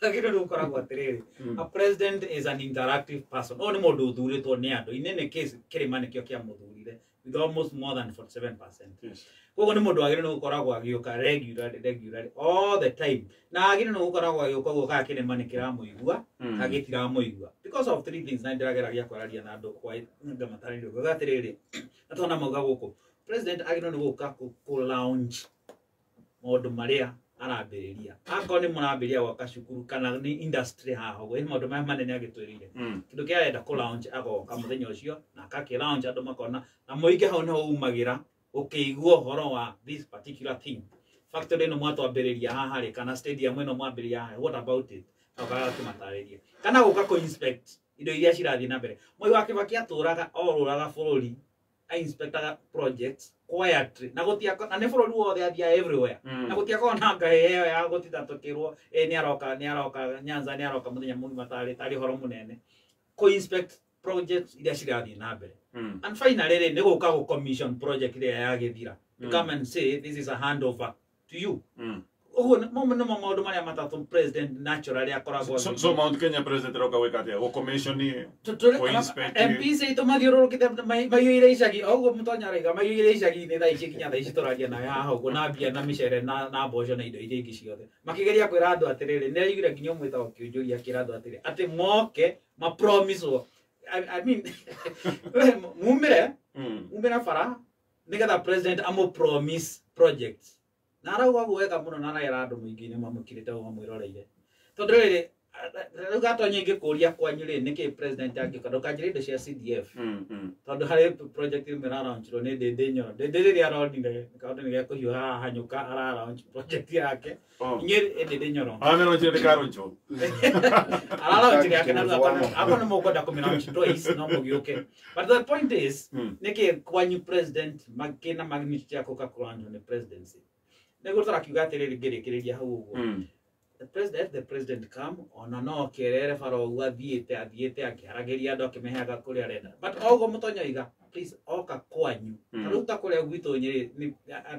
Agĩrĩirwo nĩ gũkoragwo atĩrĩrĩ, a president is an interactive person. Ũyũ nĩ mũndũ ũthurĩtwo nĩ andũ. In any case, kĩrĩma nĩkĩo kĩamũthurire with almost more than 47%. Koguo nĩ mũndũ wagĩrĩirwo nĩ gũkoragwo agĩũka regularly all the time. Na agĩrĩirwo nĩ gũkoragwo agĩũka ũguo kana kĩrĩma nĩ kĩramũigua kana gĩtiramũigua. Because of three things, na ndĩrageragia kwararia na andũ kwa ngamatarĩria ũguo atĩrĩrĩ, na tondũ mauga gũkũ, president agĩrĩirwo nĩ gũka kũ launch maũndũ marĩa arambĩrĩria. Akorwo nĩ mũrambĩrĩria gwaka cukuru kana nĩ industry haha ũguo, nĩ maũndũ maya manene agĩtwĩrĩire. Kĩndũ kĩrĩa arenda kũ launch agoka mũthenya ũcio na akakĩ launch andũ makona, na mũingĩ hau nĩho umagĩra ũkĩigua ũhoro wa this particular thing. Factory ĩno mwatwambĩrĩria haha rĩ, kana stadium ĩno mwambĩrĩria haha, what about it? Okaga kũmatarĩria. Kana gũka kũ inspect indo iria cirathiĩ na mbere. Mwai wa Kibaki atũraga orũraga bũrũri, a-inspectaga projects quietly na gũtiako, na nĩ bũrũri wothe athiaga everywhere. Na gũtiakorwo na ngaĩ ĩyo ya gũtinda tũkĩrwo nĩ aroka Nyanza, nĩ aroka mũthenya mũgima tarĩ ũhoro mũnene. Kũ inspect projects iria cirathiĩ na mbere. And finally rĩ, nĩ gũka gũ commission project ĩrĩa yagĩthira. To come and say this is a handover to you. Ũguo nĩmo maũndũ marĩa matatũ president naturally akoragwo. So Mount Kenya president aroka gwĩka atĩa? Gũ commission kũ inspect MPs aitũ mathiũrũrũkĩte maiyũire icagi, o ũguo Mũtonya arauga maiyũire icagi-inĩ thaa ici nginya thaa ici tũraria nawe haha ũguo, na mbia na mĩcere na mboco na indo iria ingĩ ciothe. Makĩgeria kwĩra andũ atĩrĩrĩ, nĩ araiguire nginya ũmwe wĩtagwo Kĩũnjũria akĩra andũ atĩrĩ, atĩ moke mapromiswo. I mean, mumire bara nĩgetha president amũ promise projects. Na arauga ũguo wega mũno na arera andũ mũingĩ-inĩ mamũkĩrĩte ũguo mamwĩroreire. Tondũ rĩrĩ, rĩu Gatonya ingĩkũria kwanyu rĩ, nĩkĩ president angĩũka? Ndũkanjĩre indo cia CDF. Tondũ harĩ project ĩmwe ĩraraunchirwo nĩ Ndĩndĩ Nyoro. Ndĩndĩ rĩrĩa aronire kaũndũ nĩ gekũhiũha haha hanyũka araraunch project yake. Inyuĩ Ndĩndĩ Nyoro. Aramĩraunchire ndĩkaraunchwo. Araraunchire yake na rĩu akorwo nĩ mũkwenda kũmĩlaunch twice no mũgĩũke. But the point is, nĩkĩ kwanyu president kĩna magnitude ya gũka kũlaunchwo nĩ presidency? Nĩguo tũrakiuga atĩrĩrĩ, ngĩrĩkĩrĩria hau ũguo. The president come ona no kerere bara ũguo athiĩte akĩaragĩria andũ akĩmeheaga kũrĩa arenda. But o ũguo Mũtonya oiga, please oka kwanyu. Ta rĩu ta kũrĩa gwitũ Nyĩrĩ,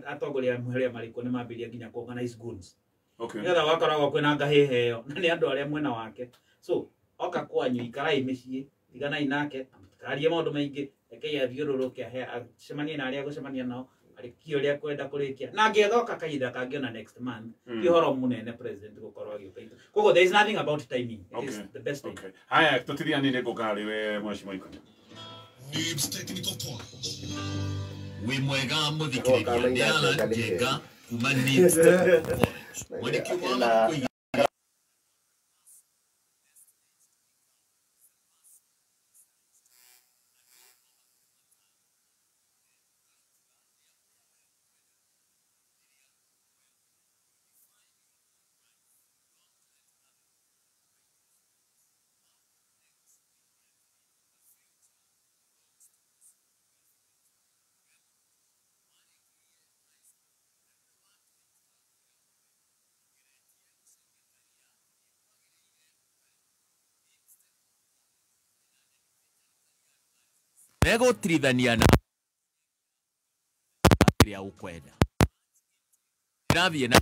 atongoria arĩa marĩ kuo nĩ mambĩrĩria nginya kũ organize goons. Nĩgetha gwakoragwo kwĩna ngahĩha ĩyo na nĩ andũ arĩa mwena wake. So oka kwanyu, ikarai mĩciĩ, tiganai nake, mũtikarie maũndũ maingĩ, rekei athiũrũrũke, acemanie na arĩa agũcemania nao, Arĩkie ũrĩa kwenda kũrĩkia na angĩethoka kahinda kangĩ ona next month, ti ũhoro mũnene president gũkorwo agĩũka itũ. Koguo there is nothing about timing. It is the best time. Okay. Haya, tutithianire ngũka harĩ we Mheshimiwa Ikonya. Nibs Technical College. Wĩ mwega mũthikĩrĩria, nĩ Alan Njenga kuma Nibs Technical College. Mwandĩki wa mabuku. Megũtirithania na ĩrĩa ũkwenda ĩrathiĩ na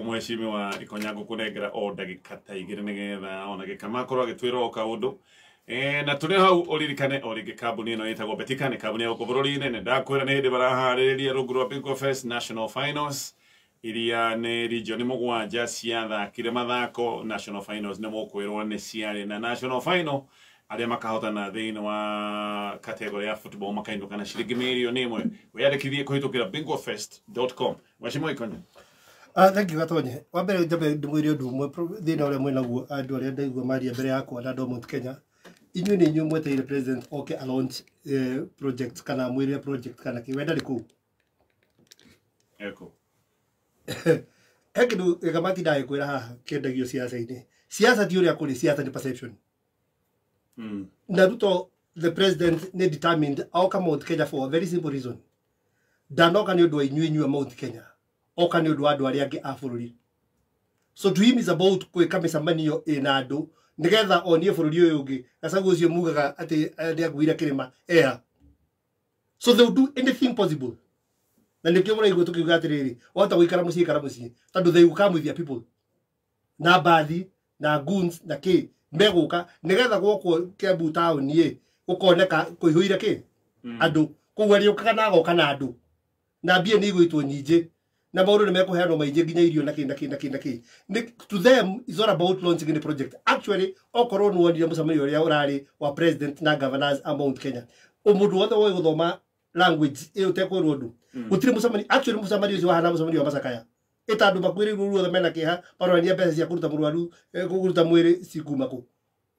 Mheshimiwa Ikonya ngũkũnengera o ndagĩka ta igĩrĩ nĩgetha ona Gĩkama akorwo agĩtwĩra o kaũndũ. Na tũrĩ hau ũririkane o rĩngĩ kambuni ĩno ĩtagwo Betika, nĩ kambuni ya gũkũ bũrũri-inĩ. Nĩ ndakwĩra nĩ hĩndĩ maraharĩrĩria rungu rwa Bingwa Fest National Finals iria nĩ region 7 ciathakire mathako. National Finals nĩ mũkwĩrwo nĩ ciarĩ na National Final arĩa makahotana thĩinĩ wa category ya football makainũka na ciringi mirioni 1. Wĩyandĩkithie kũhĩtũkĩra bingwafest.com. Mheshimiwa Ikonya. Thank you Gatonye. Wa mbere njambe ndimwire ũndũ ũmwe thĩna ũrĩa mwĩnaguo andũ arĩa ndaigua maria mbere yakwa na andũ a Mount Kenya. Inyuĩ nĩ inyuĩ mwetereire president oke a launch project kana mwĩrire project kana kĩ we ndarĩ kũu. Eko. He kĩndũ gĩkamati ndagĩkwĩra haha kĩendagio siasa-inĩ. Siasa ti ũrĩa kũrĩ, siasa nĩ perception. Na Ruto the president nĩ determined oka Mount Kenya for a very simple reason. Ndanoka nĩ ũndũ wa inyuĩ inyuĩ a Mount Kenya. Oka nĩ ũndũ wa andũ arĩa angĩ a bũrũri. So to him is about gwĩka mĩcemanio ĩna andũ nĩgetha onie bũrũri ũyũ ũngĩ Gachagua ũcio mugaga atĩ nĩakuire kĩrĩma ea. So they will do anything possible. Na nĩkĩo mũraigua tũkiuga atĩrĩrĩ, wahota gũikara mũciĩ ikara mũciĩ tondũ they will come with their people na mbathi na goons na kĩ megũka nĩgetha gwokwo Kiambu taũni ĩ gũkoneka kũihũire kĩ andũ. Koguo arĩũkaga na agoka na andũ na mbia nĩ igũitwo nyingĩ na maũndũ nĩ mekũheanwo maingĩ nginya irio na kĩ na kĩ na kĩ na kĩ. To them is all about launching any project. Actually okorwo nĩ wonire mũcemanio ũrĩa ũrarĩ wa president na governors a Mount Kenya, o mũndũ wothe woĩ gũthoma language ĩyo ũtekwĩrwo ũndũ, gũtirĩ mũcemanio. Actually mũcemanio ũcio wahana mũcemanio wa macakaya ĩta andũ makuĩrĩirwo ruothe mena kĩeha marorania mbeca cia kũruta mũrwaru kũruta mwĩrĩ cikuma kũ.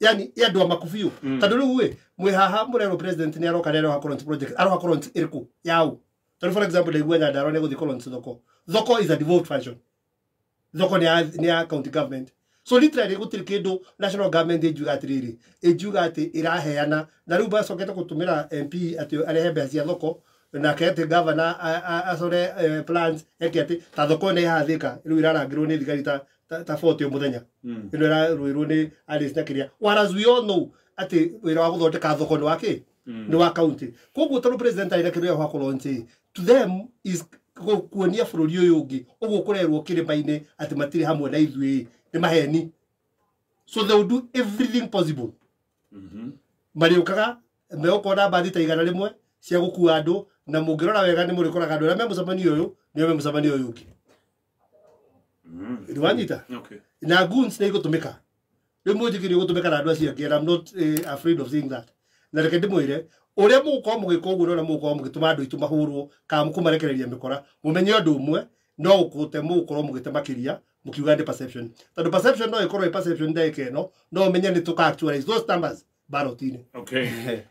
Yani andũ a maku biũ. Tondũ rĩu ĩ mwĩ haha mũrerwo president nĩ aroka nĩ aroha launch project, aroha launch ĩrĩkũ yaũ? Tondũ for example ndaigua Nyandarua nĩ gũthiĩ kũ launch thoko. Thoko is a devolved function. Thoko nĩ ya county government. So literally gũtirĩ kĩndũ national government ĩngiuga atĩrĩrĩ, ĩngiuga atĩ ĩraheana na rĩu bacokete gũtũmĩra MP atĩ arehe mbeca cia thoko nake atĩ governor acore plans eke atĩ ta thoko nĩ ĩhathĩka rĩu ĩrarangĩrwo nĩ thigari ta 40 o mũthenya, ĩno ĩrarũĩrwo nĩ Alice na kĩrĩa. Whereas we all know atĩ wĩra wa gũthondeka thoko nĩ wa kĩ? Nĩ wa county. Koguo tondũ president arĩ na kĩndũ gĩa kũ launch, to them is Kuonia bũrũri ũyũ ũngĩ ũguo kũrerwo kĩrĩma-inĩ atĩ matirĩ hamwe na ithuĩ nĩ maheni. So they will do everything possible. Marĩũkaga megũkorwo na mbathi ta 100 cia gũkua andũ, na mũngĩrora wega nĩ mũrĩkoraga andũ arĩa me mũcemanio ũyũ nĩo me mũcemanio ũyũ ũngĩ. Nĩwanyita? Okay. Na goons nĩ igũtũmĩka. Rĩu mũnjĩkĩ nĩ ũgũtũmĩka na andũ acio angĩ, and I'm not afraid of saying that. Na reke ndĩmwĩre ũrĩa mũgũkorwo mũgĩka ũguo na ũrĩa mũgũkorwo mũgĩtũma andũ aitũ mahũrwo kana kũmarekereria mĩkora, mũmenye ũndũ ũmwe, no gũte mũgũkorwo mũgĩte makĩria mũkiuga nĩ perception. Tondũ perception no ĩkorwo ĩ perception ndagĩka ĩno, no ũmenye nĩ tũka actualize those numbers ballot-inĩ. Okay.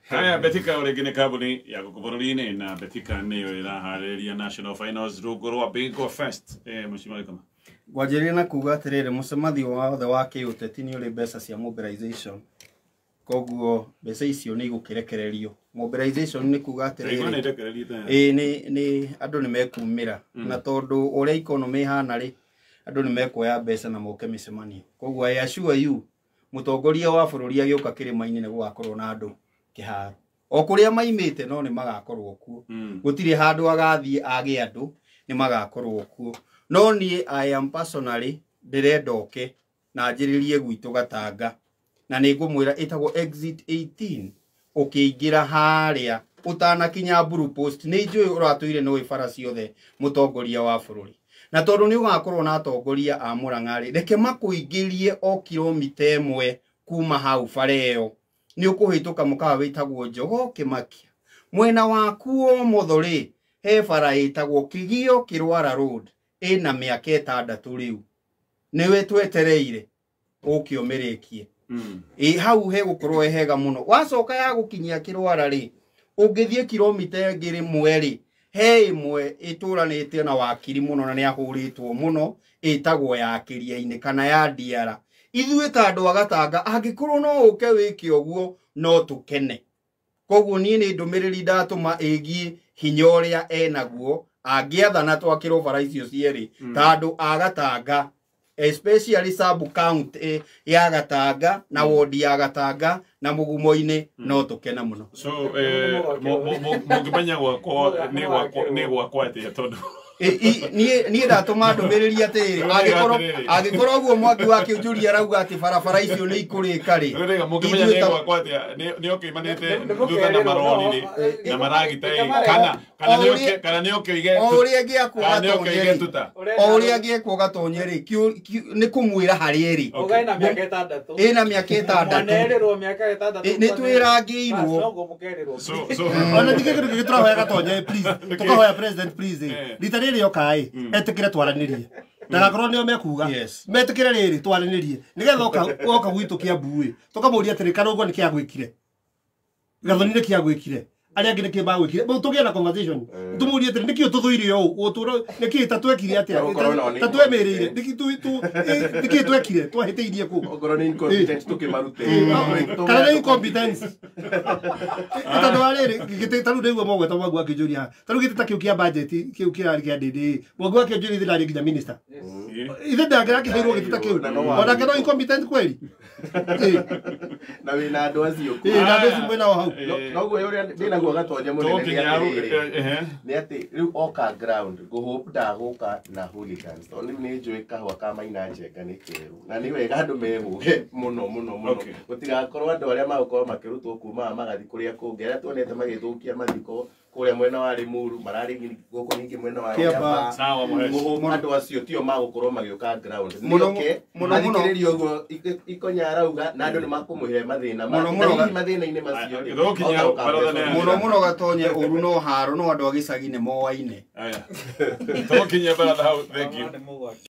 Haya, Betika ũrĩngĩ nĩ kambuni ya gũkũ bũrũri-inĩ, na Betika nĩyo ĩraharĩrĩria National Finals rungu rwa Bingo Fest. Mheshimiwa Gĩkoma. Ngwanjĩrĩria na kuga atĩrĩrĩ, mũcemanio wothe wa kĩũteti nĩ ũrĩ mbeca cia mobilization. Koguo mbeca icio nĩ igũkĩrekererio. Mobilization nĩ kuga Ndaigua nĩ atĩrĩrĩ, irekererio tayari. ĩĩ nĩ andũ nĩ mekumĩra, na tondũ ũrĩa economy ĩhana rĩ, andũ nĩ mekuoya mbeca na moke mĩcemanio. Koguo I assure you, mũtongoria wa bũrũri agĩũka kĩrĩma-inĩ nĩ gũgakorwo na andũ kĩharo. O kũrĩa maimĩte no nĩ magakorwo kuo. Gũtirĩ handũ agathiĩ age andũ, nĩ magakorwo kuo. No niĩ I am personally ndĩrenda oke na njĩrĩrie gwitũ Gatanga, na nĩ ngũmwĩra ĩtagwo exit 18 ũkĩingĩra harĩa ũtanakinya Blue Post. Nĩ njũĩ ũratũire nĩ ũĩ bara ciothe mũtongoria wa bũrũri, na tondũ nĩ ũgakorwo na atongoria a Murang'a rĩ, reke makũingĩrie o kilomita 1 kuma hau bara ĩyo, nĩ ũkũhĩtũka mũkawa wĩtagwo Jogoo Kĩmakia. Mwena waku ũmotho rĩ, he bara ĩtagwo Kĩgio Kĩrwara Road, ĩna mĩaka 6 rĩu, nĩwe twetereire ũke ũmĩrĩkie. Ĩ hau he gũkorwo he hega mũno. Wacoka ya gũkinyia Kĩrwara rĩ, ũngĩthiĩ kilomita ĩngĩ rĩmwe rĩ, he ĩmwe ĩtũranĩte na wakiri mũno na nĩ ahũrĩtwo mũno, ĩtagwo ya Kĩria-inĩ kana ya Ndiara. Ithuĩ ta andũ a Gatanga, angĩkorwo no ũke wĩke ũguo no tũkene. Koguo niĩ nĩ ndũmĩrĩri ndatũma ĩgiĩ hinya ũrĩa enaguo angĩathana twakĩrwo bara icio cierĩ, ta andũ a Gatanga, especially sub county ya Gatanga na ward ya Gatanga na Mũgumo-inĩ, no tũkena mũno. So mũngĩmenya gwakwa nĩ gwakwa atĩa tondũ Niĩ ndatũma ndũmĩrĩri atĩrĩrĩ, angĩkorwo ũguo Mwangi wa Kĩũnjũria arauga atĩ barabara icio nĩ ikũrĩka rĩ, Rĩrĩga mũngĩmenya nĩ gwakwa atĩa nĩ ũkĩimanĩte thutha na marori rĩ na maragita ĩ, kana nĩ ũkĩoige o ũrĩa angĩakwo kana nĩ Gatonye ũkĩoige rĩ, tuta. o ũrĩa angĩekwo Gatonye rĩ, nĩ kũmwĩra harĩa ĩrĩ. Uga ĩna mĩaka 6. Ĩna mĩaka 6. Mwanerĩrwo mĩaka 6. Nĩ twĩrangĩirwo. Noguo mũkerĩrwo. Ona ningĩ kĩndũ kĩngĩ tũrahoya Gatonye, please, tũkahoya president please, rita rĩrĩ oka ĩ, etĩkĩre twaranĩrie, ndagakorwo nĩo mekuga, metĩkĩre rĩrĩ twaranĩrie, nĩgetha oka gwitũ Kĩambu ĩ, tũkamũria atĩrĩ, Karũngo nĩ kĩ agwĩkire, Gathoni nĩ kĩ agwĩkire, arĩa angĩ nĩ kĩ magwĩkire, tũgĩe na conversation, tũmũrie atĩrĩ, nĩkĩ ũtũthũire ũũ, ũtũro nĩkĩ ta twekire atĩa, ta twemĩrĩire, nĩkĩ twekire, twahĩtĩirie kũ, okorwo nĩ incompetent tũkĩmarute, kana nĩ incompetence. Tondũ wa rĩrĩ, gĩtĩ ta rĩu ndaigua mogweta Mwangi wa Kĩũnjũria haha, ta rĩu gĩtĩ ta kĩu kĩa budget kĩu kĩrarĩ kĩa Ndĩndĩ, Mwangi wa Kĩũnjũria ithe ndarĩ nginya minister, ithe ndangĩrakĩheirwo gĩtĩ ta kĩu, onake no incompetent kweli. Na wĩna andũ acio kuo. Ĩĩ, na andũ acio mwĩna o hau. Noguo ũrĩa ndĩnaguo Gatonye mũnene nĩ atĩ rĩu oka ground ngũhope ndagũka na hooligans, tondũ nĩ njũĩ kahũa ka Maina Njenga nĩ keru, na nĩ wega andũ mehũge mũno mũno mũno, gũtigakorwo andũ arĩa magũkorwo makĩrutwo kuma magathiĩ kũrĩa kũngĩ, arĩa tuonete magĩthũkia mathiko kũrĩa mwena wa Limuru, mararĩ gũkũ ningĩ mwena wa Kĩamba. Sawa, Mũheshi. Ngũhope andũ acio tio magũkorwo magĩũka ground, Mũno, nĩoke mũno, mũno. athikĩrĩrie ũguo Ikonya arauga, na andũ nĩ makũmũhe mathĩna Mũno, make. mũno. Na hihi mathĩna-inĩ macio rĩ, Thũkinya oka baratha nĩ Mũno mũno Gatonye, ũru no haro, no andũ a gĩcagi nĩ moaine. Aya. Tũkinyia baratha hau, thank you.